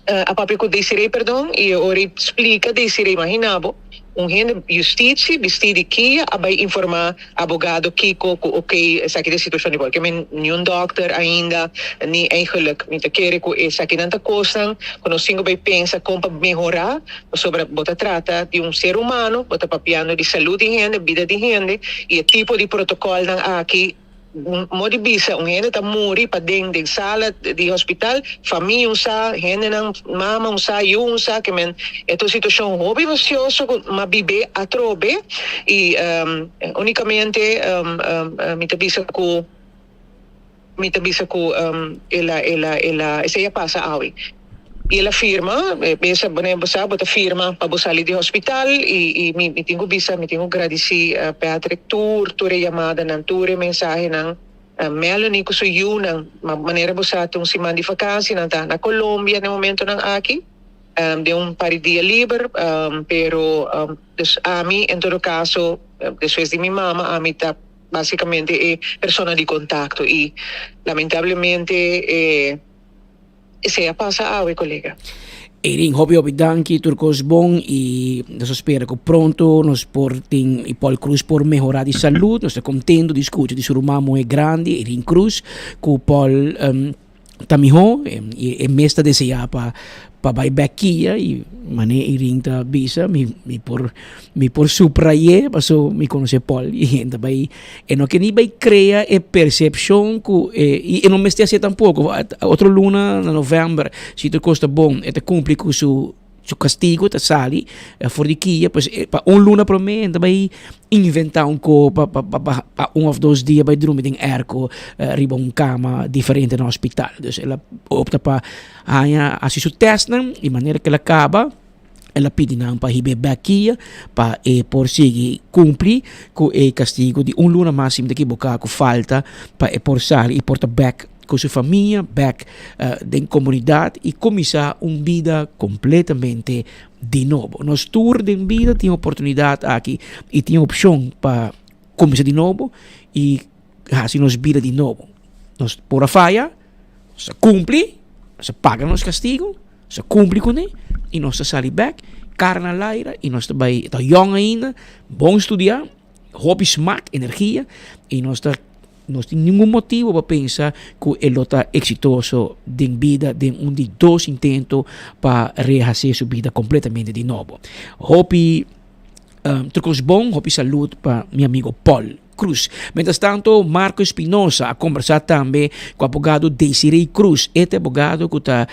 a papia ku Desiree perdon i e ora ei splika Desiree imagina bo un hende justitie bistí di kia a bai informá Abogado kiko ku ok esaki ta e situashon di por ke mi niun dòkter ainda ni eigenlijk mi ta kere ku esakinan ta kosnan ku nos tin ku bai pensa kon pa mehorá pasobra bo ta trata di un ser humano bo ta papiando di salud di hende bida di hende i e tipo di protokòlnan aki Mo di bisa un hende ta muri paden den sala di hospital, famia un sa, hendenan, mama un sa, yu un sa, ke men e ta un situacion hopi facioso cu m'a bib'é atrobe y unicamente mi ta bisa cu mi ta bisa cu el a el a el a esey a pasa awe. Y el a firma, e mesa bo sa bo ta firma pa bo sali di hospital y y mi mi tin cu bisa mi tin cu gradici Patrick tur tur e yamadanan tur e mensahenan Melanie cu su yunan manera bo sa ta un siman di vakantie nan ta na Colombia na e momentonan aki den un par di dia liber pero dus ami en todo caso despues di mi mama ami ta basicamente e persona di contacto y lamentablemente e. Esei a pasa awe, kolega. Eirin, hopi hopi danki, tur kos bon i nos a spera ku pronto nos por tin i Paul Cruz por mehorá di salud. Nos ta kontento di skucha di su ruman muhé grandi, Eirin Cruz, ku Paul ta mihó i e mes ta deseá pa pa bai bèk kia i manera Eirin ta bisa mi mi por mi por suprayé paso mi konosé Paul i e ta bai E no ke ni bai krea e persepshon ku e i e no mester hasié tampoko. Otro luna na novèmber si tur kos ta bon e ta kumpli ku su su kastigu ta sali for di kia pues pa un luna promé e ta bai inventá un ko pa pa pa un òf dos dia bai drumi den èrko riba un kama diferente na hospital. Dus el a opta pa haña hasi su tèstnan di manera ku el a kaba. El a pidi nan pa hib'é bèk kia pa e por sigui kumpli ku e kastigu di un luna mas si mi ta ekiboká ku falta pa e por sali i por ta bèk ku su famia, bèk den komunidat i kuminsá un bida kompletamente di nobo. Nos tur den bida tin oportunidat aki i tin opshon pa kuminsá di nobo i hasi nos bida di nobo. Nos por a faya, nos a kumpli, nos a paga nos kastigu. Nos a cumpli cune y nos ta sali bek, cara na laira y nos ta bay, ta yong ainda, bon studia, hopi smak, energia y nos ta, nos tin ningun motibo pa pensa cu e lo ta exitoso den bida den un di dos intento pa rehace su bida completamente di nobo. Hopi tur cos bon, hopi salud pa mi amigo Paul. Cruz. Mientras tanto, Marco Espinosa a conversa tambe cu abogado Desiree Cruz. E ta abogado cu ta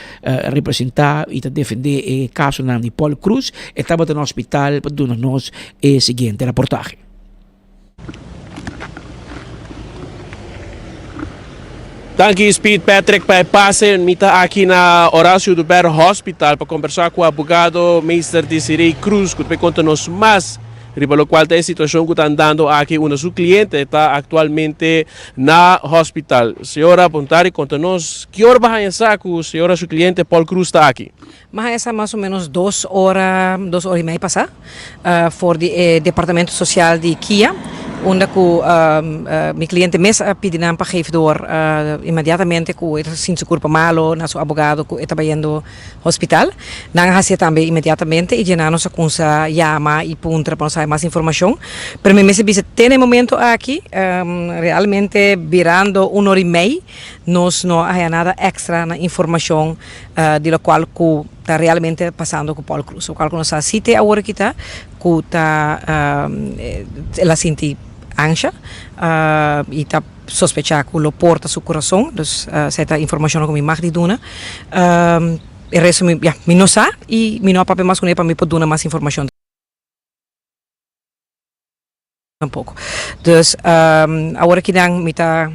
representa y ta defende e casonan di Paul Cruz. E tabata na hospital pa duna nos e siguiente reportahe. Danki Speed Patrick pa e pase. Mi ta aki na Horacio Oduber Hospital pa conversa cu abogado Meester Desiree Cruz cu ta bay conta nos mas Riba locual ta e situacion cu ta andando aki unda su cliente ta actualmente na hospital. Señora Bontari conta nos ki ora bo haña sa cu señora su cliente Paul Cruz ta aki? Mi haña sa mas o menos dos ora, dos ora y mei pasa for di e departamento social di kia. unda ku mi kliente mes a pidi nan pa geef door inmediatamente ku e ta sinti su kurpa malo na su abogado ku e ta bayendo hospital. Nan a hasié tambe inmediatamente i dje nan nos a kumsa yama i puntra pa nos haña mas informashon. Pero mi mester bisa te na e momento aki realmente birando un ora i mei nos no a haña nada extra na informashon di lokual ku ta realmente pasando ku Paul Croes. Lokual ku nos sa si te awor aki ta ku ta el a sinti ansha i ta sospechá ku lo por ta su kurason. Dus esei ta informashonnan ku mi mag di duna. E resto mi ya mi no sa i mi no a papia mas kuné pa mi por duna mas informashon. Tampoco. Dus awor akinan mi ta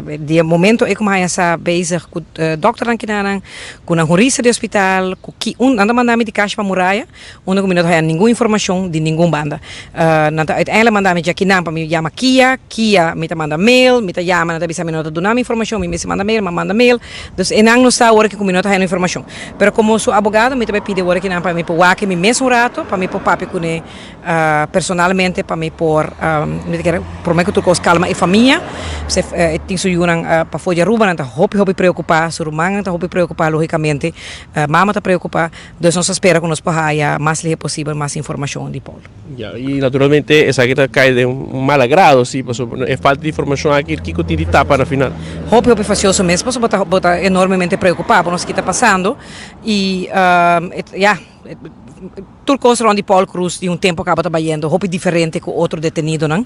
di e momento ei ku mi haña sa bezig ku dokternan kinanan, ku nan hurista di hospital, ku ki un nan ta manda mi di kashi pa muraya unda ku mi no ta haña ningun informashon di ningun banda. Nan ta uiteindelijk manda mi djakinan pa mi yama kia, kia mi ta manda mail, mi ta yama nan ta bisa mi no ta duna mi informashon, mi mester manda mail, mi a manda mail. Dus einan no sa awor aki ku mi no ta haña informashon. Pero komo su abogado mi ta bai pidi awor akinan pa mi por wak mi mes un rato pa mi por papia kuné. Personalmente pa mi por mi ta kere prome ku tur kos kalma e famia e tin su yunan pafó di Aruba nan ta hopi hopi preokupa su rumannan ta hopi preokupa logikamente mama ta preokupa dus nos ta spera ku nos por haya mas lihe posibel mas informashon di Paul. Ya i naturalmente esaki ta kai den un mal agrado si pasobra e falta di informashon aki kiko tin di tapa na final. Hopi hopi fasioso mes pasobra bo ta bo ta enormemente preokupa bo no sa ki ta pasando i ya. Tur kos rond di Paul Croes di un tempo kaba ta bayendo hopi diferente ku otro detenidonan.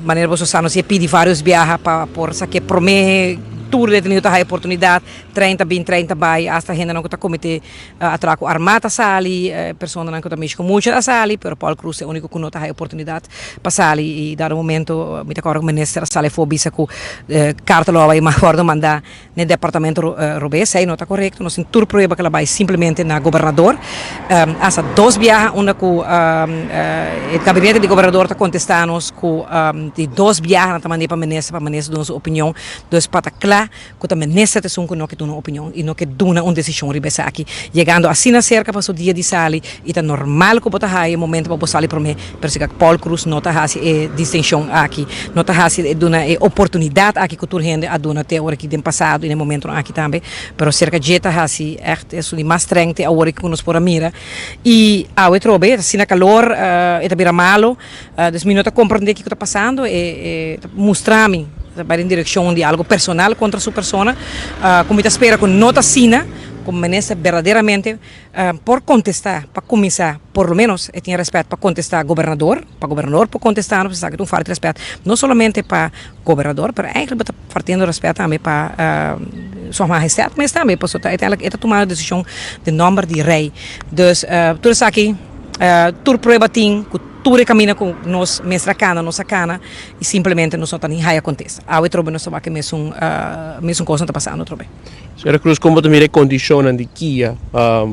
Manera boso sa nos e pidi varios biaha pa por sa ke prome tur detenido ta haya oportunidat, trein ta bin trein ta bai, asta hendenan ku ta komete atrako arma ta sali, personanan ku ta mishi ku mucha a sali, pero Paul Croes ta e uniko ku no ta haya oportunidat pa sali i dado momento mi ta kòrda ku minister a sali afó bisa ku karta lo a bai wòrdu manda N'e departamento robes, ei no ta korekto. Nos tin tur prueba ku el a bai simplemente na gobernador. Hasta dos biaha unda ku e gabinete di gobernador ta kontestá nos ku di dos biaha nan ta mand'é pa minister pa minister duna su opinion. Dus pa ta kla ku ta minister ta esun ku no ke duna un opinion i no ke duna un desishon riba esaki. Yegando asina serka pa su dia di sali i ta normal ku bo ta haya e momento pa bo sali promé, pero si Paul Croes no ta hasi e distinshon aki, no ta hasi duna e oportunidat aki ku tur hende a duna te ora aki den pasado i den momentonan aki tambe, pero serka dje ta hasi ègt esun di mas streng te awor aki ku nos por a mira. I awe trobe ta asina kalor, e ta bira malo, dus mi no ta komprendé kiko ta pasando, e ta mustra mi ta bai den direkshon di algu personal kontra su persona, ku mi ta spera ku no ta asina, ku minister berdaderamente Por contesta pa cuminsa por lo menos e tin respet pa contesta gobernador, pa gobernador por contesta nos esaki ta un falta di respet no solamente pa gobernador pero eigenlijk bo ta faltando respet tambe pa su majestad mes tambe pasobra uiteindelijk e ta tumando decision den nomber di rey dus tur esaki tur prueba tin cu tur e caminda cu nos mester a cana nos a cana y simplemente nos no ta ni haya contesta awe trobe nos ta wak e mesun mesun cosnan ta pasando trobe. Señora Cruz, kon bo ta mira e kondishonnan di kia?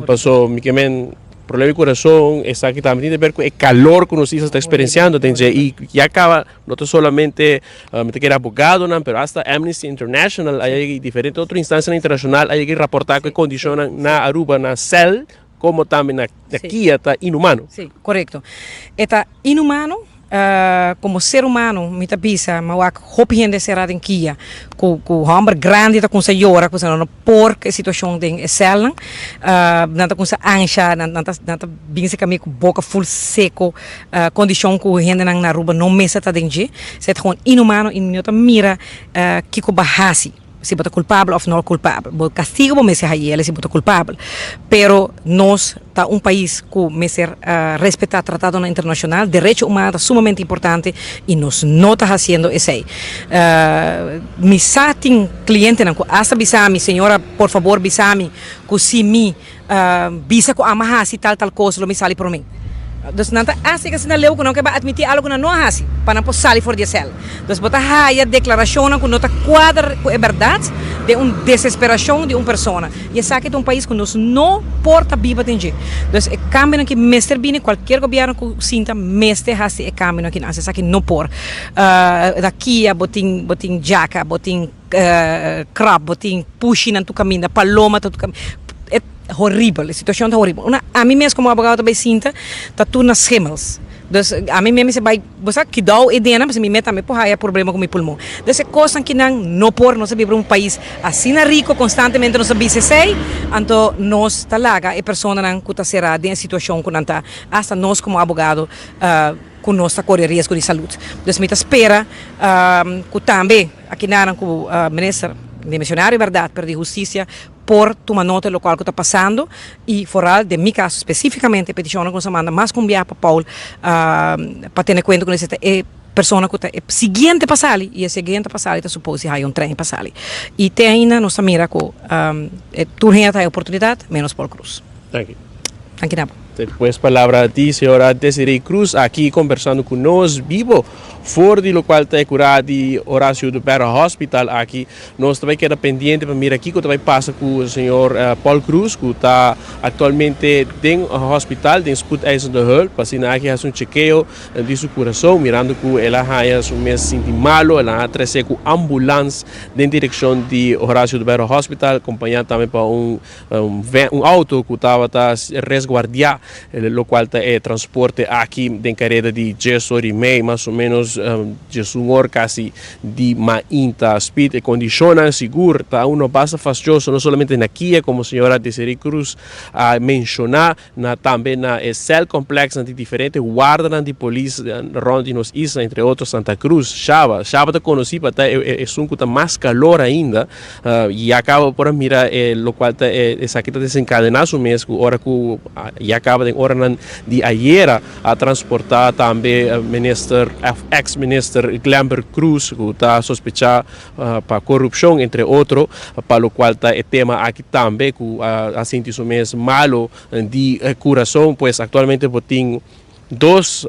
Paso mi ke men problema di kurason, esaki tambe tin te ber ku e kalor ku nos isla ta eksperensiando den dje i ya kaba no ta solamente mi ta kere abogadonan pero asta Amnesty International a yega i diferente otro instansianan internashonal a yega i raportá ku e kondishonnan na Aruba na sèl komo tambe na kia ta inhumano. Sí, korekto. E ta inhumano. Como ser humano mi ta bisa mi a wak hopi hende sera den kia cu cu homber grandi ta cunsa yora cu nan no por cu e situacion den e celnan nan ta cunsa ansha nan ta nan ta bin cerca mi cu boca full seco condicion cu hendenan na Aruba no mester ta den dje esey ta gewoon inhumano y mi no ta mira kico bo a haci. Si bo ta kulpabel òf no kulpabel. Bo kastigo bo mester hañ'el si bo ta kulpabel. Pero nos ta un pais ku mester respetá tratadonan internashonal, derecho humano ta sumamente importante i nos no ta hasiendo esei. Mi sa tin klientenan ku asta bisa mi, señora por fabor bisa mi ku si mi bisa ku ama hasi tal tal kos lo mi sali promé. Dus nan ta hasi asina leu ku nan ke bai atmití algu ku nan no a hasi pa nan por sali for di e sèl. Dus bo ta haya deklarashonnan ku no ta kuadra ku e bèrdat den un desesperashon di un persona. I esaki ta un pais ku nos no por ta biba den dje. Dus e kambionan ki mester bini, kualkier gobièrnu ku sinta mester hasi e kambionan ki nan hasi. Esaki no por. Na kia bo tin bo tin djaka, bo tin. Krab, bo tin pushinan tur kaminda, paloma ta tur kaminda. E horibel, e situacion ta horibel. Una, ami mes como abogado ta bay sinta, ta tur na schimmels. Dus ami mes mester bai, bo sa, kidou e dena pasobra mi mes tambe por haya problema ku mi pulmon. Dus e kosnan ki nan no por, nos a biba un pais asina riko, konstantemente nos a bisa esei, anto nos ta laga e personanan ku ta será den e situashon ku nan ta, asta nos komo abogado ku nos ta kore riesgo di salud. Dus mi ta spera ku tambe akinanan ku minister demisionario bèrdat pero di hustisia por tuma nota di lokual ku ta pasando i foral den mi kaso spesífikamente e petishonnan ku nos a manda mas ku un biaha pa Paul pa tene kuenta ku nesita e persona ku ta e siguiente pa sali i e siguiente pa sali ta supos di haya un trein pa sali i te ainda nos ta mira ku tur hende ta haya oportunidat menos Paul Croes. Danki. Danki na bo. Despues palabra di señora Desiree Croes aki kombersando ku nos bibo for di lokual ta e kurá di Horacio Oduber Hospital aki. Nos ta bai keda pendiente pa mira kiko ta bai pasa ku señor Paul Croes ku ta aktualmente den hospital den Spoedeisende Hulp pa asina aki hasi un chekeo di su kurason mirando ku el a haña su mes sinti malo el a trese ku ambulans den direkshon di Horacio Oduber Hospital kompañá tambe pa un un auto ku tabata resguardiá lokual ta e transporte aki den kareda di djes or i mei mas o menos djesun or kasi di mainta. Speed e kondishonnan sigur ta uno basta fastioso no solamente na kia komo señora Desiree Cruz a menshoná na tambe na e celcomplexnan di diferente wardanan di polis rond di nos isla entre otro Santa Cruz, Shaba. Shaba ta konosí pa ta esun ku ta mas kalor ainda ya kaba por a mira e lokual ta esaki ta desenkadená su mes ku ora ku ya kaba den oranan di ayera a transportá tambe minister eks minister Glenbert Croes ku ta sospechá pa korupshon entre otro pa lokual ta e tema aki tambe ku a sinti su mes malo di kurason pues aktualmente bo tin dos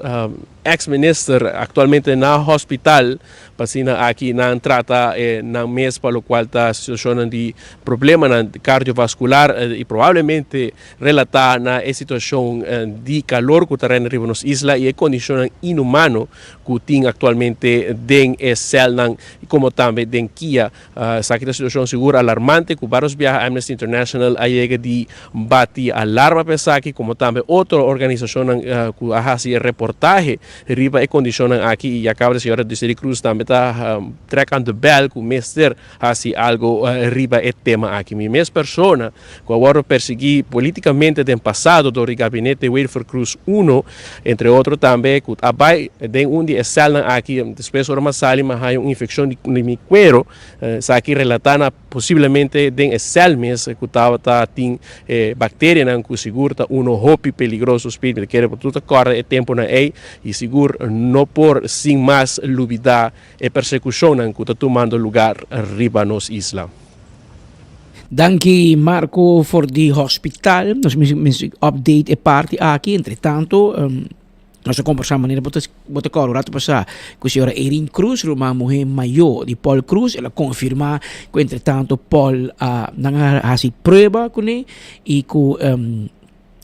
eks minister aktualmente na hospital pa asina aki nan trata nan mes pa lokual ta situashonnan di problemanan kardiovaskular i probablemente relatá na e situashon di kalor ku ta reina riba nos isla i e kondishonnan inhumano ku tin aktualmente den e sèlnan komo tambe den kia. Esaki ta situashon sigur alarmante ku vários biaha Amnesty International a yega di bati alarma pa esaki komo tambe otro organisashonnan ku a hasi e reportahe riba e kondishonnan aki i ya kaba di señora Desiree Croes tambe ta trek aan de bèl ku mester hasi algo riba e tema aki. Mi mes persona ku a wòrdu persiguí polítikamente den pasado dor di gabinete Wilford Croes I, entre otro tambe ku a bai den un di e sèlnan aki, despues ora mi a sali mi a haña un infekshon di mi kuero, esaki relatá na posiblemente den e sèl mes ku tabata tin e bakterianan ku sigur ta uno hopi peligroso. Speed, mi ta kere pa tur ta kòrda e tempunan ei i sigur no por sin mas lubidá e persekushonnan ku ta tumando lugar riba nos isla. Danki Marco for di hospital. Nos mester update e parti aki. Entre tanto nos a kombersá manera bo ta bo ta kòrda un ratu pasá ku señora Erin Cruz, ruman muhé mayó di Paul Cruz. El a konfirmá ku entre tanto Paul a nan a hasi prueba kuné i ku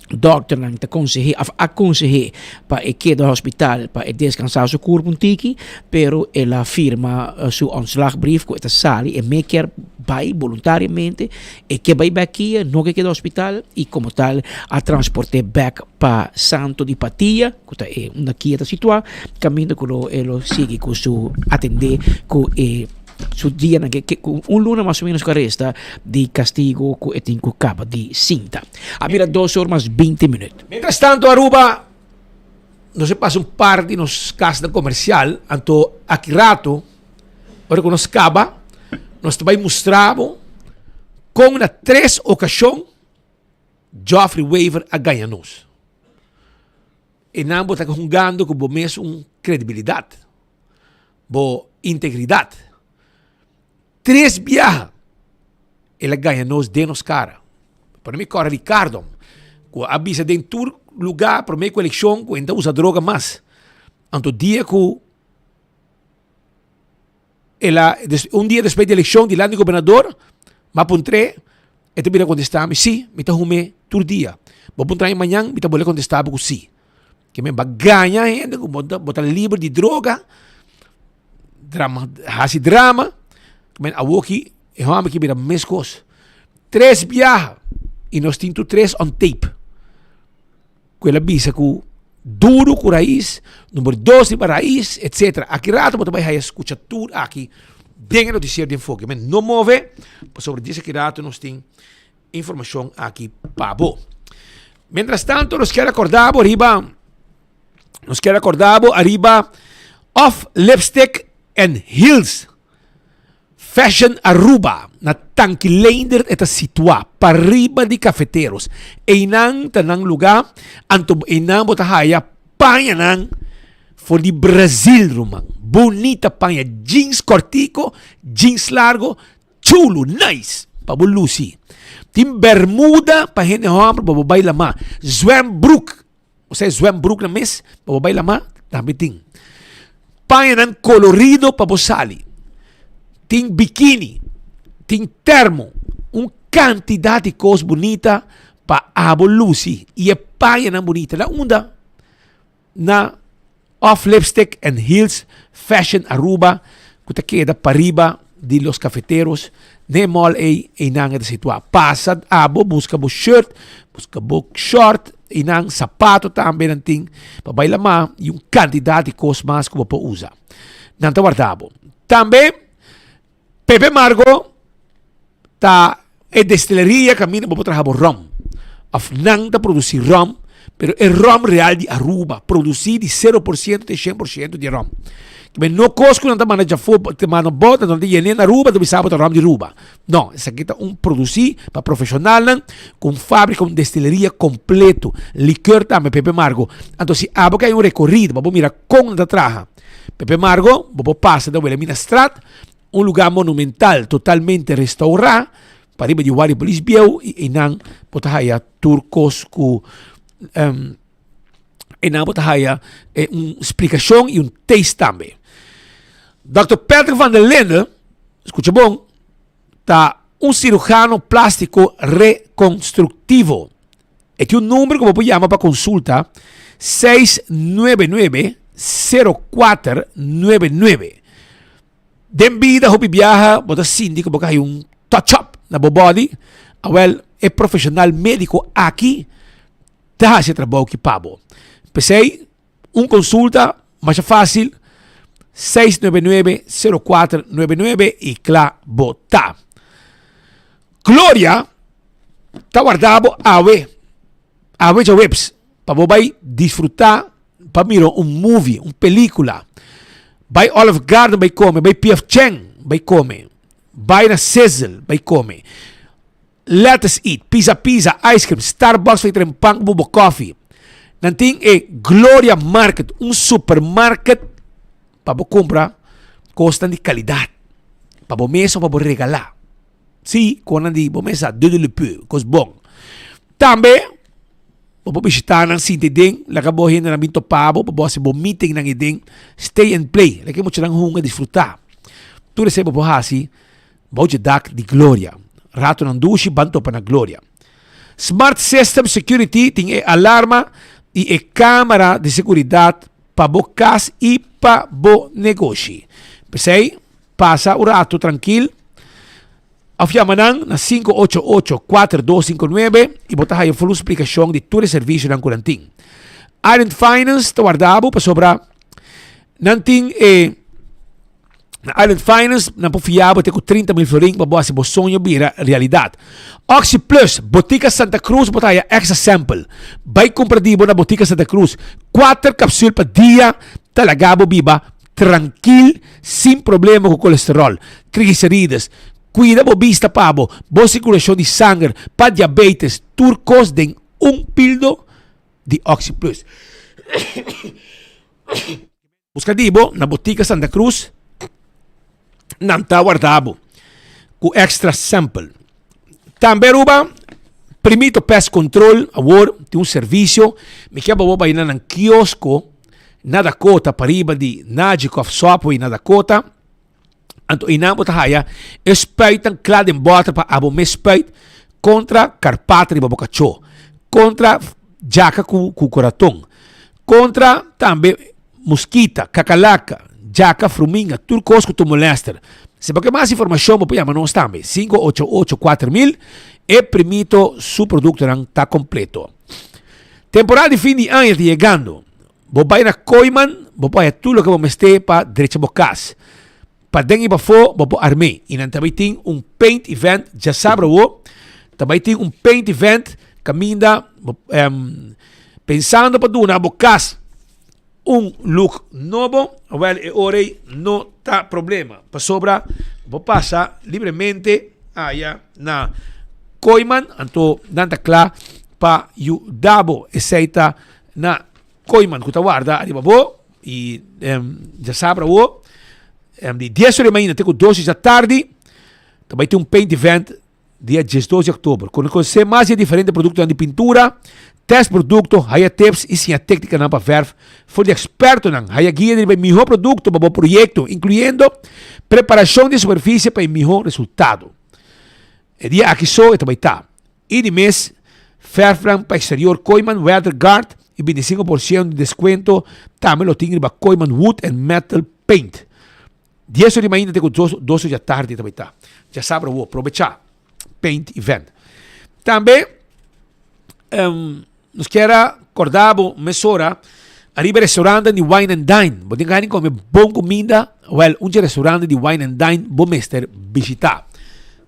Dokternan ta konseh'é òf a konseh'é pa e keda hospital pa e deskansá su kurp un tiki, pero el a firma su ontslagbrief ku e ta sali, e me kier bai boluntariamente, e ke bai bèk kia, no ke keda hospital i komo tal a transport'é bèk pa Santo di Patia, ku ta e unda kia ta situá, kaminda ku lo e lo sigui ku su atendé ku e. Su dianan ke ke ku un luna mas o menos ku a resta di kastigo ku e tin ku kaba di sinta. A bira dos or mas binti minüt. Mientras tanto Aruba nos a pasa un par di nos kasnan komersial anto aki rato ora ku nos kaba nos ta bai mustra bo kon na tres okashon Geoffrey Wever a gaña nos. E nan bo ta hungando ku bo mes un kredibilidat. Bo integridad. Tres biaha el a gaña nos den nos cara. Por mi cora Ricardo, cu a bisa den tur lugar prome cu eleccion cu e ta usa droga mas. Anto dia cu el a, un dia despues di eleccion dilanti di gobernador, m'a puntr'e, e ta bira contesta mi, si, mi ta hume tur dia. Bo puntra mi mañan, mi ta bolbe contesta bo cu si. Ke men ba gaña hende ku bo ta bo ta liber di droga, drama hasi drama, men awoki e hòmber ki bira meskos. Tres biaha i nos tin tur tres on tape ku el a bisa ku. Duro ku Rais, number dos riba Rais, etc. Aki rato bo ta bai haya skucha tur aki den e noticiero di Enfoke. Men no move, pasobra djis aki rato nos tin informacion aki pa bo. Mientras tanto nos kier acorda bo riba nos kier acorda bo ariba Off Lipstick and Heels Fashion Aruba na Tanki Leendert e ta situa pariba di Cafeteros. Einan ta nan luga anto einan bo ta haya pañanan for di Brazil ruman. Bunita paña, jeans cortico, jeans largo, chulo, nice pa bo luci. Tin bermuda pa hende homber pa bo bay lama, zwembroek. Osea zwembroek na mes pa bo bai lama tambe tin. Pañanan kolorido pa bo sali. Tin bikini, tin termo, un kantidat di kos bunita pa abo lusi. I e pañanan bunita na unda? Na Off Lipstick and Heels Fashion Aruba ku ta keda pariba di Los Cafeteros n'e mall ei, einan e ta situá. Pasa abo buska bo shirt, buska bo short, einan sapato tambe nan tin pa bai lamá i un kantidat di kos mas ku bo por usa. Nan ta warda bo. Tambe Pepe Margo ta e destileria kaminda bo por traha bo rom. Of nan ta produsi rom, pero e rom real di Aruba, produsi di 0% te 100% di e rom. Kibe no kos ku nan ta manda djafó, ta manda bòt, nan ta yene na Aruba, ta bisa bo ta rom di Aruba. No, esaki ta un produsi pa profeshonalnan ku un fabrika, un destileria kompleto. Likeur tambe, Pepe Margo. Anto si abo ke hay un rekorido pa bo mira kon nan ta traha Pepe Margo, bo por pasa na Wilhelminastraat, un lugá monumental totalmente restaurá, pariba di Wari Polis Bieu i einan bo ta haya tur kos ku um, einan bo ta haya eh, un splikashon i un taste tambe. Dr. Patrick van der Linde, skucha bon, ta un cirujano plástico reconstructivo. E tin un number ku bo por yama pa konsulta, 699 0499. Den bida hopi biaha bo ta sinti ku bo ka haña un touch up na bo body, awel e profeshonal médiko aki ta hasi e trabou aki pa bo. P'esei un konsulta masha fásil, 699 0499 i kla bo ta. Gloria ta warda bo awe, awe djaweps, pa bo bai disfruta pa mira un movie, un pelicula. Bai Olive Garden bai come, bai PF Chang bai come, bai na Sizzle bai come. Let us eat, Pizza Pizza, ice cream, Starbucks bai traen pan ku bo koffie. Nan tin e Gloria Market, un supermarket pa bo kumpra kosnan di kalidat, pa bo mes o pa bo regalá. Sí, konan di bo mes sa duddele pu, kos bon. Tambe bo por bishitá nan sinti den, laga bo hendenan bin topá bo pa bo hasi bo meetingnan ei den, stay and play, laga e muchanan hunga disfrutá. Tur esei bo por hasi bou dje dak di Gloria. Ratonan dushi ban topa na Gloria. Smart System Security tin e alarma i e kamera di seguridat pa bo kas i pa bo negoshi. P'esei pasa un ratu trankil Of yama nan na 588 4259 y bo ta haya full splicacion di tur e servicionan cu nan tin. Island Finance ta warda bo pasobra nan tin e na Island Finance nan por fia bo te cu 30 mil florin pa bo haci bo soño bira realidad. Oxi Plus, Botica Santa Cruz bo ta haya extra sample. Bay cumpra di bo na Botica Santa Cruz. Cuater capsule pa dia ta laga bo biba Trankil, sin problema ku kolesterol, triglicerides, kuida bo bista pa bo, bo sirkulashon di sanger, pa diabetes, tur kos den un pildo di Oxi Plus. Buska di bo na Botica Santa Cruz, nan ta warda bo ku extra sample. Tambe Aruba, Primito Pest Control awor tin un servisio, mi ke pa bo bai na nan kiosko na Dakota pariba di Najikoff Subway na Dakota, anto einan bo ta haya e spuitnan kla den bòter pa abo mes spuit kontra karpata riba bo kachó, kontra djaka ku ku raton, kontra tambe muskita, kakalaka, djaka, fruminga, tur kos ku ta molèster. Si bo ke mas informashon bo por yama nos tambe, 588 4000, e Primito su produktonan ta kompleto. Temporada di fin di aña ta yegando. Bo bai na Kooiman, bo por haya tur loke bo mester pa drecha bo kas. Paden i pafó bo por arm'é. I nan ta bai tin un paint event djasabra awo. Ta bai tin un paint event kaminda bo pensando pa duna bo kas un look nobo, awel e ora ei no ta problema pasobra bo pasa libremente aya na Kooiman anto nan ta kla pa yuda bo. Esei ta na Kooiman ku ta warda ariba bo i djasabra awo di dies ora di mainta te ku dos di tardi ta bai tin un paint event. Dia 12 di oktober. Konosé mas di e diferente produktonan di pintura, tèst produkto, haya tips i siña téknikanan pa vèrf for di ekspertonan. Haya guia riba e mihó produkto pa bo proyekto, inkluyendo preparashon di superfisie pa e mihó resultado. E dia aki so e ta bai ta. I di mes, vèrfnan pa eksterior Kooiman Weather Guard i 25 por siento di deskuento tambe lo tin riba Kooiman Wood and Metal Paint. Dies ora di mainta te ku dos ora di atardi ta bai ta. Djasabra awo, probechá Paint Event. Tambe nos kier a korda bo mesora ariba e restaurantnan di Wine and Dine. Bo tin gana di kome bon kuminda? Wèl, un dje restaurant di Wine and Dine bo mester bishitá.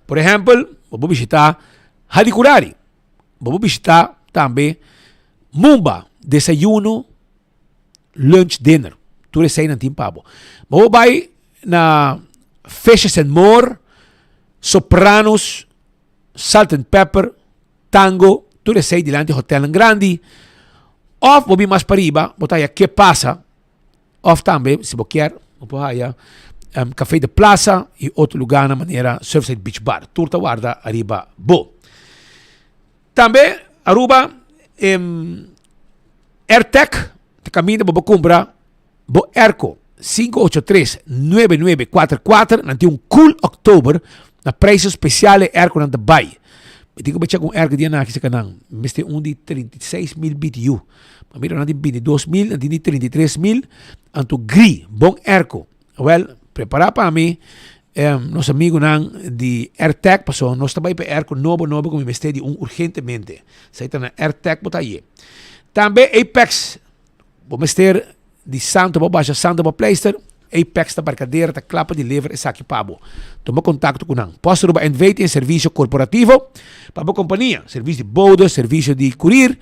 Por ehèmpel, bo por bishitá Hadicurari, bo por bishitá tambe Mumba, desayuno lunch, dinner. Tur esei nan tin pa bo. Bo por bai na Fishes and More, Sopranos, Salt and Pepper, Tango, tur esei dilanti hotelnan grandi. Of bo bin mas pariba, bo ta haya Ke Pasa. Of tambe, si bo kier, bo por haya um, Café de Plaza y otro lugarnan manera Surfside Beach Bar. Tur ta warda ariba bo. Tambe Aruba em Airtec ta kaminda bo por kumpra bo airco 583 9944 nan tin un cool October na prijzen special e airconan ta bai. Mi tin ku bai check un airco dia naki seka nan mester un di 36 mil BTU. Ma mira nan tin 22 mil, nan tin di 33 mil, anto gri bon airco. Wel, prepara pa mi nos amigunan di Airtec pasobra nos ta bai pa e airco nobo nobo ku mi mester di un urgentemente. Esei ta na Airtec bo ta haye. Tambe Apex, bo mester di santo pa basha santo pa pleister, Apex ta barkadera ta kla pa deliver esaki pa bo. Tuma kontakto ku nan. Post Aruba NV tin e servisio korporativo pa bo kompania, servisio di bode, servisio di kurir.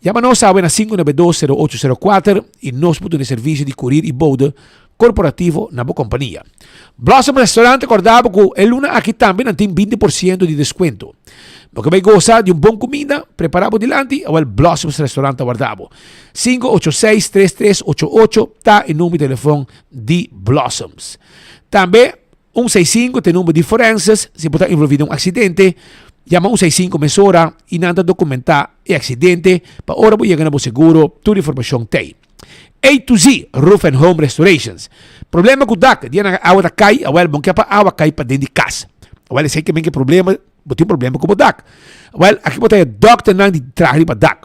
Yama nos awe na 592 0804 i nos por duna e servisio di kurir i bode korporativo na bo kompania. Blossom Restaurant ta korda bo ku e luna aki tambe nan tin 20% di deskuento. Bo ke bai gosa di un bon kuminda prepara bo dilanti? Awel Blossoms Restaurant ta warda bo. 586 3388 ta e number di telefon di Blossoms. Tambe Un sei sinku ta e number di forenses, si bo ta envolvi den un aksidente, yama un sei sinku mesora i nan ta dokumentá e aksidente pa ora bo yega na bo seguro tur informashon t'ei. A to Z Roof and Home Restorations Problema ku dak, dia nan awa ta kai, awel bo no ke pa awa kai paden di kas. Awel esei ke men ke problema, bo tin problema ku bo dak. Awel aki bo ta e dòkternan di traha riba dak.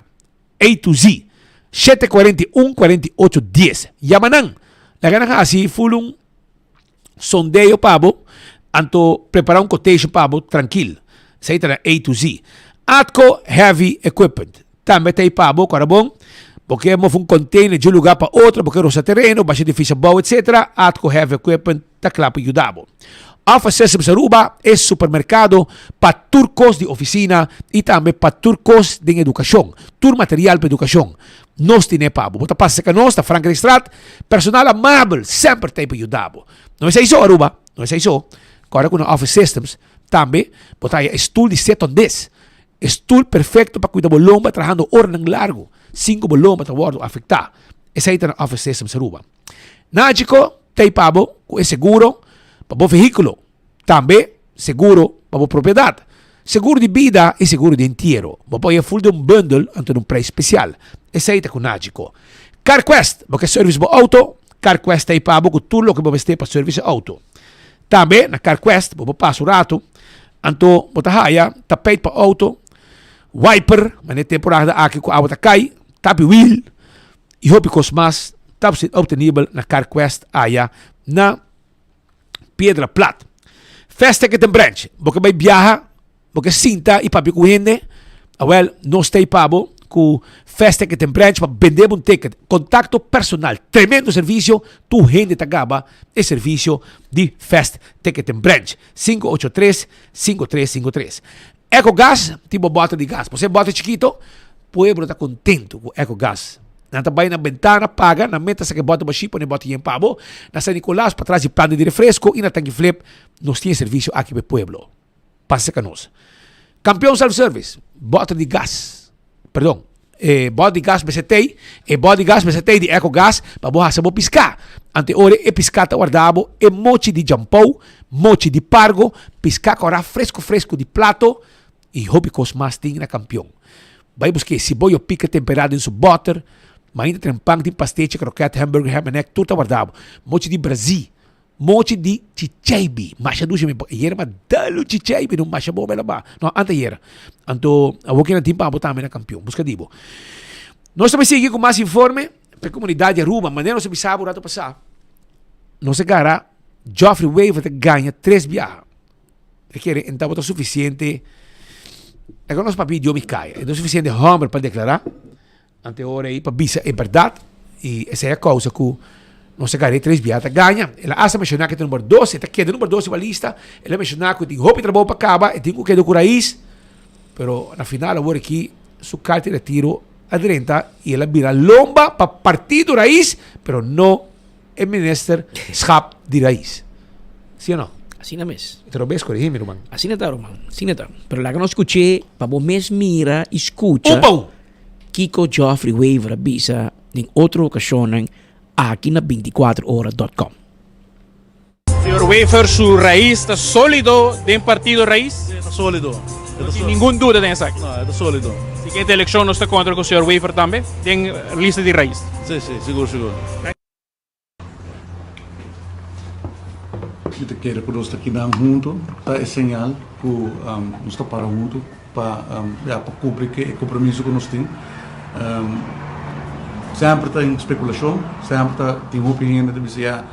A to Z 741 48 10 Yama nan, laga nan hasi ful un. sondeo pa bo, anto prepara un quotation pa bo trankil. Esei ta na A to Z. Atco Heavy Equipment tambe ta ei pa bo, kora bon. Bo ke move un container di un lugar pa otro, bo ke rosa tereno, basha edificio abou, etc. Atco Heavy Equipment ta kla pa yuda bo. Office Systems Aruba e supermercado pa tur cos di oficina y tambe pa tur cos den educacion, tur material pa educacion. Nos tine pa bo. Bo ta pasa cerca nos na Frankrijkstraat. Personal amabel semper ta ei pa yuda bo. No esei so Aruba, no esei so. Kòrda ku na Office Systems tambe bo ta haya e stul di sit on this. E stul perfekto pa kuida bo lomba trahando oranan largu sin ku bo lomba ta wòrdu afektá. Esei ta na Office Systems Aruba. Nagico ta ei pa bo ku e seguro pa bo vehíkulo. Tambe seguro pa bo propiedat. Seguro di bida i seguro di entiero. Bo por haya ful den un bundel anto den un prijs spesial. Esei ta ku Nagico. CarQuest, bo ke service bo auto? CarQuest ta ei pa bo ku tur loke bo mester pa service e auto. Tambe na CarQuest bo por pasa un ratu anto bo ta haya tapijt pa auto, wiper, manera e temporada aki ku awa ta kai, tapi wiel i hopi kos mas ta obtenibel na CarQuest aya na Piedra Plat. Fast Ticket and Branch. Bo ke bai biaha, bo ke sinta i papia ku hende, awel, nos ta ei pa bo. ku Fast Ticket and Branch pa bende bo un ticket. Kontakto personal, tremendo servisio, tur hende ta gaba e servisio di Fast Ticket and Branch. 583 5353. Ecogas tin bo bòter di gas. Bo sa e bòter chikito? Pueblo ta kontentu ku Ecogas. Nan ta bai na bentana paga, nan meta saka e bòter bashí pone e bòter yen pa bo. Na San Nicolas patras di planta di refresko i na Tanki Flip nos tin e servisio aki pa e pueblo. Pasa serka nos. Kampion Self Service, bòter di gas, perdon, e bòter di gas mester tei, e bòter di gas mester tei di Ecogas pa bo hasa bo piská. Ante ora e piská ta warda bo e mochi di jampou, mochi di pargo, piská kòrá fresku fresku di plato i hopi kos mas tin na Kampion. Bai busk'é siboyo pika temperá den su bòter, mainta trempan tin pastechi, krokèt, hamburger, ham and egg, tur ta warda bo. Mochi di Brazil. Mochi di chicheibi, masha dushi mi ayera ma dalu chicheibi no masha bon bela ba. No, ante ayera. Anto awor kina tin pa bo tambe na kampion. Buska di bo. Nos ta sigui ku mas informe pa e komunidat di Aruba. Manera nos a bisa bo rato pasá, nos a gara Geoffrey Wever ta gaña tres biaha. E kere en tabata sufisiente, e nos papia idioma i kaya, e no sufisiente hòmber pa deklará. Ante ora ei pa bisa e bèrdat i esei a kousa ku nos a gana e tres bia ta gaña. El a asta menshoná ku e ta number dos, e ta keda number dos riba lista. El a menshoná ku tin hopi trabou pa kaba, e tin ku keda ku rais. Pero na final awor aki su karta di retiro a drenta i el a bira lomba pa partido rais, pero no e minister schap di rais. Si o no? Asina mes. E ta robes, corigi mi ruman. Asina ta ruman, asina ta. Pero laga nos skuch'é pa bo mes mira i skucha. Un pa un! Kiko Geoffrey Wever a bisa den otro okashonnan aki na binticuaterora dot com. Señor Wever su rais ta solido den partido Rais? Si, e ta solido. No tin ningun duda den esaki? No, e ta solido. Siguiente elekshon nos ta kontra ku señor Wever tambe den lista di Rais? Si, si, sigur, sigur. Mi ta kere ku nos ta kinan huntu ta e señal ku nos ta para huntu pa ya pa kumpli ku e kompromiso ku nos tin. Semper ta tin spekulashon, semper ta tin hopi hende ta bisa ya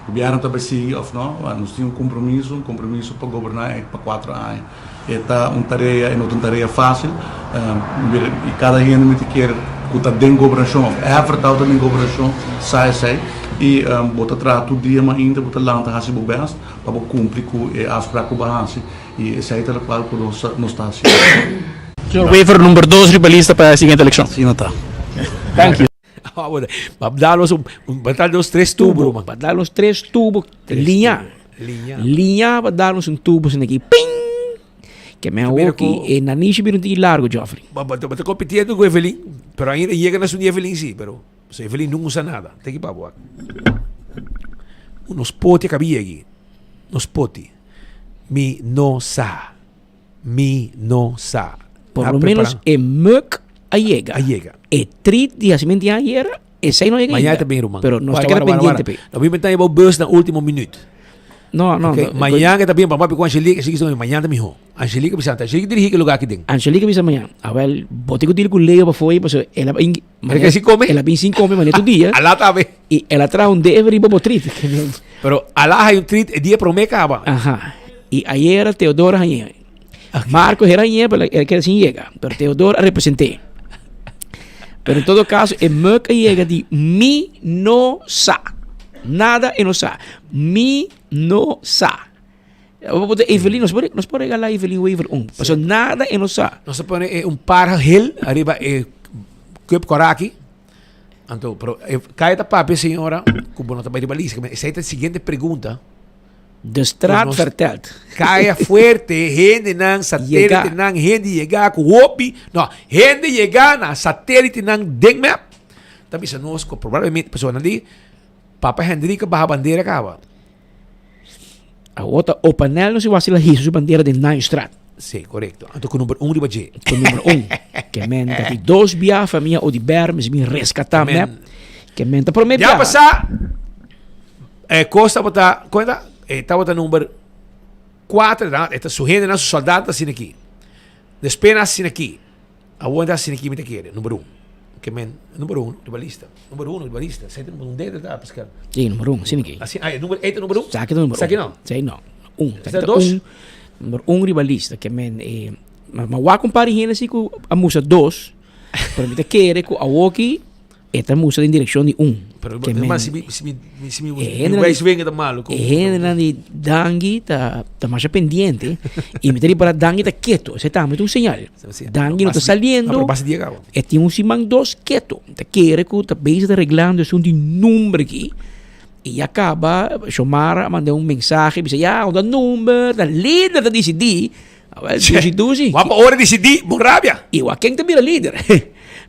gobièrnu ta bai sigui òf no. Nos tin un kompromiso, un kompromiso pa goberná pa kuater aña. E ta un tarea, e no ta un tarea fácil. I kada hende mi ta kere ku ta den gobernashon òf ever tabata den gobernashon sa esei. I bo ta traha tur dia mainta, bo ta lanta hasi bo bèst pa bo kumpli ku e afsprak ku bo a hasi. I esei ta lokual ku nos nos ta hasi. Señor Wever, number dos riba lista pa e siguiente elekshon. Asina ta. Thank you. Pa dal nos un, pa dal nos tres tubo, ruman. Pa dal nos tres tubo liña. Liña. Liña pa dal nos un tubo asina aki, ping! Ke men Mira awoki ku- e nanishi bira un tiki largo, Geoffrey. Ba ba ta compitiendo ku Evelyn, pero ainda yega na su di Evelyn sí, pero so Evelyn no usa nada. Te ki pa bo. Nos poti a kabi yegi. Nos poti. Mi no sa. Mi no sa. Por lo menos e muk a yega. A yega. E treat di hacimento di ayera, esey no yega Mañana ainda. ta bin, ruman. Pero nos Wara, ta keda wara, wara, pendiente wara. pe. No bin bentana bo bus na ultimo minuut. No, no. Okay, no, mañana ta bin, papá ku Angelique, Angelique sa mañana ta miho. Angelique bisa, Angelique dirigi ke lugar aki den. Angelique bisa mañana. Awel, bo tin ku deal ku Leo pa fo'i, paso el a bin El a sin come? El a bin sin come mañana tur dia. Alá tambe. I el a traha un debe riba bo treat. Pero alá hay un treat e dia promé kaba. Aha. I ayera Teodoro hañ'é. Marco hera hañ'é, pero el keda sin yega. Pero Teodoro a representé. Pero en todo caso, e muk a yega di mi no sa. Nada e no sa. Mi no sa. Evelyn, nos por, nos por regalá Evelyn Wever un. Paso nada e no sa. Nos a pone eh, un par gel arriba e cup koraki. Anto, pero eh, kaya ta papia señora, ku bo no ta bai riba lista. Esa ta siguiente pregunta. De straat Nos- vertelt. Kaya fuerte, hendenan, satélitenan, hende yega ku hopi. No, hende yega na satélitenan den map. Ta bisa nos ku probablemente pasobra nan di Papa Hendrik a baha bandera kaba. Awor ta Opanel no si wasi la hisa su bandera den Nijnstraat. Sí, korekto. Anto ku number un riba dje. Ku number un. Ke men ta di dos bia famia Oduber mes bin reskatá mep. Ke men ta promé Ya bia. pasá e kos tabata, kon e ta? E tabata number kuater, na, e ta su hendenan, su sòldatnan asina aki. Despues nan asina aki. Awor nan ta asina aki mi ta kere, number un. Ke men, number un riba lista. Number un riba lista. Esei ta number un dede ta, Pascal. Sí, number un, asina aki. Asina, ah, e number, ei ta number un? Esaki ta number un. Esaki no? Esei no. Un. Esei ta dos? Un, number un riba lista. Ke men, e, ma, ma wak un par di hende asi ku a mustra dos. Pero mi ta kere ku awoki e ta mustra den direkshon di un. Pero Ke men- ma si mi si mi si mi E mi hendenan wijs di- vinger ta malo E hendenan di Dangui ta ta masha pendiente y mi ta ripara Dangui ta keto. Esei tambe ta un señal. Dangui no ta saliendo. Pero basta dia caba. E tin un siman dos keto. Ta kere ku ta bezig ta reglando esun di number aki. Y ya caba Xiomara a manda un mensahe bisa ya unda number ta lider ta dicidi. Awel dushi dushi. Wak pa ora dicidi bo rabia. Y wak ken ta bira lider.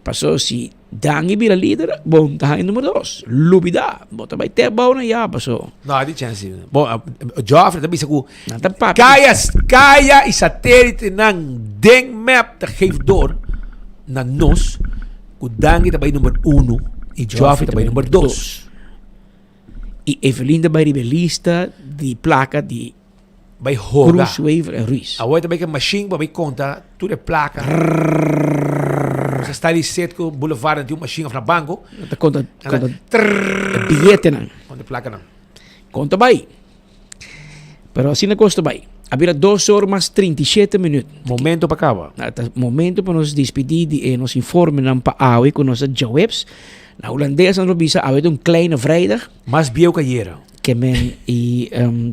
Paso si Dangui bira lider bon ta haña number dos. Lubida bo ta bay te bou na ya paso. No a di chance. Bon Geoffrey ta bisa ku Nan ta papia. Kaya kaya y satelitenan den map ta geef door na nos ku Dangui ta bay number uno y Geoffrey ta bay number dos. Y Evelyn ta bay riba e lista di placa di Bay hoga. Cruz, Wever en Ruiz. Awor ta bay ke machine pa bay conta tur e placa. Sa sta di set ku boulevard tin un machine of na banco. Ta conta conta e billetenan. Conta e placanan. Conta bay. Pero asina cos ta bay. A bira dos or mas 37 minuut. Momento pa caba. Ta momento pa nos despidi di e nos informenan pa awe cu nos ta djaweps. Na Hulandes nan lo bisa awe ta un kleine vrijdag. Mas bieu cu ayera. Ke men y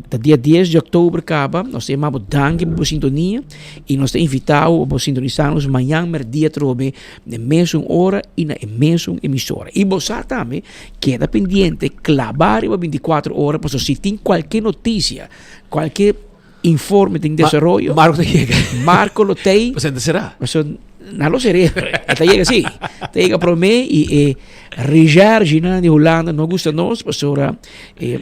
ta dia dies di oktober kaba, nos ta yama bo danki pa bo sintonia y nos ta invita bo pa bo sintonisa nos mañan merdia atrobe na e mesun ora y na e mesun emisora. Y bo sa tambe keda pendiente klaba riba binticuatro ora pasobra si tin cualke noticia, cualke informe den desaroyo. Marco ta yega. Marco lo tei. Pasobra ta será. Pasobra nan lo seré. E ta yega si. Ta yega prome y e recherchenan di Hulanda no gusta nos pasobra e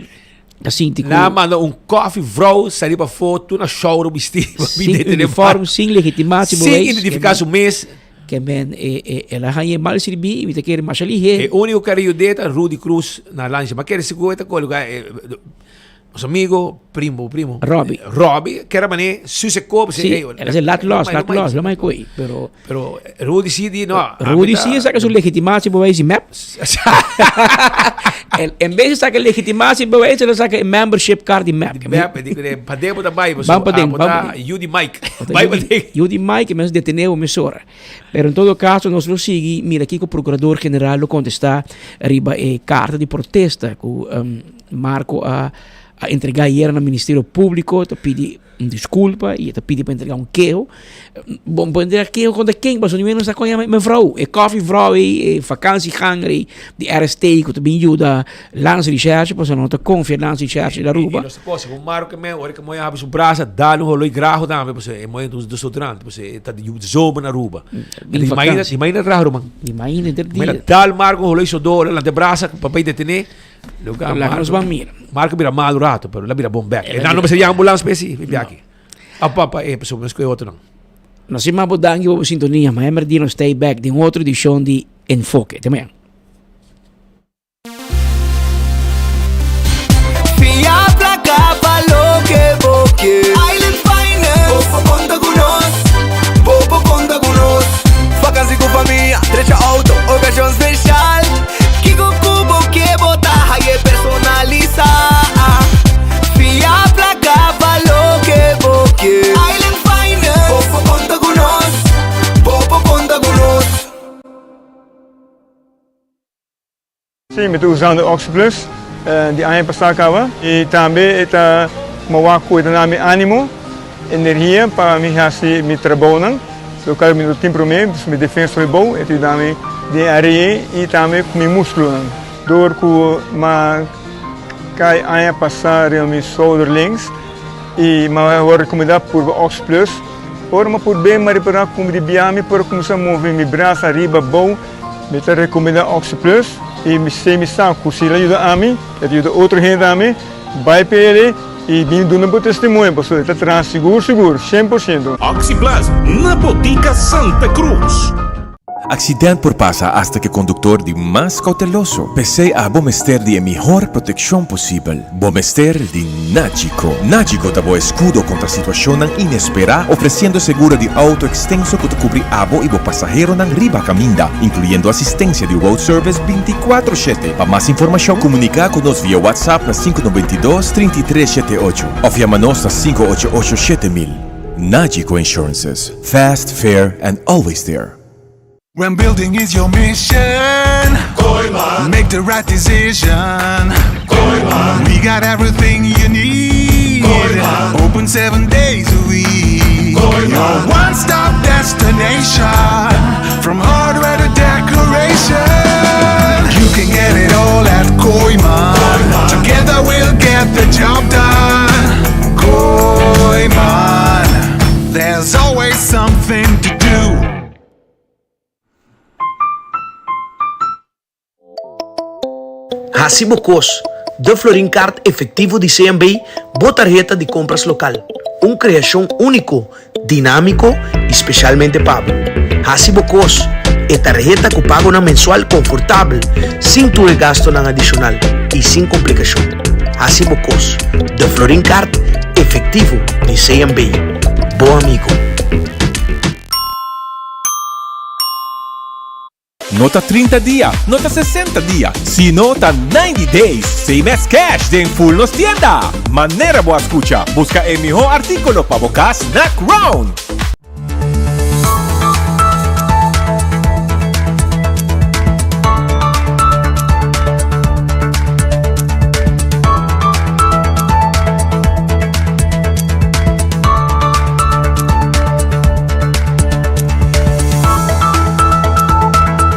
ta sinti ku. Nan a manda un koffie vrouw sali pafó tur na shouro bistí. Sin uniform, sin legitimatie Sin identifiká su mes. Ke men e e el a hañ'é mal sirbí i mi ta kere masha lihé. E úniko ku a yud'é ta Rudy Cruz na lancha. Ma kere sigur e ta koloká e. Nos amigo, primo, primo. Robbie. Robbie, que era mané, Suze Cobb. Sí, era ese lat los, lat los, lo mai coi, pero... Pero Rudy sí di, no. Rudy sí saca su legitimatie bewijs y map. en, en vez de saca legitimatie bewijs, él saca membership card y map. Map, di que pa den bota bai, Van pa den, van pa den. Judy Mike. Bai pa den. Judy Mike, mes deteneu emisora. Pero en todo caso, nos lo sigui, mira kiko procurador general lo contesta riba e carta di protesta cu um, Marco a a entrega ayer na Ministerio Publico, ta pidi un disculpa y ta pidi pa entrega un keho. Bon, pa entrega keho contra ken? Pasobra ni menos sa con yama mevrouw. E koffievrouw ei, e vakantieganger ei di RST cu ta bin yuda Landsrecherche, pasobra no ta confia Landsrecherche di Aruba. Y nos ta cosa cu Marco ke men, ora ke moe habri su brasa, dal un holoi graho tambe, pasobra e moe ta un desodorante, pasobra e ta di zomer na Aruba. Bin vakantie. Imagina traha ruman. Imagina inter dia. Imagina dal Marco un holoi sodor, lanta e brasa pa bay detene. Laga nos ban mira. Marco bira mal un rato, pero la bira bon bek. E nan no mester di ambulance pa esi, mi biaki. A papa e pasobra nos koe otro nan. Nos sima bo danki pa bo sintonia. Mañana merdia nos ta bek den otro edicion di Enfoke. Te mañana. Fia placa pa loke bo kier. Island Finance. Bo por conta cu nos. Bo por conta cu nos. Vakantie cu famia, trecha auto, ocasion special. Kiko ku bo ke bo ta haye personalisa. Fia plaka pa loke bo ke. Island Finance. Bo por konta ku nos. Bo por konta ku nos. Sí, mi ta usando Oxyplus di aña pasá kaba i tambe e ta mowa kuida na mi ánimo, energia pa mi hasi mi trabounan. Local mi no tin prome, dus mi defensa hopi bou, e ta yuda mi den area ei i tambe ku mi muskulonan. Dor ku m'a kai aña pasá riba mi schouder links i m'a wòrdu rekomendá purba Oxplus. Ora m'a purb'é m'a repará ku mi di bia mi por kuminsá move mi brasa riba bou. Mi ta rekomendá Oxyplus i mi sé mi sa ku si el a yuda ami, e ta yuda otro hende tambe. Bai pa el i bin duna bo testimonio pasobra e ta traha sigur sigur, 100%. Oxyplus na Botica Santa Cruz. Accident por pasa hasta cu e conductor di mas cauteloso. P'esey abo mester di e mihor proteccion posibel. Bo mester di Nagico. Nagico ta bo escudo contra situacionnan inespera, ofreciendo seguro di auto extenso cu ta cubri abo y bo pasaheronan riba caminda, incluyendo asistencia di road service binticuatro shete. Pa mas informacion, comunica cu nos via WhatsApp na 592 33 78 of yama nos na 588 7000. Nagico Insurances, fast, fair and always there. When building is your mission, Kooyman. Make the right decision. Kooyman. We got everything you need. Kooyman. Open 7 days a week. Kooyman. Your one-stop destination. From hardware to decoration. You can get it all at Kooyman. Kooyman. Together we'll get the job done. Kooyman. There's always something to do. Hasi bo kos, De Florin Card Efectivo di CMB, bo tarheta di compras local. Un creacion unico, dinamico y specialmente pa bo. Hasi bo kos, e tarheta cu pagonan mensual confortabel, sin tur e gastonan adicional y sin complicacion. Hasi bo kos, De Florin Card Efectivo di CMB, bo amigo. No ta 30 dia, no ta 60 dia, sino ta 90 days same as cash den full nos tienda! Manera bo a scucha, busca e miho articulo pa bo cas na Crown!